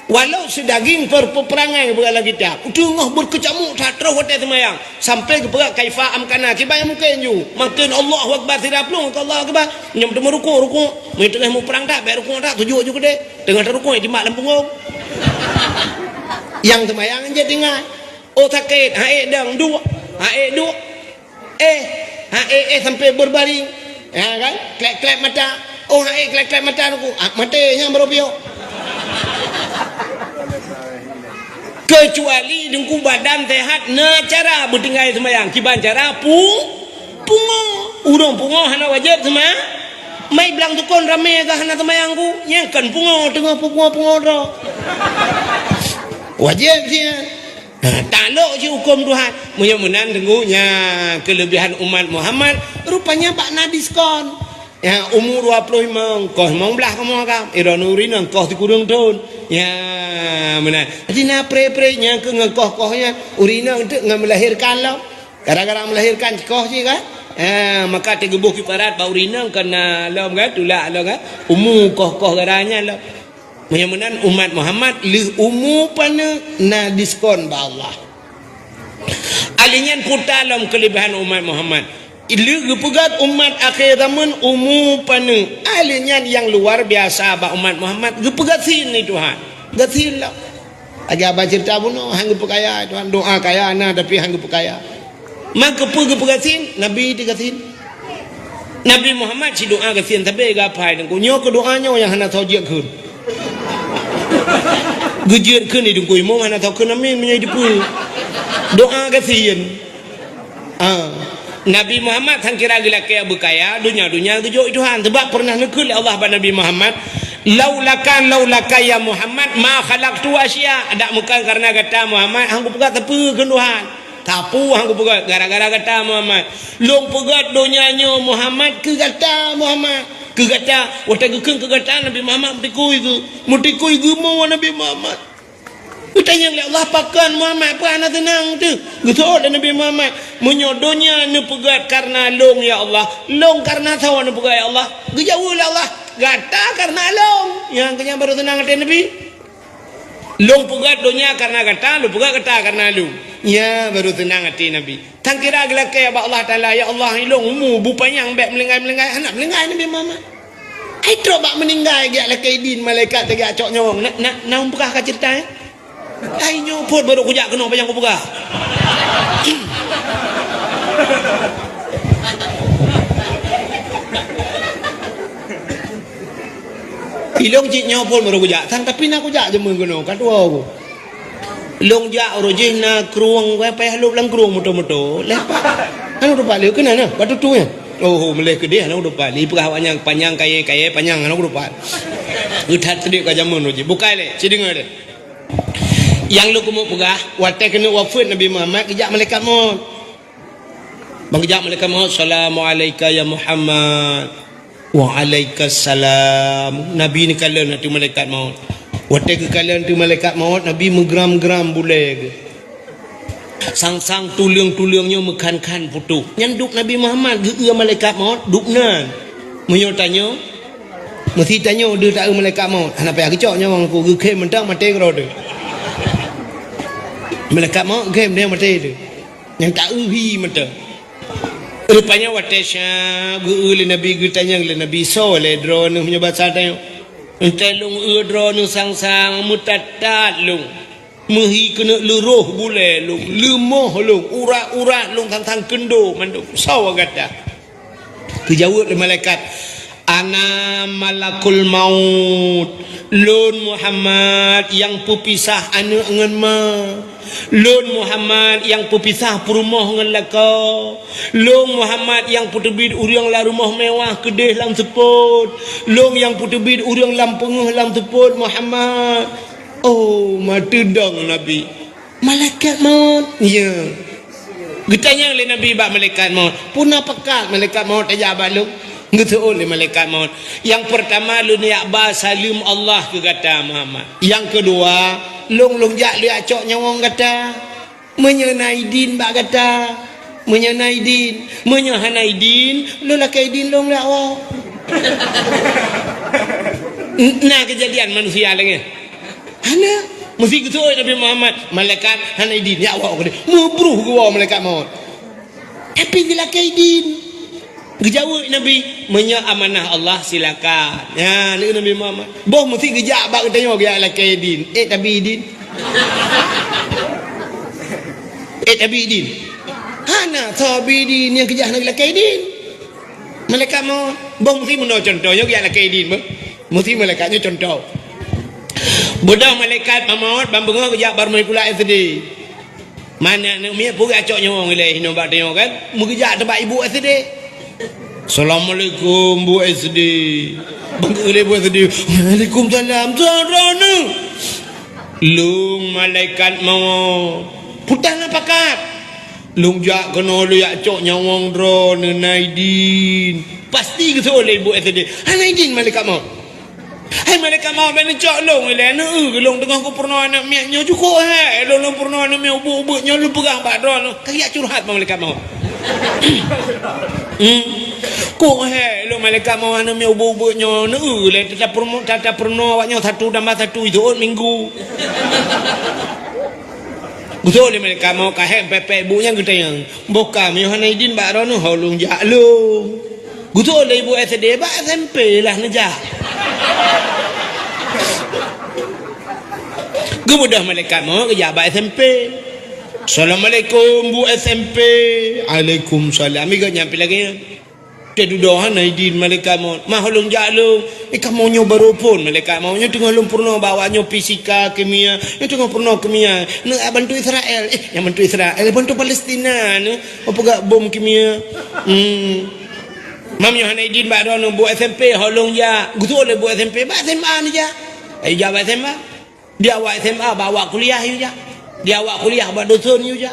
Walau seudaging per-, peperangai beualah kita. Teungoh beukeucamuk that troh watée seumayang. Sampai geupeugah kaifa amkana. Kiban nyang mungken ju. Mungken Allahu Akbar sira plueng keu Allahu Akbar. Nyang teuma rukuk, rukuk. Meunyoe teungoh muprang that, bèk rukuk that, sujud ju keudeh. Teungoh teurukuk, jimat lam pungong. Nyang seumayang hanjeuet tinggai. Oh, sakét, ha ék dong, duek. Ha ék duek. Eh, ha ék, eh, sampai berbaring. Ya kan? Klep-klep mata. Oh, ha ék klep-klep mata teungku. Ah, maté nyang baru piôh. Kecuali teungku badan sehat, na cara beutinggai seumayang. Kiban cara pu-, pungo. Ureueng pungo hana wajéb seuma-, mai blang tukon ramé gah hana seumayang ku. Nyang kon pungo teungoh pungo-pungo droe. Wajéb sih. Ha, taklok cit huköm Tuhan. Meunyoe meunan teungku, nyan keuleubihan umat Muhammad, rupanya bak na diskon. Ya, umu dua ploh limong, koh limong blaih kamoe agam. Eh, droeneuh ureueng inong koh sikureueng thon. Ya, meunan. Jadi na pré-pré nyang keu ngon koh-koh nyan, ureueng inong teuk ngon melahirkan lom. Gara-gara melahirkan koh cit kan? Ha, maka teugeuboh kiparat bak ureueng inong keu na lom kan, tulak lom kan. Umu koh-koh gara nyan lom. Meunyoe meunan umat Muhammad lheueh umu paneuk na diskon bak Allah. Ahli nyan puta lom keuleubihan umat Muhammad. Lheueh geupeugét umat akhé zaman umu paneuk. Ahli nyan nyang luar biasa bak umat Muhammad geupeugét sin lé Tuhan. Geusin lom. Lagée abang cerita bunoe, han geupeukaya Tuhan, doa kaya na tapi han geupeukaya. Maka peue geupeugét sin? Nabi teuh gasien. Nabi Muhammad sidoa gasien sabe geuhafai teungku. Nyoe keu doa nyoe nyang hana soe jeuet kheun. Geujeuet kheun di teungku imum hana soe kheun amin meunyoe jiteupeue. Doa gasien. Ah. Nabi Muhammad sang kira geulakée beukaya, donya-donya geujok Tuhan. Sebab pernah neukheun lé Allah bak Nabi Muhammad, "Laulaka, laulaka ya Muhammad, ma khalaqtu asya." Dak meukan karena gata Muhammad, han kupeugah sapeue kheun Tuhan. Sapeue han kupeugah gara-gara gata Muhammad. Lôn peugét donya nyoe Muhammad keu gata Muhammad. Keu gata, watée geukheun keu gata Nabi Muhammad meutikui geu, meutikui geumo Nabi Muhammad. Geutanyong lé Allah, "Pakon Muhammad, peue hana seunang teuh?" Geuseuôt lé Nabi Muhammad, "Meunyoe donya neupeugét kareuna lôn ya Allah, lôn kareuna soe neupeugét ya Allah?" Geujaweueb lé Allah, "Gata kareuna lôn." Nyang keu nyan baru seunang até Nabi. Lôn peugét donya kareuna gata, lôn peugét gata kareuna lôn. Nyan baru seunang até Nabi. Tan kira geulakée bak Allah Taala, "Ya Allah, ilôn umu bu panyang bék meulinggai-meulinggai." Hana meulinggai Nabi Muhammad. Ai trok bak meuninggai geujak lakée idin malaikat teuh geujak cok nyawöng. Na, na, na peugah ka ceurita, eh? Ai nyoe phon baru kujak keunoe panyang kupeugah. Ilôn cit nyoe phon baru kujak, sang tapi na kujak jameun keunoe, ka tuwoe ku. Lôn jak uroe jih na krueng, payah lôb lam krueng moto-moto. Leh pat. Hana uroe pat lé keunan na, bak tutu nyan. Oh, meuleh keudeh hana uroe pat. Lé peugah awak nyan panyang kayée-kayée panyang hana uroe pat. Geuthat teudiek ka jameun uroe jih. Bukai lé, ci deungoe lé. Nyang lôn keumeung peugah, watée keuneuk wafeuet Nabi Muhammad geujak malaikat maut. Ban geujak malaikat maut, "Assalamualaika ya Muhammad." "Waalaikumsalam." Nabi neukalon ateueh malaikat maut. Watée geukalon ateueh malaikat maut, Nabi meugram-gram bulée geuh. Sang-sang tuleueng-tuleueng nyoe meukhan-khan putôh. Nyan duek Nabi Muhammad geu-eu malaikat maut, duek nan. Meunyoe tanyoe, meusi tanyoe deuh ta-eu malaikat maut. Hana payah geucok nyawöng ku, geukhém mantong maté keudroe teuh. Malaikat maut khém deh maté teuh. Nyang ta-eu hi mantong. Rupanya watèe syab geu-eu lé Nabi, geutanyong lé Nabi, "Soe lé droeneuh?" Meunyoe basa tanyoe, "Enteuk lôn eu droeneuh sang-sang, meutatat lôn." Meuhi keuneuk leuroh bulèe lôn, leumoh lôn, urat-urat lôn sang-sang keundo mandum. Soe gata? Geujaweueb lé malaikat, "Ana malakul maut. Lôn Muhammad nyang peupisah aneuk ngon ma. Lôn Muhammad nyang peupisah peurumoh ngon lakoe. Lôn Muhammad nyang peuteubiet ureueng lam rumoh mewah keudeh lam seupôt. Lôn nyang peuteubiet ureueng lam peungéh lam seupôt, Muhammad." Oh, meuteudong Nabi. "Malaikat maut?" "Ya." Geutanyong lé Nabi bak malaikat maut, "Peue na pakat malaikat maut tajak bak lôn?" Geuseuôt lé malaikat maut, "Nyang peurtama lôn jak ba saleuem Allah keu gata Muhammad. Nyang keudua, lôn lôn jak lôn jak cok nyawöng gata. Meunyoe na idin bak gata, meunyoe na idin, meunyoe hana idin, lôn lakèe idin lôn jak woe." Na keujadian manusia lagèe nyan? Hana. Meusi geuseuôt Nabi Muhammad, malaikat hana idin, jak woe keudeh. Meubruh geuwoe malaikat maut. Tapi geulakèe idin. Geujaweueb Nabi, "Meunyoe amanah Allah, silakan." Nyan, kheun Nabi Muhammad. Boh meusi geujak bak geutanyoe geujak lakèe idin. Eh, tabi idin. Eh, tabi idin. Hana, tabi idin nyang keujak hana geulakèe idin. Malaikat maut, boh meusi meunoe cuntoh, nyoe geujak lakèe idin, boh. Meusi malaikat nyoe cuntoh. Beudôh malaikat maut, ban beungoh geujak bak rumoh sikula S D. Mana aneuk miet peugah cok nyawöng ilèe hinoe bak tanyoe kan? Meugeujak teubak ibu S D. "Assalamualaikum, Bu S D." Ban geulèe ibu S D. "Waalaikumsalam. Soe droeneuh?" "Lôn malaikat maut." "Peue na pakat?" "Lôn jak keunoe lôn jak cok nyawöng droeneuh, na idin." Pasti geuseuôt lé ibu S D. "Hana idin malaikat maut." "Hai malaikat maut, bèk neucok lôn ilèe, neueu lôn teungoh kupeurunoe aneuk miet nyoe, cukôp hèk lôn, lôn peurunoe aneuk miet ubeuek-ubeuek nyoe, lôn peugah bak droeneuh." Ka geujak curhat bak malaikat maut. Hmm. "Kôk hèk lôn malaikat maut, aneuk miet ubeuek-ubeuek nyoe, neueu lé, tata peurunoe, tata peurunoe awak nyoe satu tambah satu, iseuôt minggu." Geuseuôt lé malaikat maut, ka hèk pèpèe ibu nyan geutanyong, "Boh ka meunyoe hana idin bak droeneuh, ho lôn jak lôn?" Geuseuôt lé ibu S D, "Bak S M P lah neujak." Geubeudôh malaikat maut geujak bak S M P. "Assalamualaikum, Bu S M P." "Waalaikumsalam." Iga nyampe lagèe nyan. Teududoe hana idin malaikat maut. "Ma ho lôn jak lôn?" "Eh, kamoe nyoe barô phôn malaikat maut. Nyoe teungoh lôn peurunoe bak awak nyoe fisika, kimia. Nyoe teungoh peurunoe kimia. Neubantu Israel." "Eh, nyang bantu Israel, bantu Palestina nyoe. Peugah bom kimia." Hmm. "Ma meunyoe hana idin bak droeneuh, Bu S M P, ho lôn jak." Geuseuôt lé Bu S M P, "Bak S M A neujak." Ayo jak bak S M A. Di awak S M A, bak awak kuliah yue jak. Di awak kuliah, bak dosen yue jak.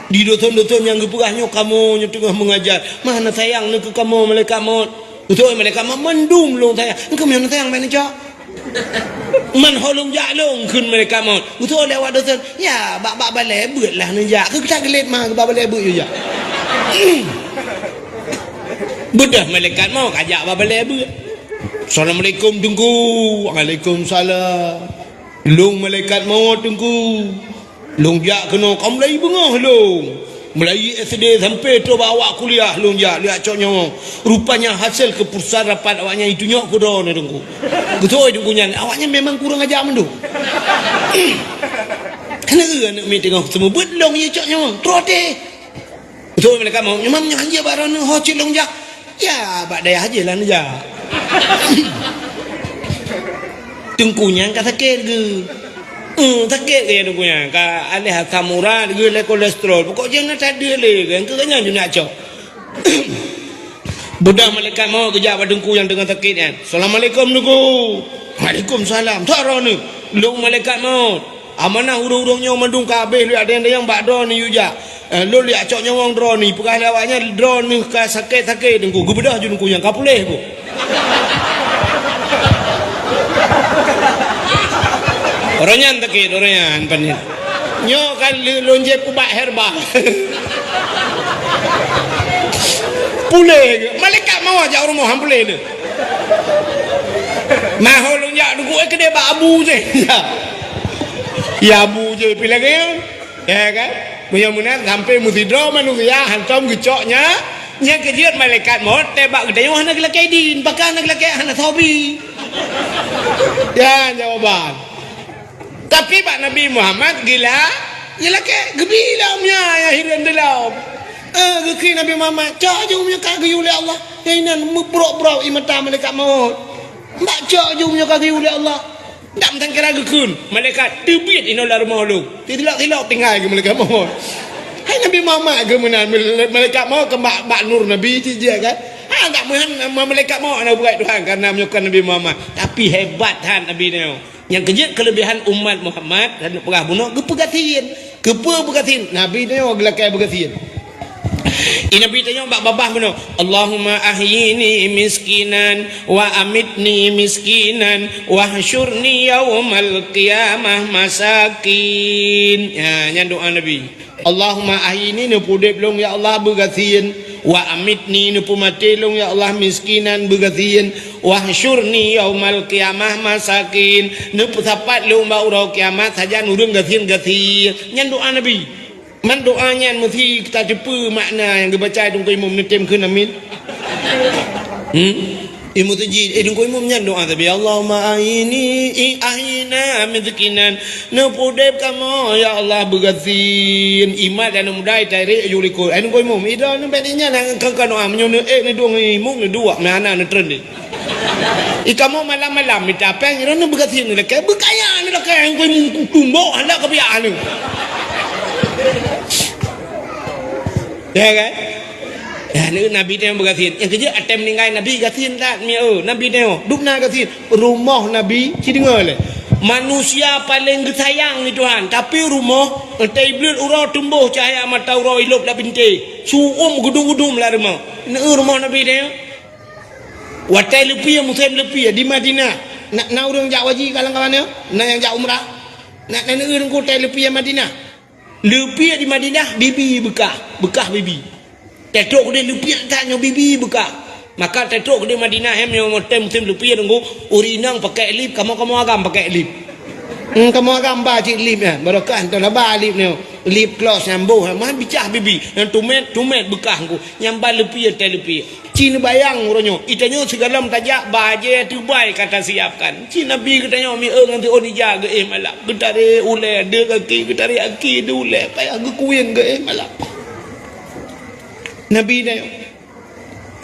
Di dosen-dosen nyang geupeugah nyoe kamoe nyoe teungoh meungajar. Ma hana sayang neuh keu kamoe malaikat maut. Geuseuôt malaikat maut, "Mandum lôn sayang." "Engkau meunyoe hana sayang, bèk neucok." "Man ho lôn jak lôn?" kheun malaikat maut. Geuseuôt lé awak dosen, "Ya, bak, bak balèe beuet lah neujak. Keu gata geulet ma, bak balèe beuet yue jak." Beudôh malaikat maut ka jak bak balèe beuet. "Assalamualaikum, Teungku." "Waalaikumsalam." "Lôn malaikat maut, Teungku. Lôn jak keunoe ka mulai beungoh lôn. Mulai S D sampoe trôk bak awak kuliah lôn jak, jak cok nyawöng. Rupanya hasil keputusan rapat awak nyan jitunyok keu droeneuh, Teungku." Geuseuôt Teungku nyan, awak nyan memang kurang aja mandum. Keuneuk aneuk miet teungoh seumeubeuet lôn jicok nyawöng, trôk até. Geuseuôt malaikat maut, "Nyoe ma meunyoe hana bak droeneuh, ho cit lôn jak?" "Ya, bak dayah jih lah neujak." Teungku nyan ka sakét geuh. Eh, sakét geuh ya teungku nyan. Ka aléh asam urat geuh lé kolesterol. Pokok jih na tadeuh lé geuh. Keu nyan ju nak cok. Beudôh malaikat maut geujak bak teungku nyang teungoh sakét nyan. "Assalamualaikum, Teungku." "Waalaikumsalam. Soe droeneuh?" "Lôn malaikat maut. Amanah ureueng-ureueng nyoe mandum ka habéh lôn jak dayang-dayang bak droeneuh yue jak. Eh, lôn jak cok nyawöng droeneuh, peugah lé awak nyan droeneuh ka sakét-sakét, Teungku." Geubeudôh ju teungku nyan ka puléh, Bu. Uroe nyan sakét, uroe nyan panen. Nyoe kan le-, lôn jieb ubat herba. Puléh geuh. Malaikat mawöt jak u rumoh han puléh lé. Mahö lôn jak duek, eh, keudéh bak Abu jih. Ya. Ya Abu jih pi lagèe nyan. Ya kan? Meunyoe meunan sampoe meusidroe manusia hantom geucok nya-, nyang keujeuet malaikat mawöt teuh bak geutanyoe hana geulakèe idin, pakon hana geulakèe, hana soe bi. Ya jawaban. Tapi bak Nabi Muhammad gila, gila kek geubi lom nya, ya hireuen dilom. Eh, geukheun Nabi Muhammad, "Cok ju meunyoe ka geuyue lé Allah." Nyang inan meubrok-brok ie mata malaikat maut. "Mbak, cok ju meunyoe ka geuyue lé Allah." Dam sangkira geukheun, malaikat teubiet inoe lam rumoh lôn. Tilok-tilok tinggai keu malaikat maut. Hai Nabi Muhammad keu meunan, malaikat maut keu bak, bak nur Nabi cit jih kan. Ha, tak meuhan malaikat maut hana beuet Tuhan karena meunyoe kon Nabi Muhammad. Tapi hebat that Nabi nyoe. Nyang keujeuet keuleubehan umat Muhammad, dan peugah bunoe geupeugasien. Keupeue beugasien? Nabi tanyoe geulakèe beugasien. I Nabi tanyoe bak babah bunoe, "Allahumma ahyini miskinan wa amitni miskinan wahsyurni yaumal qiyamah masakin." Ya, nyan doa Nabi. "Allahumma ahyini," neupeuudép lôn ya Allah beugasien, "wa amitni," neupeumaté lôn ya Allah miskinan beugasien, "wahsyurni yaumal qiyamah masakin," neupeusapat lôn bak uroe kiamat sajan ureueng gasien-gasien. Nyan doa Nabi. Man doa nyan meusi tateupeue makna nyang geubaca Teungku Imum, neutem kheun amin. Hmm? Imum Tajwid, eh, Teungku Imum nyan doa tapi, "Allahumma ahyini, i-, ahyina miskinan." Neupeuudép kamoe, ya Allah, beugasien. Imat dan muda itarek ju likot. Ai Teungku Imum, ida nibak nyan kan, kan doa meunyoe neuék neudong imum neuduek, meuhana neutreun deh. I kamoe malam-malam mita péng, ira neubeugasien neulakèe, beukaya neulakèe, Teungku Imum tumbok handak keubiak anu. Ya kan? Ya, ni Nabi teuh beugasien. Nyang keujeuet até meuninggai Nabi gasien that, mi, oh, Nabi teuh. Dubna gasien. Rumoh Nabi, ci deungoe lé. Manusia paleng geusayang ni Tuhan, tapi rumoh, entah iblih uroe tumboh cahya mata uroe ilop lam bintéh. Su'um gudum-gudum lam rumoh. Ni rumoh Nabi teuh. Watèe leupie, musém leupie di Madinah. Na, na ureueng jak haji ka lam kawan nyoe? Na nyang jak umrah? Na, na neueu teungku watèe leupie Madinah? Leupie di Madinah bibi beukah, beukah bibi. Teutrok keudeh leupie that nyoe bibi beukah. Maka teutrok keudeh Madinah, hem, nyoe watèe musém leupie teungku, ureueng inong pakèk lip, kamoe-kamoe agam pakèk lip. Hmm, kamoe agam ba cit lip nyan. Barokah nyan laba lip nyoe. Lip gloss nyan boh, man bicah bibi. Nyan tumet, tumet beukah teungku. Nyan ban leupie, watèe leupie. Ci neubayang uroe nyoe, i tanyoe sigohlom tajak bajèe teubai ka tasiapkan. Ci Nabi geutanyoe mieu ngon siôn ija geuéh malam. Geutarek ulèe, deuek gaki, geutarek aki, deuek ulèe, payah geukuyeng geuéh malam. Nabi tanyoe.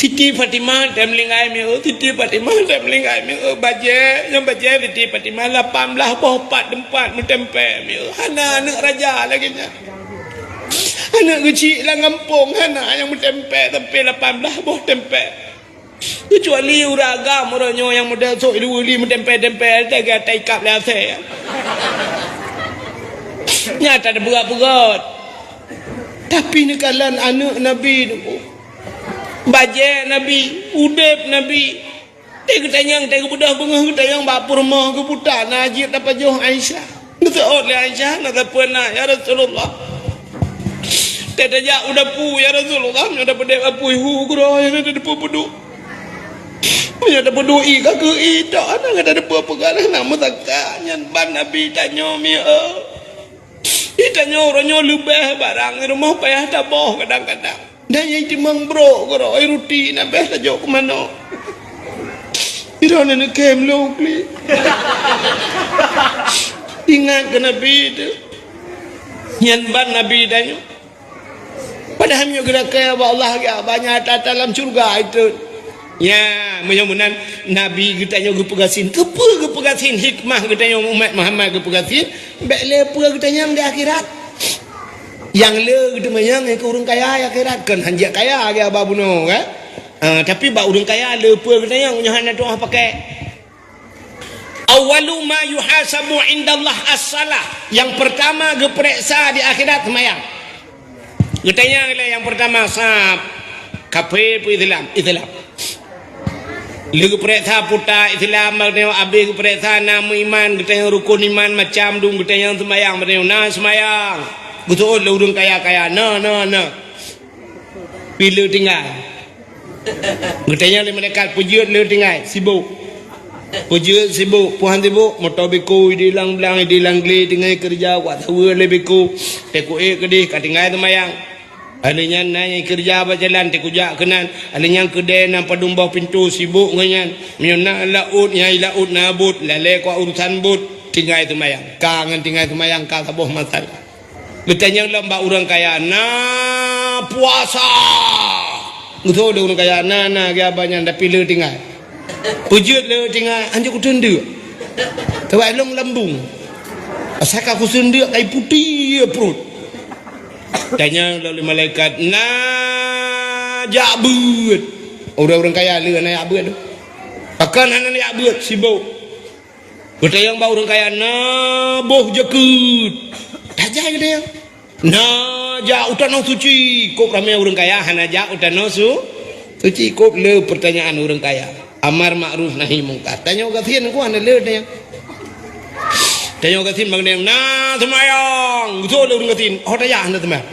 Siti Fatimah tem linggai mieu, Siti Fatimah tem linggai mieu, bajèe, nyang bajèe Siti Fatimah lapan blaih boh pat teumpat meutempè mieu. Hana aneuk raja lagèe nyan. Aneuk geuchik lam gampông hana nyang meutempè sampai lapan blaih boh tempè. Keucuali ureueng agam uroe nyoe nyang model sok ilu-, li meutempè-tempè lagèe ata ikab lé asèe. Nyan that peugöt-peugöt. Tapi neukalon aneuk Nabi nyoe. Bajèe Nabi, udép Nabi. Teuh geutanyong, teuh geubeudôh beungoh geutanyong bak peurumoh geuputa na jeuet tapajoh Aisyah. Geuseuôt lé Aisyah, na sapeue na, "Ya Rasulullah." Teuh tajak u dapu, "Ya Rasulullah, meunyoe tapeudép apui hu keudroe, hana tateupeue peuduek. Meunyoe tapeuduek ié ka keu ié tok, hana ka tateupeue peugah na meusakat." Nyan ban Nabi tanyoe mieu. Di tanyoe uroe nyoe leubeh barang di rumoh payah taboh kadang-kadang. Dan nyang timang brok keudroe ruti na beh tajok keu manok. Droeneuh neukem lôn klik. Ingat keu Nabi teuh. Nyan ban Nabi tanyoe. Padahai meunyoe geulakèe bak Allah, banyak ata-ata lam syeuruga itu. Ya, meunyoe meunan Nabi geutanyoe geupeugasien. Keupeue geupeugasien? Hikmah geutanyoe umat Muhammad geupeugasien, bèk lé peue geutanyong di akhirat. Nyang le geuteumanyong keu ureueng kaya di akhirat, kon hanjeuet kaya lagèe haba bunoe, kan? Ah, tapi bak ureueng kaya le peue geutanyong, nyoe hana tuah pakai. Awwalu ma yuhasabu indallah as-salah. Yang pertama geupeuriksa di akhirat seumayang. Geutanyong lé nyang pertama, sab, kafé peue Islam? Islam. Lheueh geupareksa puta Islam, bak geutanyoe abéh geupareksa na meuiman, geutanyoe rukon iman macam dum, geutanyoe seumayang, bak geutanyoe na seumayang. Geuseuôt lé ureuëng kaya-kaya, na, na, na. Pih le tinggai. Geutanyoe lé malaikat, peujeuet le tinggai, sibok. Peujeuet sibok, peue han sibok, moto beko idéh lam blang, idéh lam glé, tinggai keureuja, wak saweue lé beko, teuk ék keudéh, ka tinggai seumayang. Lheueh nyan na nyang keureuja bak jalan, teuk kujak keunan. Lheueh nyan keudè nyang padum boh pintoe sibok ngon nyan. Meunyoe na laôt, nyang i laôt na bot, lalè keu urusan bot, tinggai seumayang. Ka ngon tinggai seumayang ka saboh masalah. Geutanyong lom bak ureuëng kaya, "Na puasa?" Geutanyong lé ureuëng kaya, "Na, na," geujaweueb nyan, tapi le tinggai. Peujeuet le tinggai, anjok kuteundeuk. Sabab lôn lambung. Asai ka kuteundeuk, kai putéh pruet. Tanyong lom lé malaikat, "Na jak beuet?" Ureuëng-ureuëng kaya le hana jak beuet. Pakon hana jak beuet? Sibok. Geutanyong bak ureuëng kaya, "Na boh jakeuet?" Tajak geutanyong. "Na jak u tanoh suci?" Kôb ramé ureuëng kaya hana jak u tanoh su-, suci. Kôb le peurtanyaan ureuëng kaya. Amar makruf nahi mungkar. Tanyoe gasien ku hana le tanyong. Tanyoe gasien bak geutanyoe, "Na seumayang?" Geutanyong lé ureuëng gasien, "Oh, tajak hana seumayang."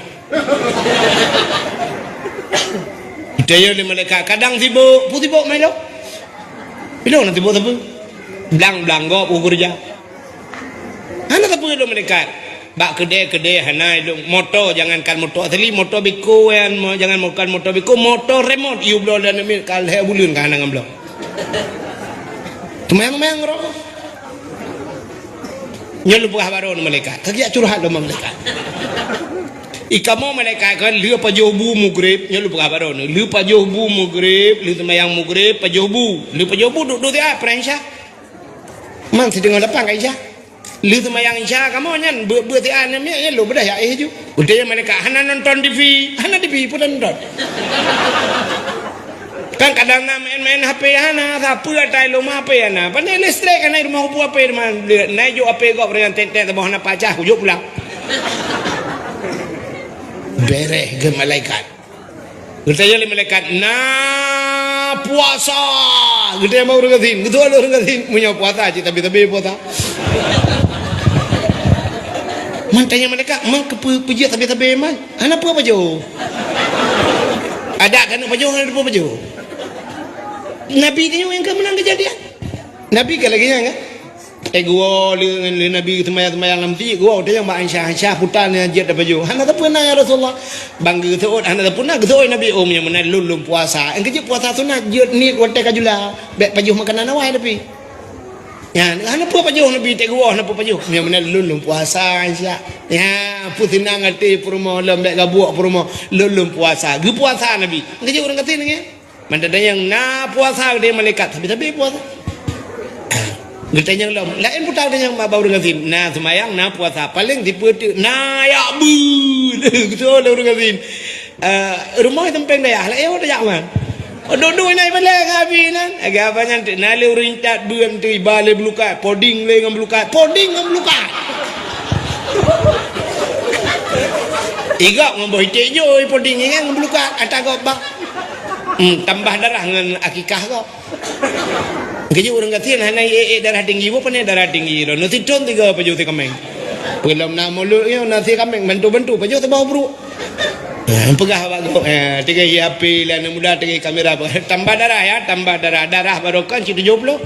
Geutanyong lé malaikat, "Kadang sibok, peue sibok, Mailo?" Ilôn na sibok sapeue? Blang-blang gob u keureuja. Hana sapeue lôn malaikat. Bak keudè-keudè hana ilôn. Moto, jangankan moto asli, moto beko nyan, mo-, jangankan moto beko, moto remot, yue bloe lam miet ka lhèe buleuen ka hana ngon bloe. Teumayang-mayang roh. Nyoe lôn peugah bak droeneuh malaikat. Ka geujak curhat lom malaikat. I kamoe malaikat kan lheueh pajoh bu mugreb, nyoe lôn peugah bak droeneuh. Lheueh pajoh bu mugreb, lheueh seumayang mugreb, pajoh bu. Lheueh pajoh bu duek-duek siat, preh Isya. Man siteungoh lapan ka Isya. Lheueh seumayang Isya kamoe nyan beuet-beuet siat nyan miet, nyan lôn beudah jak éh ju. Geutanyong malaikat, "Hana nonton T V?" "Hana T V, peue nonton?" Kan kadang na main-main H P hana, sapeue ata i lôn ma H P hana. Pane listrik hana i rumoh, peue H P teuma. Na i jok H P gob, ringan tet-tet saboh hana pacah, kujok pulang. Bereh keu malaikat. Geutanyong lé malaikat, "Na puasa?" Geutanyong bak ureuëng gasien, geutanyong lé ureuëng gasien, "Meunyoe puasa cit sabe-sabe puasa." Man tanyong malaikat, "Man keupeue peujeuet sabe-sabe man?" Hana peue pajoh. Adak keuneuk pajoh, hana peue pajoh. Nabi tanyoe nyang ka meunan keujadian. Nabi ka lagèe nyan kan? Eh, geuwoe lé ngon lé Nabi seumayang-seumayang lam masjid, geuwoe tanyong bak Aisyah, "Aisyah, peue tan nyang jeuet tapajoh?" "Hana sapeue na, ya Rasulullah." Ban geuseuôt hana sapeue na, geuseuôt Nabi, "Oh, meunyoe meunan lôn lôn puasa." Nyang keujeuet puasa sunat, jeuet niet watèe ka jula. Bèk pajoh makanan awai tapi. Nyan, hana peue pajoh Nabi, teuk geuwoe hana peue pajoh. Meunyoe meunan lôn lôn puasa, Aisyah. Ya, peue seunang até peurumoh lom, bèk gabuek peurumoh, lôn lôn puasa. Geupuasa Nabi. Geujeuet ureuëng gasien nyan. Man tatanyong, "Na puasa?" Geutanyong malaikat, "Sabe-sabe puasa." Geutanyong lom, laén puta geutanyong bak ureuëng gasien, "Na seumayang, na puasa, paleng sipeue teuk na jak beuet." Geutanyong lé ureuëng gasien. Eh, rumoh i sampéng dayah, laén ho tajak man? Oh, duek-duek na ibalèe ngon Abi nan. Lagèe abah nyan teuk, na lé ureuëng intat beuet teuk iba lé beulukat, poding lé ngon beulukat, poding ngon beulukat. Igab ngon boh iték jôi, poding ingat ngon beulukat, ata gob bak. Hmm, tambah darah ngon akikah gob. Geujeuet ureuëng gasien hana ék-ék darah tinggi, boh pane darah tinggi droeneuh. Sithon tiga pajoh si kaméng. Peulom na mulod nyoe na si kaméng bantu-bantu pajoh saboh bruek. Ha, peugah bak gob, ha, tinggai hi H P lé aneuk muda, tinggai kamera, tambah darah ya, tambah darah. Darah barokon cit tujoh ploh.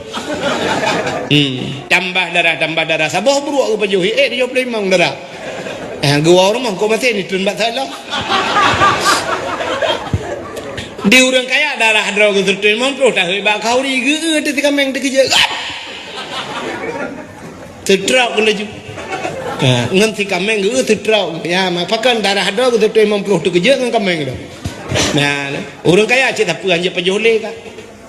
Hmm, tambah darah, tambah darah. Saboh bruek geupajoh hi, ék tujoh ploh limong darah. Eh, geuwoe rumoh kok maté ni tun bak salah. Di ureuëng kaya darah droe geuseutôt limong ploh tahun bak khauri geu-eu teuh si kaméng teukeujeuet. Seutrok laju. Ha, ngon si kaméng geu-eu seutrok. Ya, ma pakon darah droe geuseutôt limong ploh teukeujeuet ngon kaméng droe. Nah, ureuëng kaya cit sapeue hanjeuet pajoh lé ka.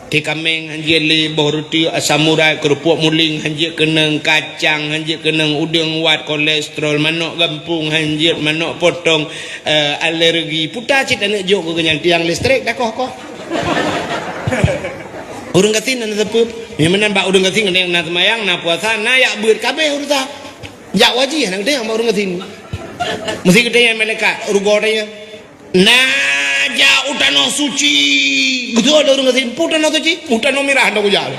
Teuh kaméng hanjeuet lé, boh ruti asam urat, keurupuk muling hanjeuet keunong, kacang hanjeuet keunong, udeueng wat, kolesterol, manok gampông hanjeuet, manok potong, eh, alergi. Puta cit aneuk jok keu keunyan tiang listrik dah koh-koh. Ureuëng gasien na sapeue? Nyang meunan bak ureuëng gasien keuneuk na seumayang, na puasa, na jak beuet, kabeh urusan. Jak wajih na geutanyong bak ureuëng gasien. Meusti geutanyong malaikat, rugoe tanyong. Na jak U tanoh suci. Beutôi lé ureuëng gasien, peue tanoh suci? U tanoh mirah, tanoh kujak.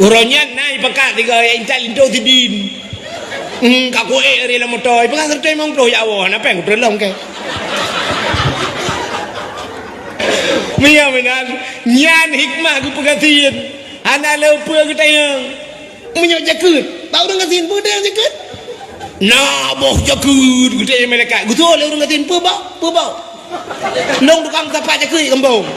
Uroe nyan na ipakat tiga intat linto sidin. Hmm, ka kuék ri lam moto, ipeugah seureutoh limong ploh ya Allah, na péng kuteureuloh keu. Meunyoe meunan, nyan hikmah geupeugasien. Hana le peue geutanyong. Meunyoe jakeuet, bak ureuëng gasien peue teuh nyang jakeuet? Na boh jakeuet, geutanyong malaikat. Geutanyong lé ureuëng gasien, peue bak, peue bak. Nong tukang tapak jakeuet gampông.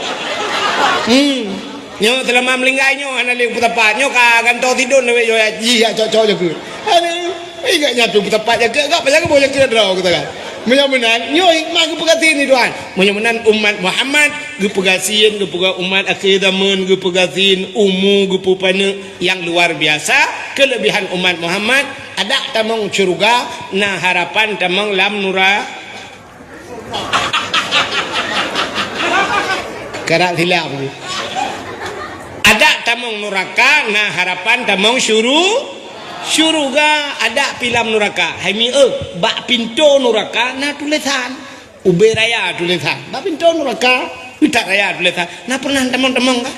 Hmm. Nyoe seulama meuninggai nyoe hana lé peutapat. Nyoe ka gantoe sidon lawét nyoe jih jak cok-cok jakeuet. Aduh, ingat nyan tu peutapat jakeuet, agak payah boh jakeuet droe kata kan. Meunyoe meunan, nyoe hikmah geupeugasien ni Tuhan. Meunyoe meunan umat Muhammad geupeugasien, geupeugah umat akhé zaman, geupeugasien umu, geupeupaneuk nyang luar biasa. Keulebihan umat Muhammad, adak tamong syeuruga, na harapan tamong lam nura-, Karab silap. Adak tamong nuraka, na harapan tamong syuru-, syuruga, adak pi lam nuraka. Hai mi, eh, bak pintoe nuraka na tulésan. Ubé raya tulésan. Bak pintoe nuraka, utak raya tulésan. Na pernah tamong-tamong ka?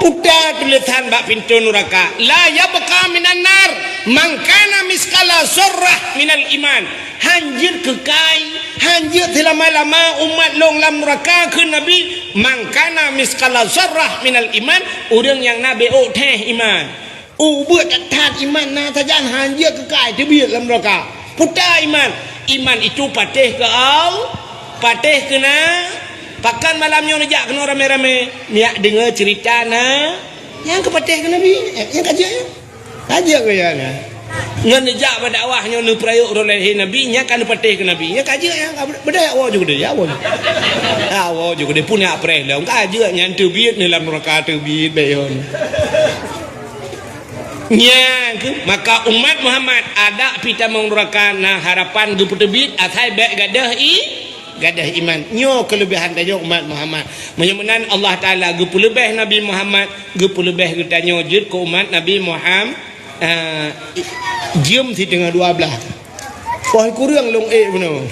Puta tulésan bak pintoe nuraka, "La yabqa minan nar man kana misqala zarrah minal iman." Han jeuet keukai, han jeuet seulama-lama umat lôn lam nuraka, kheun Nabi, "Man kana misqala zarrah minal iman," ureuëng nyang na béok théh iman. Ubeuet that-that iman na sajan han jeuet keukai teubiet lam nuraka. Puta iman. Iman itu patéh keu Al-, patéh keu na-, pakon malam nyoe neujak keunoe ramé-ramé. Neujak deungoe ceurita na-, nyang keu patéh keu Nabi. Eh, nyang ka jeuet nyan. Ka jeuet keu nyan. Ngon neujak bak dakwah nyoe neupeurayeuk uroe lahé Nabi, nyang ka neupatéh keu Nabi. Nyang ka jeuet nyan, ka beudaya woe ju keudeh, ya woe. Ya woe ju keudeh, pun jak preh lom. Ka jeuet nyan teubiet ni lam nuraka teubiet, bék yon. Nyan keuh, maka umat Muhammad adak pi tamong nuraka na harapan geupeuteubiet asai bék gadôh i-, gadôh iman. Nyoe keuleubehan tanyoe umat Muhammad. Meunyoe meunan Allah Taala geupeuleubeh Nabi Muhammad, geupeuleubeh geutanyoe jeuet keu umat Nabi Muham-, eh, jeuem siteungoh dua blaih. Poh kureueng lôn ék bunoe.